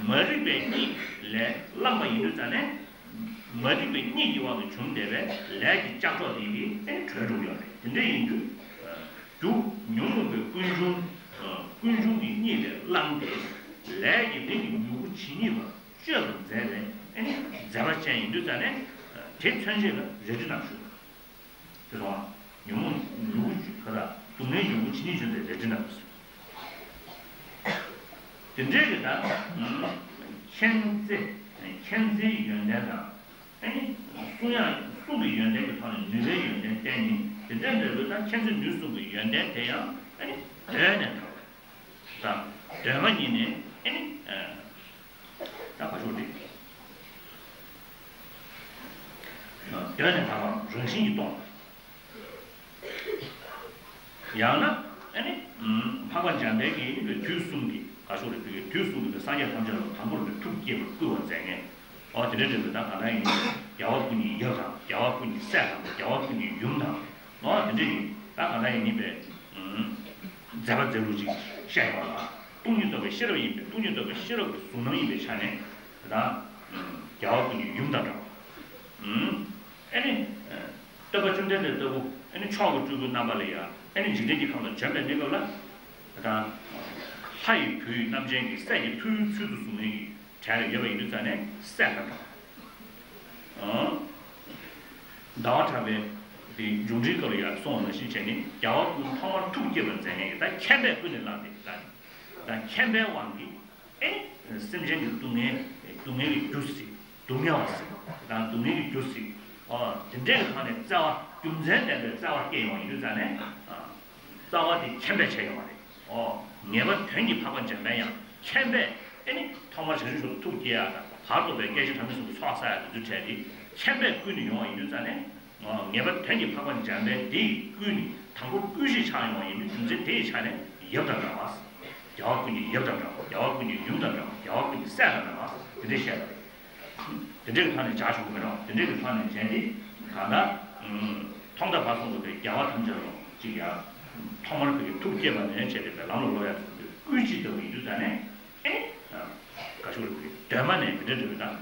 མ་རིག་པའི་གཉིད་ལས་བསླངས་པ་ཡིན་དུས་ཙང་ནས། མ་རིག་པའི་གཉིད་ཀྱི་དབང་དུ་བྱུང་བསྡད་པའི་ལས་ཀྱི་ལྕགས་སྒྲོག་དེ་གིས་ཨེ་ནི་གྲོལ་འགྲོ་གི་ཡོད་རེད། དེ་འདྲ་ཡིན་དུས། རྒྱུ་ཉོན་མོངས་པའི་ཀུན་འབྱུང་། ཀུན་འབྱུང་གི་གཉིད་ལས་བསླངས་ཏེ། ལས་ཀྱི་རིགས་ཀྱི་མྱུ་གུ་ཇི་སྙེད་པ་གཅོད་པར་མཛད་པའི་ཨེ་ནི་མཛད་པ་ཅན་ཡིན་དུས་ཙང་ནས། དེ་མཚོན་བྱེད་ལ་རལ་གྲི་རྣམས་ཞུགས། དེ་སོང་ང་། ཉོན་མོངས་མྱུ་གུ་ག་ད་སྡུག་བསྔལ་མྱུ་གུ་ཇི་སྙེད་བྱུང་བའི་རལ་གྲི་རྣམས། དེ་འདྲའི་གི་ད་མཁྱེན་བརྩེ་མཁྱེན་བརྩེའི་ཡོན་ཏན་དང་། ཨེ་ནི་གསུང་ཡང་གསུང་གི་ཡོན་ཏན་གྱི་ཐོག་ནས་ནུས་པའི་ཡོན་ཏན་བསྟན་ནས་དེ་འདྲའི་འབྲས་བུ་ད་མཁྱེན་བརྩེ་ནུས་གསུམ་གྱི་ཡོན་ཏན་དེ་ཡང་ཨེ་ནི་གདོད་ནས་དག་པ་དང་གདོད་མ་ཉིད་ནས་ཨེ་ནི། ད་ག་ཤོག་རེད། གདོད་ནས་དག་པའམ་རང་བཞིན་གྱིས་སྟོང་། ཡང་ན་ཨ་ནི། འཕགས་པ་འཇམ་དཔལ་གྱིས་ནི་དུས་གསུམ་གྱི་ག་ཤོག་རེད་དུས་དུས་གསུམ་གྱི་སངས་རྒྱས་ཐམས་ཅད་ལ་དང་པོར་ཐུགས་བསྐྱེད་པར་བསྐུལ་བར་མཛད་མཁན། ཨོ་དེ་འདྲ་འདྲ་བའི་ད་ག་ན་ཡིན་ནི་རྒྱལ་བ་ཀུན་གྱི་ཡབ་དང་རྒྱལ་བ་ཀུན་གྱི་སྲས་དང་རྒྱལ་བ་ཀུན་གྱི་ཡུམ་དང་། ཨོ་དེ་འདྲ་ཡིན་ད་ག་ན་ཡིན་ནི་པའི། མཛད་པ་མཛད་ལུགས་ཅིག་བཤད་ཡོང་བ་ལ། སྟོང་ཉིད་རྟོགས་པའི་ཤེས་རབ་ཡིན་པས་སྟོང་ཉིད་རྟོགས་པའི་ཤེས་རབ་ཀྱི་གཟུང་རྣམ་ཡིན་པའི་ཆ་ནས་ད། རྒྱལ་བ་ཀུན་གྱི་ཡུམ་དང་འདྲ་བ། ཨེ་ནི། སྟོན་པ་བཅོམ་ལྡན་འདས་ལྟ་བུ་ཨེ་ནི་མཆོག་གི་སྤྲུལ་སྐུ་རྣམ་པ་ལ་ཡང་ ཨེ་ནི་འཇིག་རྟེན་གྱི་ཁམས་ལ་བྱོན་པའི་གནས་སྐབས་ལ། ད་ལྷ་ཡི་བུ་ཡི་རྣམ་ཅན་གྱི་སྲས་ཀྱི་ཐུའི་ཚུལ་དུ་བཟུང་མཁན་གྱི་གྲས་ལ་ཡོད་པ་ཡིན་དུས་ཙང་ནས་སྲས་དང་འདྲ། ཟླ་བ་གྲགས་པས་དེ་མཇུག་འབྲས་སྐབས་ལ་ཡང་གསུངས་པ་ནང་བཞིན་བྱས་ནས། རྒྱལ་བ་ཀུན་ཐོག་མར་ཐུགས་བསྐྱེད་པར་མཛད་མཁན་གྱི། ད་མཁྱེན་པས་ཀུན་ནས་བསླངས་ཏེ། ད་ད་མཁྱེན་པའི་དབང་གིས་ཨེ་སེམས་ཅན་གྱི་སྡུག་བསྔལ་སྡུག་བསྔལ་གྱི་རྒྱུ་ཟེར། སྡུག་བསྔལ་བ་ཟེར་དང་སྡུག་བསྔལ་གྱི་རྒྱུ་ཟེར། ཨོ་དེ་འདྲའི་གི་ཐོག་ནས་བརྩེ་བ་རྒྱུ་མཚན་ལྡན་པའི་བརྩེ་བ་སྐྱེ་ཡོང་ཡིན་དུས་ཙང་ནས། ཨ་རྩ་བ་དེ་མཁྱེན་པས་བྱས་ཡོང་བ་རེད། ཨོ་ངེས་པ་དོན་གྱི་འཕགས་པ་འཇམ་དཔལ་དབྱངས་མཁྱེན་པས་ཨེ་ནི་ཐོག་མར་བྱང་ཆུབ་མཆོག་ཏུ་ཐུགས་བསྐྱེད་ཡ་དང་། བར་དུ་བའི་སྐད་ཅིག་ཐ་མའི་གཟུགས་སུ་ཚོགས་བསགས་ཡ་དེ་ཚོའི་གྲས་དེ་མཁྱེན་པས་ཀུན་ནས་ཡོང་བ་ཡིན་དུས་ཙང་ནས། ངེས་པ་དོན་གྱི་འཕགས་པ་འཇམ་དཔལ་དེ་ཡིས་ཀུན་ནས་དང་པོ་ཀུན་གཞི་ཆགས་ཡོང་བ་ཡིན་དུས། རྒྱུ་མཚན་དེ་ཡི་ཆ་ནས་ཡབ་དང་འདྲ་བ། རྒྱལ་བ་ཀུན་གྱི་ཡབ་དང་འདྲ་བ། རྒྱལ་བ་ཀུན་གྱི་ཡུམ་དང་འདྲ་བ། རྒྱལ་བ་ཀུན་གྱི་སྲས་དང་འདྲ་བ། དེ་འདྲའི་བཤད་པ་རེད། དེ་འདྲའི་གི་ཐོག་ནས་བྱ་ཆོག་གི་མེད་རོགས། དེ་འདྲའི་གི་ཐོག་ནས་བྱས་ཏེ་གང་ལྟར་ཐོག་མཐའ་བར་གསུམ་དུ་པའི་རྒྱལ་བ་ཐམས་ཅད་ལ་ཅིག་ཡ་ཐོག་མར་ཕ་གི་ཐུགས་བསྐྱེད་པ་ནས་བྱས་ཏེ་པའི་ལམ་ལ་སློབ་ཡ་ཚུལ་དུ་བསྐུལ་ཅིག་ལྟ་བུ་ཡིན་དུས་ཙང་ནས། ཨེ་ནི་ག་ཤུག་རེད། གདོད་མ་ནས་དེ་འདྲ་འདྲ་བའི་ད།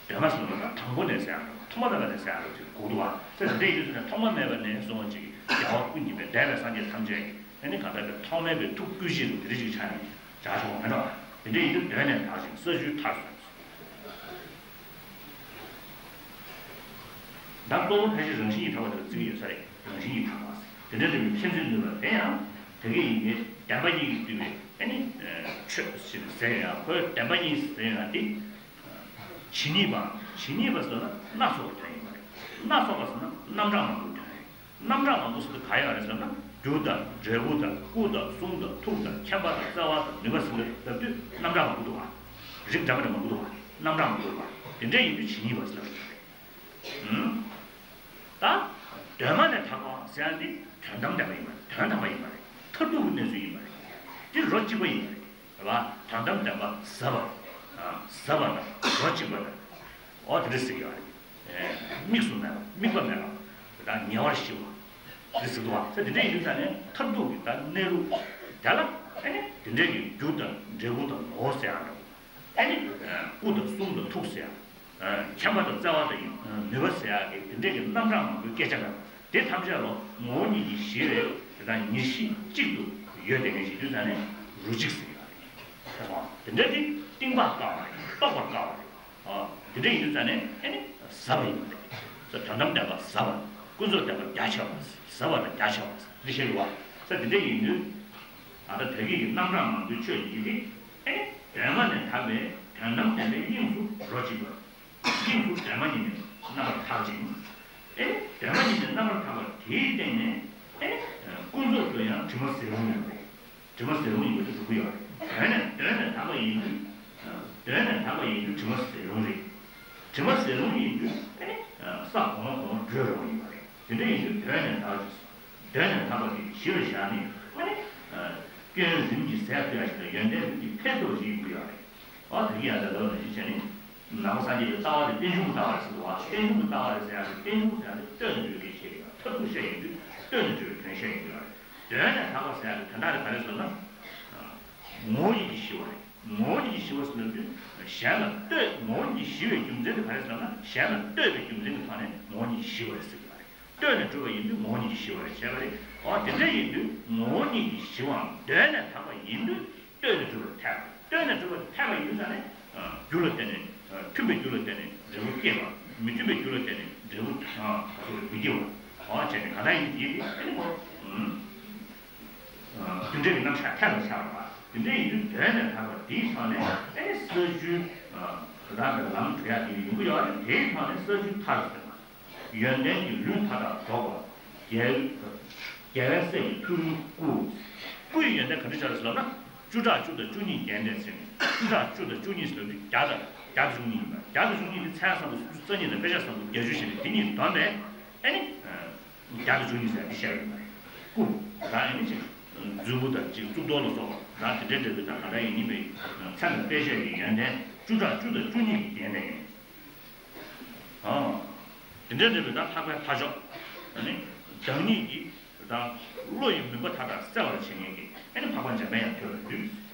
གདོད་མ་ཟེར་བ་དང་དང་པོ་ནས་ཟེར་ཡང་འགྲོ། ཐོག་མ་མེད་པ་ནས་ཟེར་ཡང་འགྲོ་ཅིག་གོ་འདུག་བ། ཟེར་ཟེར་དེ་ཡིན་དུས་ནས་ཐོག་མ་མེད་པ་ནས་བཟུང་ཅིག་རྒྱལ་བ་ཀུན་གྱི་སྲས་འདས་པའི་སངས་རྒྱས་ཐམས་ཅད་ཀྱི་ཨེ་ནི་གང་ལྟར་གྱི་ཐོག་མེད་པའི་ཐུགས་བསྐུལ་ཞིག་རུ་དེ་རིགས་ཅིག་ཆ་ནས་བྱ་ཆོག་མེད་འགྲོ། དེ་འདྲ་ཡིན་དུས་གདོད་ནས་དག་ཅིང་ས་བཅུའི་མཐར་སོན། ད་གཙོ་བོ་ཕལ་ཆེར་རང་བཞིན་གྱིས་དག་པ་དེ་ལ་བརྩི་གི་ཡོད་ས་རེད། རང་བཞིན་གྱིས་དག་པ་དེ་འདྲ་འདྲ་བའི་མཁྱེན་ཚུལ་ནུས་པ་དེ་ཡང་དེ་ག་ཡིན་གྱི་བདེན་པ་གཉིས་ཀྱིས་བསྡུས་པའི་ཨེ་ནི་ཆོས་ཟེར་ཡང་ཁོའི་བདེན་པ་གཉིས་ཟེར་ཡང་དེ། ཇི་སྙེད་པ། ཇི་སྙེད་པ་ཟེར་ན་སྣ་ཚོགས་པའི་དོན་ཡིན་པ་རེད། སྣ་ཚོགས་པ་ཟེར་ན་རྣམ་གྲངས་མང་པོའི་དོན་རེད། རྣམ་གྲངས་མང་པོ་ཟེར་དུས་ག་ཡོད་རེད་ཟེར་ན། རྒྱུ་དང་། འབྲས་བུ་དང་། སྐུ་དང་། གསུང་དང་། ཐུགས་དང་། མཁྱེན་པ་དང་། བརྩེ་བ་དང་། ནུས་པ་ཟེར་ལབ་དུས་རྣམ་གྲངས་མང་པོ་འདུག་བ། རིགས་འདྲ་མི་འདྲ་མང་པོ་འདུག་བ། རྣམ་གྲངས་མང་པོ་འདུག་བ། དེ་འདྲ་ཡིན་དུས་ཇི་སྙེད་པ་ཟེར་ལབ་ཡོད་རེད། ད་གདོད་མ་ནས་དག་པ་ཟེར་ཡ་འདི་དོན་དམ་བདེན་པ་ཡིན་པ་རེད། དོན་དམ་པ་ཡིན་པ་རེད། མཐར་ཐུག་གི་གནས་ཚུལ་ཡིན་པ་རེད། འདི་རོ་གཅིག་པ་ཡིན་པ་རེད། རེད་བ། དོན་དམ་བདེན་པ་ཟབ་པ། ཟབ་པ་དང་རོ་གཅིག་པ་དང་། འོ་དེ་འདྲ་ཟེར་གྱི་ཡོད་རེད། དམིགས་སུ་མེད་པ། དམིགས་པ་མེད་པ། ད་ཉེ་བར་ཞི་བ། དེ་ཟེར་གྱི་འདུག་བ། ད་དེ་འདྲ་ཡིན་དུས་ཙང་ནས་མཐར་ཐུག་གི་ད་གནས་ལུགས་དེ་ལ་ཨེ་ནི་དེ་འདྲའི་གི་རྒྱུ་དང་འབྲས་བུ་དང་ངོ་བོ་ཟེར་ཡག་འདྲ་བོ། ཨེ་ནི་སྐུ་དང་གསུང་དང་ཐུགས་ཟེར་ཡག་མཁྱེན་པ་དང་བརྩེ་བ་དང་ནུས་པ་ཟེར་ཡག་གི་དེ་འདྲའི་གི་རྣམ་གྲངས་མང་པོའི་སྐད་ཆ་འདྲ་བོ། དེ་ཐམས་ཅད་ལ་ངོ་བོ་ཉིད་ཀྱིས་ཞི་བའི་དེ་དག་ཉེར་ཞི་གཅིག་ཏུ་ཡོད་དེ་ངེས་ཤིག་དུས་ཙང་ནས་རོ་གཅིག་ཟེར་གྱི་ཡོད་རེད། ཁྱེད་སོང་དེ་འདྲ་དེ་གཏིང་དཔག་དཀའ་བ་རེད། རྟོགས་པར་དཀའ་བ་རེད། ཨ་དེ་འདྲ་ཡིན་དུས་ཙང་ནས་ཨེ་ནི་ཟབ་པ་ཡིན་པ་རེད། ས་དོན་དམ་བདེན་པ་ཟབ་པ། ཀུན་རྫོབ་བདེན་པ་རྒྱ་ཆེ་བ། ཟབ་པ་དང་རྒྱ་ཆེ་བ་དེ་བཤད་ཡོད་བ། ས་དེ་འདྲ་ཡིན་དུས་ཨ་ད་དོལ་རྒྱལ་གྱི་རྣམ་གྲངས་མང་པོའི་ཆོས་ཡིན་ཏེ། ཨེ་ནི་གདོད་མ་ནས་དག་པའི་དོན་དམ་བདེན་པའི་དབྱིངས་སུ་རོ་གཅིག་པ། དབྱིངས་སུ་གདོད་མ་ཉིད་ནས་རྣམ་པར་དག་ཅིང་། ཨེ་ནི་གདོད་མ་ཉིད་ནས་རྣམ་པར་དག་པ་དེའི་སྟེང་ནས་ཨེ་ནི་ཀུན་རྫོབ་ཏུ་ཡང་དྲི་མ་ཟེར་རུང་ཡང་རེད། དྲི་མ་ཟེར་རུང་ཡིན་པ་དེ་འགྲུབ་ཀྱི་ཡོད་རེད། གདོད་ནས་གདོད་ནས་དག་པ་ཡིན་དུས། གདོད་ནས་དག་པ་ཡིན་དུས་དྲི་མ་ཟེར་རུང་རེད། དྲི་མ་ཟེར་རུང་ཡིན་དུས་ཨེ་ནི་ས་གོང་མ་གོང་མར་བགྲོད་རུང་ཡིན་པ་རེད། དེ་འདྲ་ཡིན་དུས་གདོད་ནས་དག་གདོད་ནས་དག་པ་དེ་ཞི་བར་བཞག་ནས་ཨེ་ནི་སྐྱོན་རིམ་གྱིས་ཟད་ཐུབ་ཡ་ཞིག་དང་ཡོན་ཏན་རིམ་གྱིས་འཕེལ་ཐུབ་པ་ཞིག་ཡིན་དགོས་ཡོད་རེད། ཨ་དེ་གི་ཡང་ད་ལྟ་ནང་བཞིན་བྱས་ནས། ནང་པ་སངས་རྒྱས་ཀྱི་ལྟ་བ་དེ་རྟེན་གཞུང་གི་ལྟ་བ་རེད་ཟེར་བ། རྟེན་གཞུང་གི་ལྟ་བ་རེད་ཟེར་ཡ་དེ་རྟེན་གཞུང་ཟེར་ཡ་དེ་བསྟོད་ནས་འགྲོ་བའི་སྐད་ཆ་རེད། མཐར་ཐུག་བཤད་ཡོང་དུས་བསྟོད་ནས་འགྲོ་བའི་དོན་བཤད་ཡོང་དུས་རེད། གདོད་ནས་དག་པ་ཟེར་ཡ་དེ་དོན་དག་དེ་ག་རེ་ཟེར་ན། ངོ་བོ་ཉིད་ཀྱིས་ཞི་བ་རེད། ངོ་བོ་ཉིད་ཀྱིས་ཞི་བ་ཟེར་ན་དུས་གཞན་ལ་བསྟོད། ངོ་བོ་ཉིད་ཀྱིས་ཞི་བའི་རྒྱུ་མཚན་དེ་ག་རེ་ཟེར་ན་གཞན་ལ་བསྟོད་པའི་རྒྱུ་མཚན་གྱི་ཐོག་ནས་ངོ་བོ་ཉིད་ཀྱིས་ཞི་བ་རེད་ཟེར་གྱི་རེད། བསྟོད་ནས་གྲུབ་པ་ཡིན་དུས་ངོ་བོ་ཉིད་ཀྱིས་ཞི་བ་རེད་བྱས་པ་རེད། འོ་དེ་འདྲ་ཡིན་དུས་ངོ་བོ་ཉིད་ཀྱིས་ཞི་བའམ་གདོད་ནས་དག་པ་ཡིན་དུས། བསྟོད་ནས་གྲུབ་པར་ཐལ། བསྟོད་ནས་གྲུབ་པར་ཐལ་བ་ཡིན་ཙང་ནས། རྒྱུ་ལ་བརྟེན་ནས། མཐུན་པའི་རྒྱུ་ལ་བརྟེན་ནས་འབྲས་བུ་སྐྱེ་བ། མི་མཐུན་པའི་རྒྱུ་ལ་བརྟེན་ནས་འབྲས་བུ་མི་སྐྱེ་བ། འོ་བྱས་ནས་གང་ལྟར་ཡིན་དེ་ཡིན་ཏེ། རྒྱུ་འབྲས་ཀྱི་རྣམ་གཞག་ཐལ་བར་ཤར་བ། དེ་འདྲ་ཡིན་དུས་གདོད་ནས་དག་པ་དེའི་ཐོག་ནས་ཨེ་ནི་ས་བཅུའི་རང་གི་ལམ་འགྲོ་ཡ་དེ་ཡོང་གི་ཡོད་རེད། དེའི་ཐོག་ནས་ས་བཅུའི་མཐར་ཟེར་བ། ཡོན་ཏན་གྱི་ལུས་མཐའ་དག་རྫོགས་པ། རྒྱལ་རྒྱལ་བའི་སྲས་ཀྱི་ཐུགས་ཀྱི་སྐུ། སྐུ་ཡི་ཡོན་ཏན་ག་འདྲ་ཆགས་རེད་ཟེར་ལབ་ན། བཅུ་ཕྲག་བཅུ་དང་བཅུ་གཉིས་བརྒྱན་ཏེ་ཟེར་ནས། བཅུ་ཕྲག་བཅུ་དང་བཅུ་གཉིས་ཟེར་ལབ་དུས་བརྒྱ་དང་བརྒྱ་དང་བཅུ་གཉིས་ཡིན་པ། བརྒྱ་དང་བཅུ་གཉིས་དེ་མཚན་བཟང་པོ་སུམ་ཅུ་རྩ་གཉིས་དང་དཔེ་བྱད་བཟང་པོ་བརྒྱད་ཅུ་ཞེས་ནས་དེ་གཉིས་བསྡོམས་པས་ཨེ་ནི། བརྒྱ་དང་བཅུ་གཉིས་ཟེར་འདི་བཤད་ཡོད་པ་རེད། སྐུ། ད་ཨེ་ནི་ཅིག་མཛོད་སྤུ་དང་ཅིག་གཙུག་ཏོར་ལ་སོགས་པ་ད་དེ་འདྲའི་འདྲ་བའི་ད་ག་འདྲ་ཡིན་ནི་མེད། མཚན་དང་དཔེ་བྱད་ཀྱི་ཡོན་ཏན་བཅུ་ཕྲག་བཅུ་དང་བཅུ་གཉིས་ཀྱིས་བརྒྱན་ཏེ། ཨོ། དེ་འདྲའི་འདྲ་བའི་ད་ལྷག་པའི་ལྷ་མཆོག་ཨ་ནི་བདག་ཉིད་ཀྱི་ད་བློ་ཡི་མུན་པ་མཐའ་དག་སེལ་བར་བྱེད་མཁན་གྱི་ཨ་ནི་འཕགས་པ་འཇམ་དཔལ་དབྱངས་ཐོས་པར་འདུད།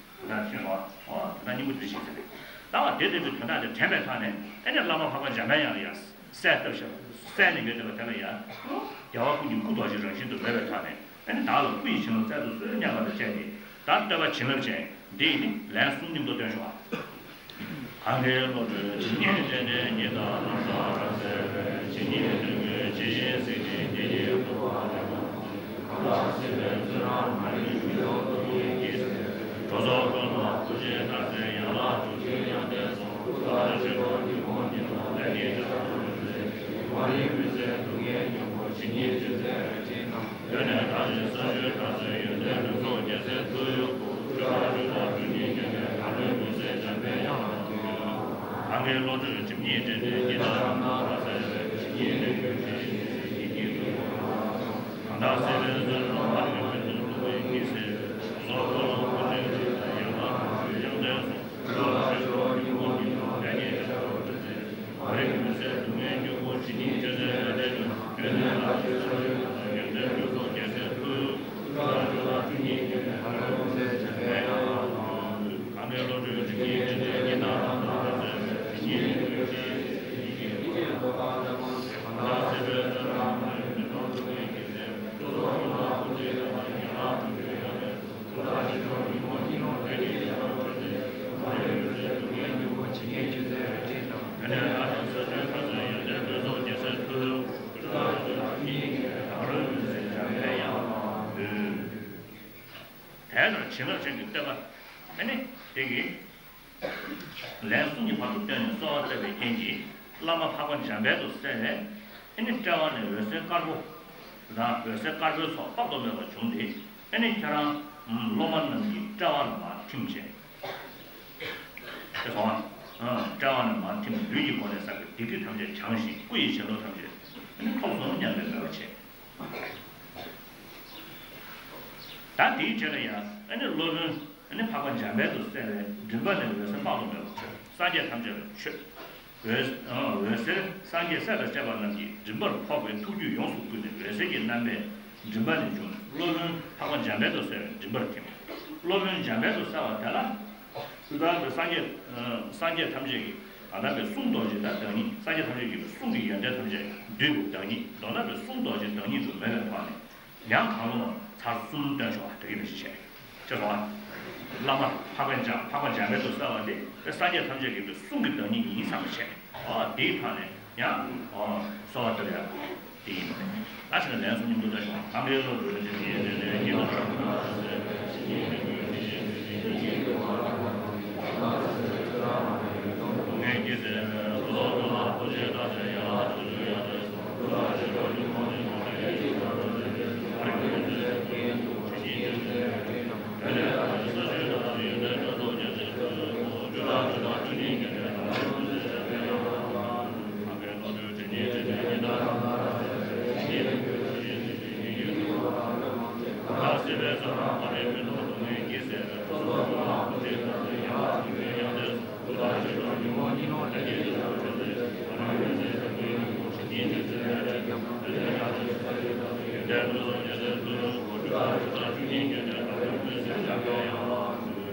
ད་ཤེས་སོང་། ཨོ་ད་སྙིང་པོ་དེ་ཤེས་ཟེར་རེད། ད་བ་དེ་དེ་ཚོའི་དོན་དག་དེ་དྲན་པའི་ཐོག་ནས་ཨ་ནི་བླ་མ་འཕགས་པ་འཇམ་དཔལ་དབྱངས་ལ་ཡང་གསལ་བཏབ་ཤག་གསལ་ནས་ཡོད་བསྡད་པ་དེ་ལ་ཡང་རྒྱལ་བ་ཀུན་གྱི་སྐུ་རྡོ་རྗེ་རང་བཞིན་དུ་མོས་པའི་ཐོག་ནས། ཨ་ནི་བདག་ལ་སྐུ་ཡི་བྱིན་རླབས་སྩལ་དུ་གསོལ་སྙམ་པ་དང་བཅས་ཏེ། ད་བསྟོད་པ་བྱིན་རླབས་ཅན་འདི་ཡི་ནི་ལན་གསུམ་མཉམ་དུ་བཏོན་ཤོག་ཨ། གང་གི་བློ་གྲོས་ཇི་སྙེད་ཅན། དེ་ཉིད་བདག་རྣམས་ལ་རབ་གསལ་བའི། ཇི་སྙེད་དོན་ཀུན་ཇི་བཞིན་གཟིགས་ཤིང་དེ་ཉིད་རྟོགས་པ་དེ་ལ། གང་དག་སྲིད་པའི་བཙོན་རར་མ་ལུས་མི་གཡོ་སྟོབས་ཀྱིས་བསྐྱེད་ཟིན། གྲོགས་ཚོགས་ཀུན་ལ་སྐུ་ཅི་ལྟར་གསལ། ཡན་ལག་དྲུག་ཅུའི་ཡོན་ཏན་གསུམ། ཀུན་ལ་ཆོས་སྐྱོང་ཉོན་མོངས་སྙིང་ནོར་ལས་ཀྱི་བྱ་རུང་བྱེད། མ་རིག་མུན་སེལ་སྡུག་བསྔལ་སྙིང་པོ། ཇི་སྙེད་ཅན་མཛད་པའི་ཕྲིན་ཐམས། གདོད་ནས་བདག་གཞན་ས་བཅུའི་བདག་སྲིད་ཡོན་ཏན་ལུས་རྫོགས་རྒྱལ་སྲས་ཐུགས་ཡོན་ཏན། ཆོས་སྐུ་ཆོས་དང་ཆོས་ཉིད་ཀྱི་ནུས་ལྡན་ལྷ་ལུས་མུན་སེལ་འཇམ་དཔལ་དབྱངས་ལ་འདུད། གང་གི་བློ་གྲོས་ཇི་སྙེད་ཅན། དེ་ཉིད་བདག་རྣམས་ལ་རབ་གསལ་བའི། ཇི་སྙེད་དོན་ཀུན་ཇི་བཞིན་གཟིགས་ཤིང་དེ་ཉིད་རྟོགས་པ་དེ་ལ། གང་དག་སྲིད་པའི་བཙོན་རར་མ་ལུས་མི་གཡོ་སྟོབས་ཀྱིས་བསྐྱེད་ཟིན། གྲོགས་ཚོགས་ཀུན་ལ་སྐུ་ཅི་ལྟར་གསལ། ཡན་ལག་དྲུག་ཅུའི་ཡོན་ཏན་གསུམ། ཀུན་ལ་ཆོས་སྐྱོང་ཉོན་མོངས་སྙིང་ནོར་ལས་ཀྱི་བྱ་རུང་བྱེད། མ་རིག་མུན་སེལ་སྡུག་བསྔལ་སྙིང་པོ། ཇི་སྙེད་ཅན་མཛད་པའི་ཕྲིན་ཐམས། གདོད་ནས་བདག་གཞན་ས་བཅུའི་བདག་སྲིད་ཡོན་ཏན་ལུས་རྫོགས་རྒྱལ་སྲས་ཐུགས་ཡོན་ཏན། ཆོས་དང་ཆོས་ཉིད་ཀྱི་ནུས་ལྡན་ལྷ་ལུས་མུན་སེལ་འཇམ་དཔལ་དབྱངས་ལ་འདུད། གང་གི་བློ་གྲོས་ཇི་སྙེད་ཅན། དེ་ཉིད་བདག་རྣམས་ལ་རབ་གསལ་བའི། ཇི་སྙེད་དོན་ཀུན་ཇི་བཞིན་གཟིགས་ཤིང་དེ་ཉིད་རྟོགས་པ་དེ་ལ། གང་དག་སྲིད་པའི་བཙོན་རར་མ་ལུས་མི་གཡོ་སྟོབས་ཀྱིས་བསྐྱེད་ཟིན། གྲོགས་ཚོགས་ཀུན་ལ་སྐུ་ཅི་ལྟར་གསལ། ཡན་ལག་དྲུག་ཅུའི་ཡོན་ཏན། དེ་ལྟར་བྱིན་རླབས་ཅན་གྱི་བསྟོད་པ། ཨ་ནི་དེ་གི་ལན་གསུམ་གྱི་བར་དུ་བཏོན་ནས་གསོལ་བ་བཏབ་པའི་རྐྱེན་གྱིས། བླ་མ་འཕགས་པ་འཇམ་དཔལ་དུ་གསལ་བས། ཨ་ནི་དཔྲལ་བ་ནས་འོད་ཟེར་དཀར་པོ་དང་། འོད་ཟེར་དཀར་པོའི་ཚོགས་དཔག་ཏུ་མེད་པ་བྱུང་སྟེ། ཨ་ནི་ཁྱེད་རང་སློབ་མ་རྣམས་ཀྱི་དཔྲལ་བ་ལ་མར་ཐིམ་བྱས། དེ་སོང་ང་། དཔྲལ་བ་ནས་མར་ཐིམ་ནས་ལུས་ཀྱི་སྒོ་ནས་བསགས་པའི་སྡིག་སྒྲིབ་ཐམས་ཅད་བྱང་ཞིང་། སྐུ་ཡི་བྱིན་རླབས་ཐམས་ཅད་ཨ་ནི་ཐོབ་སོང་སྙམ་པའི་མོས་པ་བྱས། ད་དེའི་རྗེས་ལ་ཡང་ཨ་ནི་སློབ་དཔོན་ཨ་ནི་འཕགས་པ་འཇམ་དཔལ་དུ་གསལ་བའི་མགྲིན་པ་ནས་འོད་ཟེར་དཔག་ཏུ་མེད་པ་འཕྲོས། སངས་རྒྱས་ཐམས་ཅད་ལ་མཆོད། འོད་འོད་ཟེར་སངས་རྒྱས་སྲས་དང་བཅས་པ་རྣམས་ཀྱི་མགྲིན་པར་ཕོག་པས་ཐུགས་རྒྱུད་ཡོངས་སུ་བསྐུལ་ནས་འོད་ཟེར་གྱི་རྣམ་པས་མགྲིན་པ་ནས་བྱུང་། སློབ་དཔོན་འཕགས་པ་འཇམ་དཔལ་དུ་གསལ་བའི་མགྲིན་པར་ཐིམ། སློབ་དཔོན་འཇམ་དཔལ་དུ་གསལ་བ་དེ་ལ། ཏུ་ད་སངས་རྒྱས་སངས་རྒྱས་ཐམས་ཅད་ཀྱི་ད་ལྟ་བའི་གསུང་རྡོ་རྗེ་དང་བདག་ཉིད། སངས་རྒྱས་ཐམས་ཅད་ཀྱི་གསུང་གི་ཡོན་ཏན་ཐམས་ཅད་འདུས་པའི་བདག་ཉིད། མདོར་ན་བའི་གསུང་རྡོ་རྗེ་བདག་ཉིད་དུ་མོས་པའི་ཐོག་ནས། ཡང་གང་རུང་ཚར་གསུམ་བཏོན་ཤོག་ཨ། དེ་གི་ནང་བཞིན་བྱས། ཅེས་སོ། བླ་མ་འཕགས་པ་འཇམ་འཕགས་པ་འཇམ་དཔལ་དུ་གསལ་བ་འདི་དེ་སངས་རྒྱས་ཐམས་ཅད་ཀྱི་དེ་གསུང་གི་བདག་ཉིད་ཡིན་བསམ་པ་བྱས། ཨ་དེའི་ཐོག་ནས་ཡང་ཨ་གསོལ་བ་བཏབ་ཡ་དེ་ཡིན་པ་རེད། ད་ཕྱིན་ལན་གསུམ་མཉམ་དུ་བཏབ་ཤོག་ཨ། གང་གི་བློ་གྲོས་ཇི་སྙེད་ཅན། དེ་ཉིད་བདག་རྣམས་ལ་རབ་གསལ་བའི། ཇི་སྙེད་དོན་ཀུན་ཇི་བཞིན་གཟིགས་ཤིང་དེ་ཉིད་རྟོགས་པ་དེ་ལ། གང་དག་སྲིད་པའི་བཙོན་རར་མ་ལུས་མི་གཡོ་སྟོབས་ཀྱིས་བསྐྱེད་ཟིན། གྲོགས་ཚོགས་ཀུན་ལ་སྐུ་ཅི་ལྟར་གསལ། ཡན་ལག་དྲུག་ཅུའི་ཡོན་ཏན་གསུམ། ཀུན་ལ་ཆོས་སྐྱོང་ཉོན་མོངས་སྙིང་ནོར་ལས་ཀྱི་བྱ་རུང་བྱེད། མ་རིག་མུན་སེལ་སྡུག་བསྔལ་སྙིང་པོ། ཇི་སྙེད་ཅན་མཛད་པའི་ཕྲིན་ཐམས། གདོད་ནས་བདག་གཞན་ས་བཅུའི་བདག་སྲིད་ཡོན་ཏན་ལུས་རྫོགས་རྒྱལ་སྲས་ཐུགས་ཡོན་ཏན། ཆོས་དང་ཆོས་དང་ཆོས་ཉིད་ཀྱི་ནུས་ལྡན་ལྷ་ལུས་མུན་སེལ་འཇམ་དཔལ་དབྱངས་ལ་འདུད། གང་གི་བློ་གྲོས་ཇི་སྙེད་ཅན། དེ་ཉིད་བདག་རྣམས་ལ་རབ་གསལ་བའི། ཇི་སྙེད་དོན་ཀུན་ཇི་བཞིན་གཟིགས་ཤིང་དེ་ཉིད་རྟོགས་པ་དེ་ལ། གང་དག་སྲིད་པའི་བཙོན་རར་མ་ལུས་མི་གཡོ་སྟོབས་ཀྱིས་བསྐྱེད་ཟིན། གྲོགས་ཚོགས་ཀུན་ལ་སྐུ་ཅི་ལྟར་གསལ། ཡན་ལག་དྲུག་ཅུའི་ཡོན་ཏན་གསུམ། ཀུན་ལ་ཆོས་སྐྱོང་ཉོན་མོངས་སྙིང་ནོར་ལས་ཀྱི་བྱ་རུང་བྱེད། མ་རིག་མུན་སེལ་སྡུག་བསྔལ་སྙིང་པོ། ཇི་སྙེད་ཅན་མཛད་པའི་ཕྲིན་ཐམས། གདོད་ནས་བདག་གཞན་ས་བཅུའི་བདག་སྲིད་ཡོན་ཏན་ལུས་རྫོགས་རྒྱལ་སྲས་ཐུགས་ཡོན་ཏན། ཆོས་དང་ཆོས་དང་ཆོས་ཉིད་ཀྱི་ནུས་ལྡན་ལྷ་ལུས་མུན་སེལ་འཇམ་དཔལ་དབྱངས་ལ་འདུད།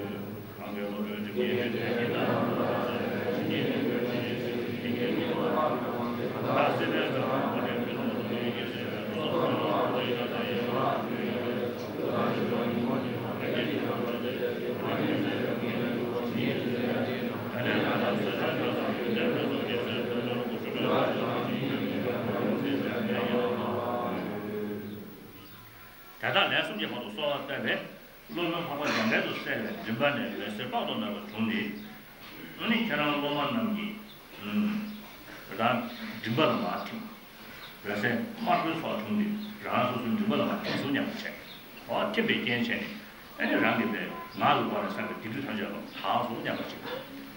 གང་གི་བློ་གྲོས་ཇི་སྙེད་ཅན། དེ་ཉིད་བདག་རྣམས་ལ་རབ་གསལ་བའི། ཇི་སྙེད་དོན་ཀུན་ཇི་བཞིན་གཟིགས་ཤིང་དེ་ཉིད་རྟོགས་པ་དེ་ལ། གང་དག་སྲིད་པའི་བཙོན་རར་མ་ལུས་མི་གཡོ་སྟོབས་ཀྱིས་བསྐྱེད་ཟིན། གྲོགས་ཚོགས་ཀུན་ལ་སྐུ་ཅི་ལྟར་གསལ། ཡན་ལག་དྲུག་ཅུའི་ཡོན་ཏན་གསུམ། ཀུན་ལ་ཆོས་སྐྱོང་ཉོན་མོངས་སྙིང་ནོར་ལས་ཀྱི་བྱ་རུང་བྱེད། མ་རིག་མུན་སེལ་སྡུག་བསྔལ་སྙིང་པོ། ཇི་སྙེད་ཅན་མཛད་པའི་ཕྲིན་ཐམས། གདོད་ནས་བདག་གཞན་ས་བཅུའི་བདག་སྲིད་ཡོན་ཏན་ལུས་རྫོགས་རྒྱལ་སྲས་ཐུགས་ཡོན་ཏན། ཆོས་དང་ཆོས་དང་ཆོས་ཉིད་ཀྱི་ནུས་ལྡན་ལྷ་ལུས་མུན་སེལ་འཇམ་དཔལ་དབྱངས་ལ་འདུད། དེ་དག་ལན་གསུམ་གྱི་བར་དུ་གསོལ་བ་བཏབ་པས། སློབ་དཔོན་འཕགས་པ་འཇམ་དཔལ་དུ་གསལ་བའི་མགྲིན་པ་ནས་འོད་ཟེར་དཔག་ཏུ་མེད་པ་བྱུང་སྟེ། ཨ་ནི་ཁྱེད་རང་སློབ་མ་རྣམས་ཀྱི་ཨ་ད་མགྲིན་པ་ལ་མར་ཐིམ། འོད་ཟེར་དམར་པོའི་ཚོགས་བྱུང་སྟེ་རང་སོ་སོའི་མགྲིན་པ་ལ་མར་ཐིམ་སོང་སྙམ་པ་བྱས། འོ་ཐིམ་པའི་རྐྱེན་བྱས་ནས་ཨ་ནི་རང་གི་པའི་ངག་གི་སྒོ་ནས་བསགས་པའི་སྡིག་སྒྲིབ་ཐམས་ཅད་ལ་དག་སོང་སྙམ་པ་བྱས།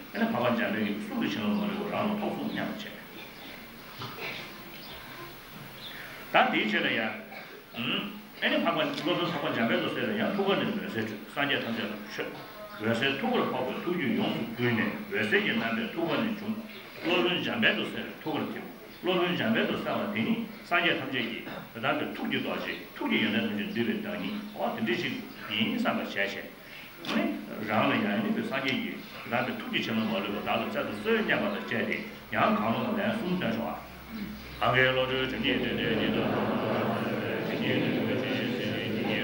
ཨ་ནི་འཕགས་པ་འཇམ་དཔལ་གྱི་གསུང་གི་བྱིན་རླབས་མ་ལུས་པ་རང་ལ་ཐོབ་སོང་སྙམ་པ་བྱས། ད་དེའི་ཆེད་ལ་ཡང་། ཨ་ནི་འཕགས་པ་སློབ་དཔོན་འཕགས་པ་འཇམ་དཔལ་དུ་གསལ་བས་ཡང་ཐུགས་ཀ་ནས་འོད་ཟེར་འཕྲོས། སངས་རྒྱས་ཐམས་ཅད་ལ་མཆོད། འོད་ཟེར་ཐུགས་ཀར་ཕོག་པས་ཐུགས་རྒྱུད་ཡོངས་སུ་བསྐུལ་ནས་འོད་ཟེར་གྱི་རྣམ་པས་ཐུགས་ཀ་ནས་བྱུང་། སློབ་དཔོན་འཇམ་དཔལ་དུ་གསལ་བས་ཐུགས་ཀར་ཐིམ། སློབ་དཔོན་འཇམ་དཔལ་དུ་གསལ་བ་དེ་ནི་སངས་རྒྱས་ཐམས་ཅད་ཀྱི་དེ་ལྟར་གྱི་ཐུགས་ཀྱི་རྡོ་རྗེ། ཐུགས་ཀྱི་ཡོན་ཏན་ཐམས་ཅད་འདུས་པའི་བདག་ཉིད། འོ་དེ་འདྲ་ཞིག་ཡིན་བསམ་པར་བྱས་བྱས། ཨ་ནི་རང་ལ་ཡང་ཨ་ནི་སངས་རྒྱས་ཀྱི་དེ་ལྟར་གྱི་ཐུགས་ཀྱི་བྱིན་རླབས་མ་ལུས་པ་བདག་ལ་སྩལ་དུ་གསོལ་སྙམ་པ་དང་བཅས་ཏེ་ཡང་གང་རུང་ལན་གསུམ་བཏོན་ཤོག་ཨ། གང་གི་བློ་གྲོས་ཇི་སྙེད་ཅན། དེ་ཉིད་བདག་རྣམས་ལ་རབ་གསལ་བའི། ཇི་སྙེད་དོན་ཀུན་ཇི་བཞིན་གཟིགས་ཤིང་ཇི་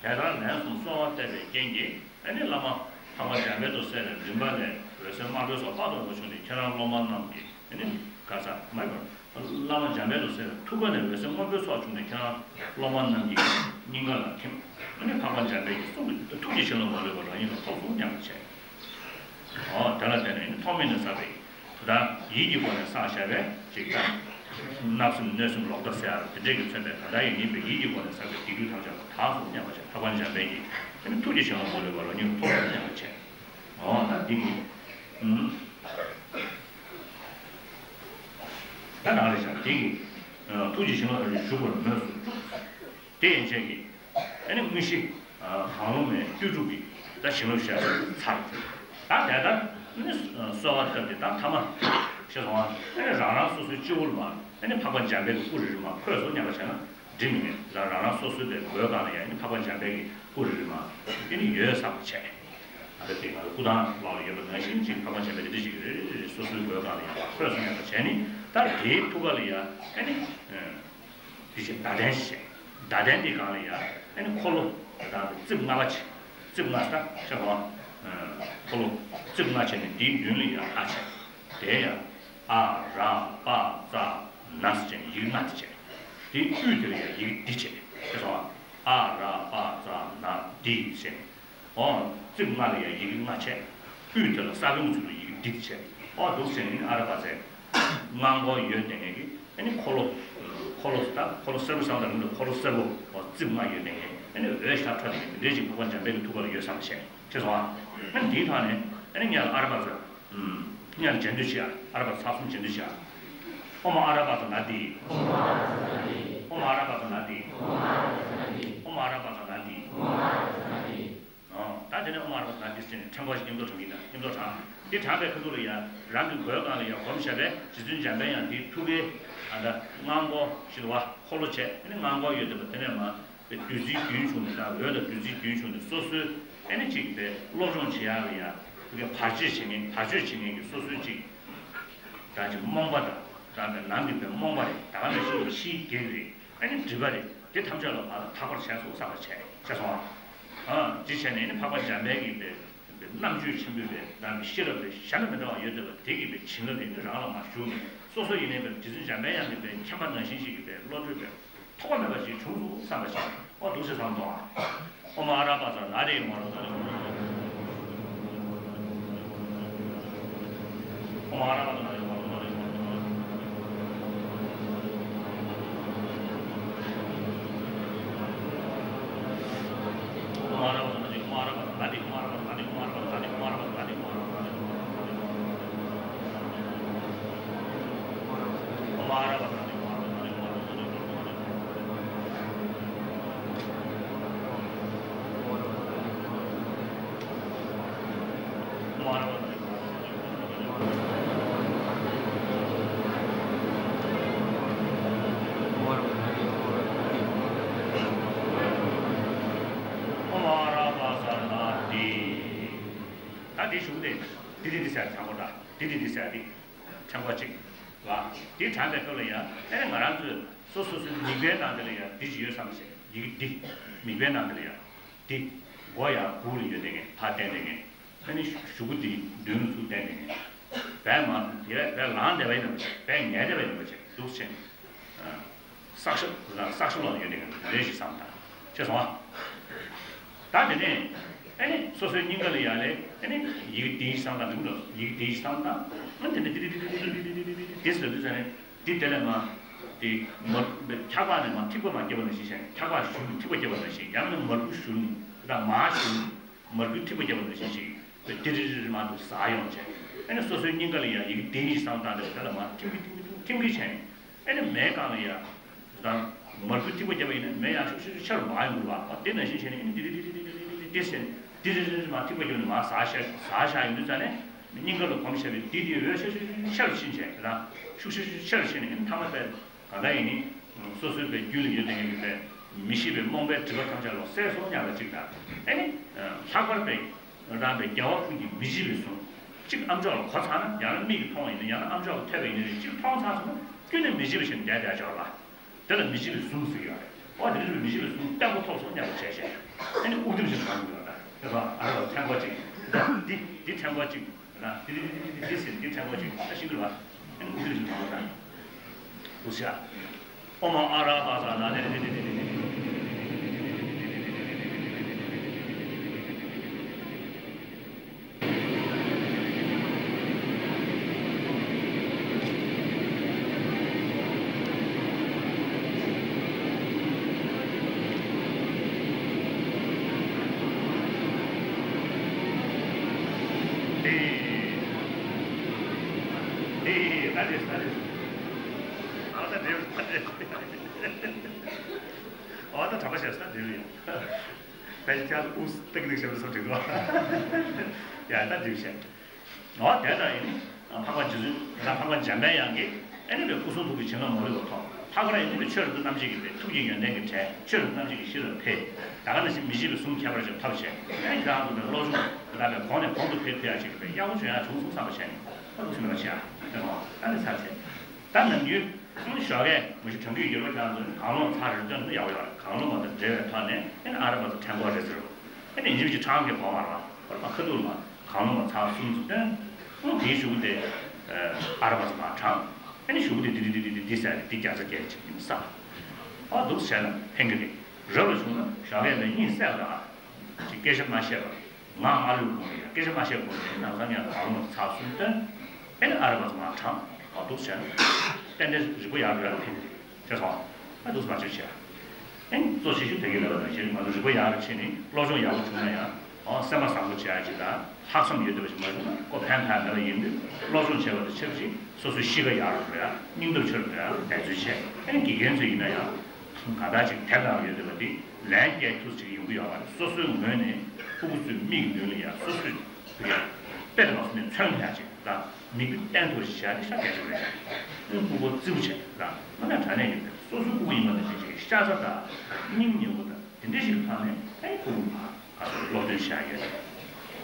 དེ་ལྟར་ལན་གསུམ་གསོལ་བ་བཏབ་པའི་རྐྱེན་གྱིས། ཨ་ནི་བླ་མ་འཕགས་པ་འཇམ་དཔལ་དུ་གསལ་བའི་མགྲིན་པ་ལས་འོད་ཟེར་དམར་པོའི་ཚོགས་དཔག་ཏུ་མེད་པ་བྱུང་སྟེ། ཁྱེད་རང་སློབ་མ་རྣམས་ཀྱི། ཨ་ནི་ག་ས་མ་ཡིན་པར། བླ་མ་འཇམ་དཔལ་དུ་གསལ་བའི་ཐུགས་ཀ་ནས་འོད་ཟེར་སྔོན་པོའི་ཚོགས་བྱུང་སྟེ། ཁྱེད་རང་སློབ་མ་རྣམས་ཀྱི་སྙིང་ག་ལ་ཐིམ། ཨ་ནི་འཕགས་པ་འཇམ་དཔལ་གྱི་གསུང་གི་ཐུགས་ཀྱི་བྱིན་རླབས་མ་ལུས་པ་རང་ཉིད་ལ་ཐོབ་སོང་སྙམ་པར་བྱས། འོ་དེ་ལ་བརྟེན་ནས་ཐོག་མེད་ནས་བསགས་པའི། ད་ཡིད་ཀྱི་སྒོ་ནས་བསགས་བཞག་པའི་ཅིག་བརྣབ་སེམས་གནོད་སེམས་ལོག་ལྟ་ཟེར་ཡ་དེ་འདྲས་ཀྱིས་མཚོན་པའི་ད་ལྟ་ཡང་ཡིན་པའི་ཡིད་ཀྱི་སྒོ་ནས་བསགས་པའི་སྡིག་སྒྲིབ་ཐམས་ཅད་ལ་དག་སོང་སྙམ་པར་བྱས། འཕགས་པ་འཇམ་དཔལ་གྱི་ཐུགས་ཀྱི་བྱིན་རླབས་མ་ལུས་པ་རང་ཉིད་ལ་ཐོབ་སོང་སྙམ་པར་བྱས། འོ་ད་འདི་གི། ད་ནང་ལས་བྱ་འདི་གི། ཐུགས་ཀྱི་བྱིན་རླབས་ཞུགས་པར་མོས་སུ་བཅུག་དེ་ཡན་ཆད་ཀྱི། ཨ་ནི་དངོས་གཞི། གང་རུང་མའི་ལྟོས་གྲུབ་ཀྱི་ད་བྱིན་རླབས་ཞེས་པ་ཚར། ད་དེ་ལྟར་ནི་གསོལ་བ་བཏབ་སྟེ། ད་ཐ་མ་ཞེས་སོང་བ། ཨ་ནི་རང་རང་སོ་སོའི་སྤྱི་བོར་མ། ཨ་ནི་འཕགས་པ་འཇམ་དཔལ་གྱི་སྐུ་རེ་རེ་མ་འཁོད་སོང་སྙམ་པ་བྱས་ན་འགྲིག་མི་ཉན། ད་རང་རང་སོ་སོའི་པའི་མགོའི་སྒང་ལ་ཡང་ཨ་ནི་འཕགས་པ་འཇམ་དཔལ་གྱི་སྐུ་རེ་རེ་མ་ཨ་ནི་ཡོད་བསམ་པ་བྱས། ད་ལྟ་དེ་ང་ཚོ་སྐུ་ཐང་ལོགས་ལ་ཡོད་པ་ནང་བཞིན་ཅིག་འཕགས་པ་འཇམ་དཔལ་དེ་འདྲ་ཞིག་རེ་རེ་རེ་སོ་སོའི་མགོའི་སྒང་ལ་ཡང་འཁོད་སོང་སྙམ་པ་བྱས་ནས། ད་དེའི་ཐུགས་ཀ་ལ་ཡང་ཨ་ནི། དེ་བཞིན་ཟླ་གདན་ཞེས། ཟླ་གདན་དེའི་སྒང་ལ་ཡང་ཨ་ནི་འཁོར་ལོ་དང་རྩིབས་ལྔ་པ་བྱས། རྩིབས་ལྔ་ཟེར་ན་ཤེས་སོང་ཨ། འཁོར་ལོ་རྩིབས་ལྔ་བྱས་ནས་དེའི་མདུན་ལ་ཡང་ཨ་བྱས། དེ་ཡང་ཨ་ར་པ་ཙ་ན་ཟེར་བྱས་ནས་ཡི་གེ་ལྔ་དེ་བྱས། དེའི་དབུས་དེ་ལ་ཡང་ཡི་གེ་འདི་བྱས། ཤེས་སོང་ཨ། ཨ་ར་པ་ཙ་ན་དྷི་ཟེར་བྱས། འོ། རྩིབས་ལྔ་ལ་ཡང་ཡི་གེ་ལྔ་བྱས། དབུས་དེ་ལ་ས་བོན་གྱི་ཚུལ་དུ་ཡི་གེ་འདི་བྱས། འོ་འདུག་ཟེར་ནས་ཨ་ར་པ་ཙ། སྔགས་འཁོར་ཡོད་བསྡད་མཁན་གྱི་ཨ་ནི་འཁོར་ལོ། འཁོར་ལོ་ད་འཁོར་ལོ་སེར་པོ་བསམ་དང་རིང་དུ་འཁོར་ལོ་སེར་པོ། འོ་རྩིབས་ལྔ་ཡོད་བསྡད་མཁན་ཨ་ནི་འོད་ཞགས་འཕྲོ་བསྡད་མཁན་དེ་འདྲའི་ཅིག་འཕགས་པ་འཇམ་དཔལ་གྱི་ཐུགས་ཀ་ལ་ཡོད་བསམ་བྱས། ཤེས་སོང་ཨ། ཨ་ནི་འདིའི་ཐོག་ནས་ཨ་ནི་སྔོན་ལ་ཨ་ར་པ་ཙ། སྔོན་ལ་རྗེས་ཟློས་བྱེད་ཨ། ཨ་ར་པ་ཙ་ཚར་གསུམ་རྗེས་ཟློས་བྱེད་ཨ། ཨོཾ་ཨ་ར་པ་ཙ་ན་དྷི། ཨོཾ་ཨ་ར་པ་ཙ་ན་དྷི། ཨོཾ་ཨ་ར་པ་ཙ་ན་དྷི། ཨོཾ་ཨ་ར་པ་ཙ་ན་དྷི། ཨོ། ད་དེ་ནས་ཨོཾ་ཨ་ར་པ་ཙ་ན་དྷི་ཟེར་ནས་ཕྲེང་བ་ཞིག་མཉམ་དུ་བགྲང་གི་ཡིན་ད། མཉམ་དུ་བགྲང་། འདི་བགྲངས་པའི་ཁ་ཐུག་ལ་ཡང་རང་གི་མགོའི་སྒང་ལ་ཡང་སྒོམ་བཞག་པས། རྗེ་བཙུན་འཇམ་དཔལ་དབྱངས་འདིའི་ཐུགས་ཀའི་ཨ་ད་སྔགས་འཁོར་ཞེས་པ་འཁོར་ལོ་བྱས། ཨ་ནི་སྔགས་འཁོར་ཡོད་བསྡད་པ་དེ་ནས་མར་བདུད་རྩིའི་རྒྱུན་བྱུང་ནས། ད་འོད་དང་བདུད་རྩིའི་རྒྱུན་བྱུང་ནས་སོ་སོའི་ཨ་ནི་གཅིག་པའི་སློབ་སྦྱོང་བྱེད་ཡག་ལ་ཡང་ཐུགས་ཀའི་བར་ཆད་བྱེད་མཁན། བར་གཅོད་བྱེད་མཁན་གྱི་སོ་སོའི་གཅིག་ད་ཅིག་རྨོངས་པ་དང་། ད་ནང་གི་པའི་རྨོངས་པ་རེད། ད་ག་ནང་བཞིན་ཕྱིའི་གེགས་རེད། ཨ་ནི་སྒྲིབ་པ་རེད། དེ་ཐམས་ཅད་ལ་ཕར་དག་པར་བྱས་སོང་བསམ་པ་བྱས། བྱས་སོང་ཨ། ཨ་དེ་བྱས་ནས་ཨ་ནི་འཕགས་པ་འཇམ་དཔལ་གྱི་པའི་རྣམ་དཔྱོད་ཆེན་པོའི་པའི་ནང་གི་ཤེས་རབ་དེ་གཞན་དང་མི་འདྲ་བ་ཡོད་བསྡད་པ་དེ་གི་པའི་བྱིན་རླབས་དེ་ནི་རང་ལ་མར་ཞུགས་ནས། སོ་སོ་ཡིན་ནའི་པའི་རྗེ་བཙུན་འཇམ་དཔལ་དབྱངས་ཀྱི་པའི་མཁྱེན་པ་ནང་བཞིན་ཞིག་གི་པའི་བློ་གྲོས་པའི་ཐོགས་པ་མེད་པ་ཞིག་བྱུང་སོང་བསམ་པ་ཞིག་འོ་འདུག་སེ་བསམ་སོང་ཨ། ཨོཾ་ཨ་ར་པ་ཙ་ན་དྷི། ཨོཾ་ཨ་ར་པ་ཙ་ན་དྷི། ཨོཾ་ཨ་ར་པ་ཙ་ན་དྷི། ཨོཾ་ཨ་ར་པ་ཙ་ན་དྷི། ད་དེ་ཞུ་གི་དེ། དེ་དེ་དེ་ཟེར་ཚང་པོ་ད། དེ་དེ་དེ་ཟེར་དེ། ཕྲེང་བ་གཅིག་ལ། དེ་དྲངས་པའི་སྐབས་ལ་ཡང་ཨ་ནི་ང་རང་ཚོས་སོ་སོ་སོའི་མིད་པའི་ནང་དེ་ལ་ཡང་འདི་ཅིག་ཡོད་བསམ་ཞེས། ཡི་གེ་འདི་མིད་པའི་ནང་དེ་ལ་ཡང་འདི་མགོ་ཡང་སྦུག་ལ་ཡོད་བསྡད་མཁན། ཕར་བསྟན་བསྡད་མཁན། ཨ་ནི་གཞུག་གུ་འདི་མདུན་ལ་ཚུར་བསྟན་བསྡད་མཁན། བས་མ་དེ་བས་བས་ལངས་བསྡད་པ་ཡིན་ནམ་བས་ཉལ་བསྡད་པ་ཡིན་ནམ་བྱས། འདུག་ཅེས། བསགས་ཤོག་བསགས་ཤོག་ལ་ཡོད་དེ་ག་ལས་ཞིག་བསམ་དང་ཅེས་སོང་ཨ། ད་དེ་ནས་ཨ་ནི་སོ་སོའི་སྙིང་ག་ལ་ཡ་ལས་ཨ་ནི་ཡི་གེ་དེ་ཞིག་བསམ་དང་མིང་ལ་ཡི་གེ་དེ་ཞིག་བསམ་དང་ཨ་ནི་དེ་ནས་དེ་དེ་དེ་དེ་དེ་དེ་དེ་དེ་ཟེར་དུས་ཙ་ནས་དེ་དེ་ལས་མ་དེ་མ་འཁྱག་པ་ནས་མ་ཐིགས་པ་མ་སྐྱེ་བ་ནང་བཞིན་བྱས་ནས་འཁྱག་པ་ཞུ་ཐིགས་པ་སྐྱེ་བ་ནང་བཞིན་ཡང་ན་མར་ཁུ་ཞུ་ནི་ད་མ་ཞུ་ནི། མར་ཁུའི་ཐིགས་པ་བརྒྱབ་པ་ནང་བཞིན་ཞིག་དེ་རིལ་རིལ་རིལ་མ་འདུག་ཟ་ཡོང་བྱས། ཨ་ནི་སོ་སོའི་སྙིང་ག་ལ་ཡང་ཡི་གེ་དེ་ཡིས་བསམ་བཏང་དེ་དེ་ལ་མ་ཐིམ་གི་ཐིམ་གི་ཐིམ་གི་བྱས་ནས་ཨ་ནི་མེ་གང་ལ་ཡང་དང་མར་ཁུའི་ཐིགས་པ་བརྒྱབ་པ་ཡིན་ན་མེ་ཡང་ཤུགས་ཤུགས་ཤུགས་ཆེ་རུ་མ་ཡོང་གི་རེད་པ། དེ་ནང་བཞིན་བྱས་ནས་ཨ་ནི་དེ་དེ་དེ་དེ་བྱས་ནས་དེ་རིལ་རིལ་རིལ་མ་ཐིགས་པ་བརྒྱབ་ནས་མ་ཟ་བཞག་ཟ་བཞག་ཡོང་དུས་ཙ་ནས་སྙིང་ག་ལ་གོམས་བྱས་པའི་དེ་དེ་འོད་ཤུགས་ཤུགས་ཤུགས་ཆེ་རུ་ཕྱིན་བྱས་དེ་དང་ཤུགས་ཤུགས་ཤུགས་ཆེ་རུ་ཕྱིན་ནས་ཨ་ནི་ཐ་མ་དཔེ། གང་ལྟར་ཡིན་ནི། སོ་སོའི་པའི་རྒྱུད་ལ་ཡོད་དེ་ངེས་ཀྱི་པའི་མི་ཤེས་པའི་རྨོངས་པའི་སྒྲིབ་པ་ཐམས་ཅད་ལོག་སེལ་སོང་སྙམ་པ་གཅིག་དང་། ཨ་ནི། ལྷག་པར་པའི་རང་པའི་རྒྱལ་བ་ཀུན་གྱི་མི་བརྗེད་པའི་གཟུངས། གཅིག་ཨ་མཆོག་ལ་གོ་ཚར་ན་ཡང་ན་མིག་གིས་མཐོང་བ་ཡིན་ན་ཡང་ན་ཨ་མཆོག་གིས་ཐོས་པ་ཡིན་ན་གཅིག་མཐོང་ཚར་སོང་ན་ཀུན་ནས་མི་བརྗེད་པ་ཞིག་བསྡད་བསྡད་ཆོག་ལ། དེ་ལ་མི་བརྗེད་པའི་གཟུངས་ཟེར་གྱི་ཡོད་རེད། འོ་དེ་འདྲ་མི་བརྗེད་པའི་གཟུངས་བརྟན་པོ་ཐོབ་སོང་སྙམ་པ་བྱས་བྱས། ཨ་ནི་དབུགས་རིམ་བཞིན་བཏང་དགོས་ཡོད་རེད། དེ་ཚོ་ཨ་ར་བ་ཕྲེང་བ་གཅིག་འདི་འདི་ཕྲེང་བ་གཅིག་ན་འདི་འདི་འདི་འདི་འདི་ཟེར་འདི་ཕྲེང་བ་གཅིག་ད་ཤིང་གི་ར། ཨ་ནི་དབུགས་རིམ་བཞིན་བཏང་བ་དང་། དབུགས་ཆ། ཨོ་མ་ཨ་ར་བ་ས་ན་འདི་འདི་འདི་འདི་འདི་འདི། འདི་འདི་ད་འདི་ད་འདི། ཨ་ད་འདི་ད་འདི། ཨ་ད་གྲྭ་པ་བྱས་ས་འདི་ཡིན། ད་ཅི་ཐལ་ཨུས་ཏག་ཏག་བྱས་པ་སོགས་འགྲིག་འདུག་ཡ་ད་འགྲིག་བྱས། འོ་དེ་ལྟར་ཡིན། འཕགས་པ་རྗེ་བཙུན་ད་འཕགས་པ་འཇམ་དཔལ་དབྱངས་ཀྱིས་ཨ་ནི་བའི་སྐུ་གསུང་ཐུགས་ཀྱི་བྱིན་རླབས་མ་ལུས་པ་ཐོབ། ལྷག་པར་ཡིན་ནི་ཆོས་རབ་ཏུ་རྣམ་འབྱེད་ཀྱི་བའི་ཐུགས་ཀྱི་ཡོན་ཏན་གྱི་གྲས་ཆོས་རབ་ཏུ་རྣམ་འབྱེད་ཀྱི་གཞི་ལ་འཕེལ། ད་ག་ནང་བཞིན་མི་བརྗེད་པའི་གཟུངས་ཁྱད་པར་ཅན་ཐོབ་བྱས། ཨ་ནི་ཁྱེད་རང་ཚོ་ནི་བློ་སྦྱོང་ད་ལྟ་བའི་གོང་ནས་གོང་དུ་འཕེལ་ཐུབ་ཡག་ཅིག་གི་བའི་གཡང་འགུག་བྱུང་ཡག་བྱུང་སོང་བསམ་པ་བྱས་ནས་ཨ་ལུག་སེམས་པ་བྱས་ཨ་ནི་ཚར་བྱས། ད་ནམ་རྒྱུན། ཨང་ཞོགས་ཀས་མ་གཞི་དྲན་སྐུལ་ཡོད་པ་ཁྱེད་རང་ཚོ་ནི་གང་བླངས་ཚར་རེ་སྟོན་ན་ཡག་པོ་ཡོད་རེད། གང་བླངས་པ་དང་འབྲེལ་བའི་ཐོག་ནས་ཨ་ནི་ཨ་ར་པ་ཚོ་དྲན་སྐོར་རེད་ཟེར་རོ། ཨ་ནི་ཡིན་གཅིག་མིན་གཅིག་ཁྲང་གི་གོ་བ་ར་བར་པ་ཁ་ཐུག་ལ་གང་བླངས་པ་ཚར་གསུམ་ཚོ་སྟོན། ཨང་དེའི་གཞུག་གུ་དེ་ཨ་ར་པ་ཚོ་མར་དྲངས། ཨ་ནི་གཞུག་གུ་དེ་དེ་དེ་དེ་དེ་དེ་ཟེར་རེད། དེ་བརྒྱ་རྩ་བརྒྱད་ཅིག་ཡིན་ས། ཨ་འདུག་སེ་བྱས་ན་ཕན་གི་རེད། རབ་ལ་བྱུང་ན་ཞོགས་ཀས་ལ་གཉིད་སད་པ་དང་ཅིག་སྐད་ཆ་མ་བཤད་པ། ང་ང་ལུས་ཁོང་ཡ་སྐད་ཆ་མ་བཤད་གོང་ནས་ནང་སང་ཉལ་གང་མ་ཚགས་གསུམ་སྟོན། ཨེ་ནི་ཨ་ར་པ་ཚོ་མ་དྲངས་ཨ་འདུག་བྱས་ན། ཏན་ཏན་རིག་པ་ཡར་འགྲོ་ཡ་ཕན་གྱི་རེད་ཟེར་སོང་། ཨ་འདུག་མ་བྱེད་བྱས། ཨེ་ནི་གཙོ་ཆེ་ཤོས་དེ་གི་ལས་པ་དང་བཞིན་ང་ཚོ་རིག་པ་ཡར་ཕྱིན་ནས་སློབ་སྦྱོང་ཡག་པོ་བྱུང་ན་ཡང་ཨ་སེམས་པ་བཟང་པོ་བྱེད་ཡ་ཅིག་དང་ལྷག་བསམ་ཡོད་བསྡད་པ་ཞིག་མ་བྱུང་ན་ཁོ་ཕན་ཐོགས་མེད་པ་ཡིན་དུས་སློབ་སྦྱོང་བྱས་པ་དང་ཆབས་ཅིག་སོ་སོའི་གཤིས་ཀ་ཡར་འགྲོ་ཡ་སྙིང་སྟོབས་ཆེ་རུ་འགྲོ་ཡ་འབད་བརྩོན་བྱས། ཨེ་ནི་དགེ་རྒན་ཚོ་ཡིན་ན་ཡང་གང་ལྟར་ཅིག་དེབ་ནང་ཡོད་བསྡད་པ་འདི། ལན་རྒྱག་ཐུབ་ཅིག་ཡོང་གི་ཡོད་མ་རེད། སོ་སོའི་ངོས་ནས་ཕྲུ་གུ་ཚོའི་མིག་མདུན་ལ་ཡ་སོ་སོས་ཡ་དཔེ་དང་སོ་ནས་མཚོན་ཐུབ་ཡ་ཅིག་དང་མིག་དཔེ་བསྟན་ཐུབ་ཅིག་བྱ་དེ་ཤ་གལ་ཆེན་པོ་རེད། ཨུ་ཕྲུ་གུ་རྩིབ་བྱས་དང་དངོས་གནས་དྲང་གནས་ཀྱི་སོ་སོའི་ཕྲུ་གུ་ཡིན་པ་ནང་བཞིན་ཅིག་ཤ་ཚ་དང་སྙིང་ཉེ་བོ་དང་དེ་འདྲ་ཞིག་གི་ཐོག་ནས་ཨེ་ཕྲུ་གུ་ཕར་ག་སོ་སློབ་སྟོན་བྱ་ཡ་ཡོད་རེད།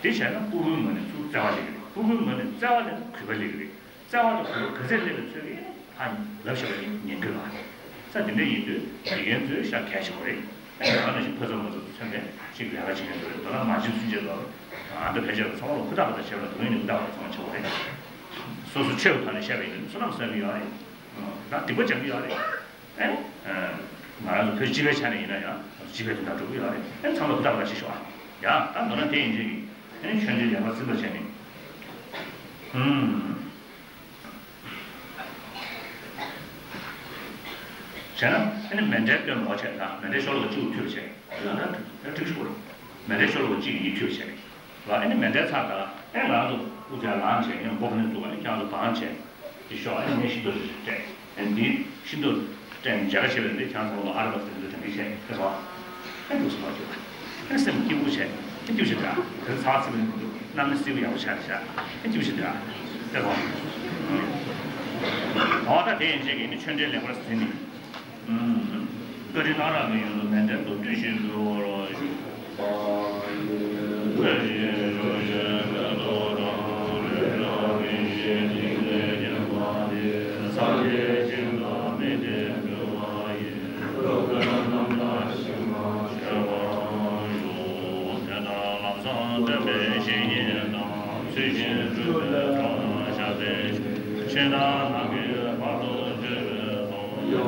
དེ་བྱས་ན་ཕྲུ་གུའི་ངོས་ནས་ཚུར་བརྩེ་བ་སླེབས་ཀྱི་རེད། ཕྲུ་གུའི་ངོས་ནས་བརྩེ་བ་སླེབས་ན་གུས་པ་སླེབས་ཀྱི་རེད། བརྩེ་བ་དང་གུས་པ་ག་ཚད་སླེབས་པའི་ཚོད་ཀྱིས་ཧ་ལབ་བཞག་པ་ཡིན་ཉན་གི་ལ། ས་དེ་འདྲ་ཡིན་དུས་དགེ་རྒན་ཚོའི་ཤ་གལ་ཆེན་པོ་རེད། ཨ་ནི་ང་ནང་བཞིན་ཕ་ཚོ་མ་ཚོ་མཚོན་པའི་ཅིག་ལས་ཀ་བྱེད་མཁན་ཚོ་རེད། མདོར་ན་མ་བྱིན་ཚུན་ཆད་ལ་ཨ་མདོ་ཕལ་ཆེར་ཚང་མ་ལ་ཧུར་ཐག་པ་དང་བྱས་པ་དང་ངོས་ནས་ཧུར་ཐག་པ་ཚང་མ་བྱེད་དགོས་རེད། སོ་སོ་ཆོས་ཀྱི་ཐོག་ནས་བཤད་པ་ཡིན་ན་བསོད་ནམས་བསགས་ཀྱི་ཡོད་རེད། ད་སྡིག་པ་སྦྱང་གི་ཡོད་རེད། ཨེ། ང་རང་ཚོ་བོད་སྤྱི་པའི་ཆ་ནས་ཡིན་ན་ཡང་སྤྱི་པའི་དོན་དག་སྒྲུབ་ཀྱི་ཡོད་རེད། ཨེ་ཚང་མ་ཧུར་ཐག་པ་ཞིག་ཤོག་ཨ། ཡ་ད་མདོར་ན་དེ་ཡིན་ཅིག་ཨེ་ཆོས་འབྲེལ་ལེགས་པར་བརྩི་བ་བྱས་ནས། ཧུམ། བྱས་ན་ཨེ་ནི་མཎྜལ་སྟོན་པ་བྱས་ན་མཎྜལ་ཤོ་ལོ་ཀ་གཅིག་མཐུད་བྱས། ཡང་ན་ད་འགྲིག་ཤོག་རེད། མཎྜལ་ཤོ་ལོ་ཀ་གཅིག་གཉིས་མཐུད་བྱས། ལ་ཨེ་ནི་མཎྜལ་ཚར་ད་ཨེ་ང་རང་ཚོ་དབུ་ཅག་ལངས་བྱས་ཡང་མགོ་ཕ་ནས་བཙུགས་པ་ནི་ཁྱེད་རང་ཚོ་བང་བྱས། དེ་ཤོག་ཨ་ནི་ངས་ཤིང་ཏོག་རེ་རེ་སྤྲད། ཨ་ནི་དེའི་ཤིང་ཏོག་སྤྲད་ནས་མཇལ་ཁ་བྱས་པ་འདི་ཁྱེད་རང་ཚོ་ལ་ཨ་ར་པ་ཟེར་འདི་དྲན་གི་བྱས་ཁྱེད་ཚོ། ཨ་འདུག་སེ་མ་བྱུང་བ། ཨ་ནི་སེམས་སྐྱིད་པོ་བྱས། ཨ་འདུག་སེ་འདྲ། དེ་ཚ་ཚིག་མིན་འདུག་གནམ་ནི་སེའུ་ཡག་པོ་ཆགས་བཞག་ཨ་འདུག་སེ་འདྲ། ཁྱེད་ཚོ། འོ་ད་དེ་ཡན་ཆད་ཀྱིས་ནི་ཆོས་འབྲེལ་ལེགས་པར་ཟིན་ནས། བཀའ་དྲིན་གནང་རབ་ཀྱི་ཡོན་དུ་མཎྜལ་དུ་བསྟུན་བཞིན་དུ་འོ་རོ་ཞུ། ཆོས་དང་ནང་གི་བར་དུ་གཅོད་པའི། ཚད་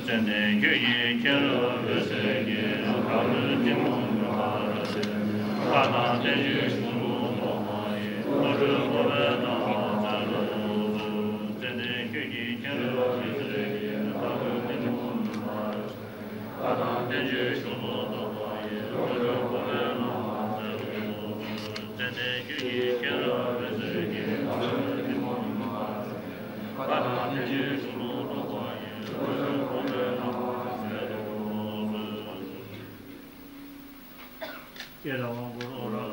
ལྡན་ཁྱོད་ཀྱི་མཁྱེན་རབ་འོད་ཟེར་གྱིས། ཕ་རོལ་གཏི་མུག་མུན་པ་རབ་བསལ་ཏེ། བཀའ་དང་བསྟན་བཅོས་གཞུང་ལུགས་རྟོགས་པ་ཡི། བློ་གྲོས་སྤོབས་པའི་རྣམ་པར་མཛད་དུ་གསོལ། ཚད་ལྡན་ཁྱོད་ཀྱི་མཁྱེན་རབ་འོད་ཟེར་གྱིས། ཕ་རོལ་གཏི་མུག་མུན་པ་རབ་བསལ་ཏེ། བཀའ་དང་བསྟན་བཅོས་གཞུང་ལུགས་རྟོགས་པ་ཡི། བློ་གྲོས་སྤོབས་པའི་རྣམ་པར་མཛད་དུ་གསོལ། ཚད་ལྡན་ཁྱོད་ཀྱི་མཁྱེན་རབ་འོད་ཟེར་གྱིས། ཕ་རོལ་གཏི་མུག་མུན་པ་རབ་བསལ་ཏེ། བཀའ་དང་བསྟན་བཅོས་གཞུང་ལུགས་རྟོགས་པ་ཡི། བློ་གྲོས་སྤོབས་པའི་རྣམ་པར་མཛད་དུ་གསོལ། ཀྱེ་ར་བ་གུ་རུ་ཨོ་ར་ལ།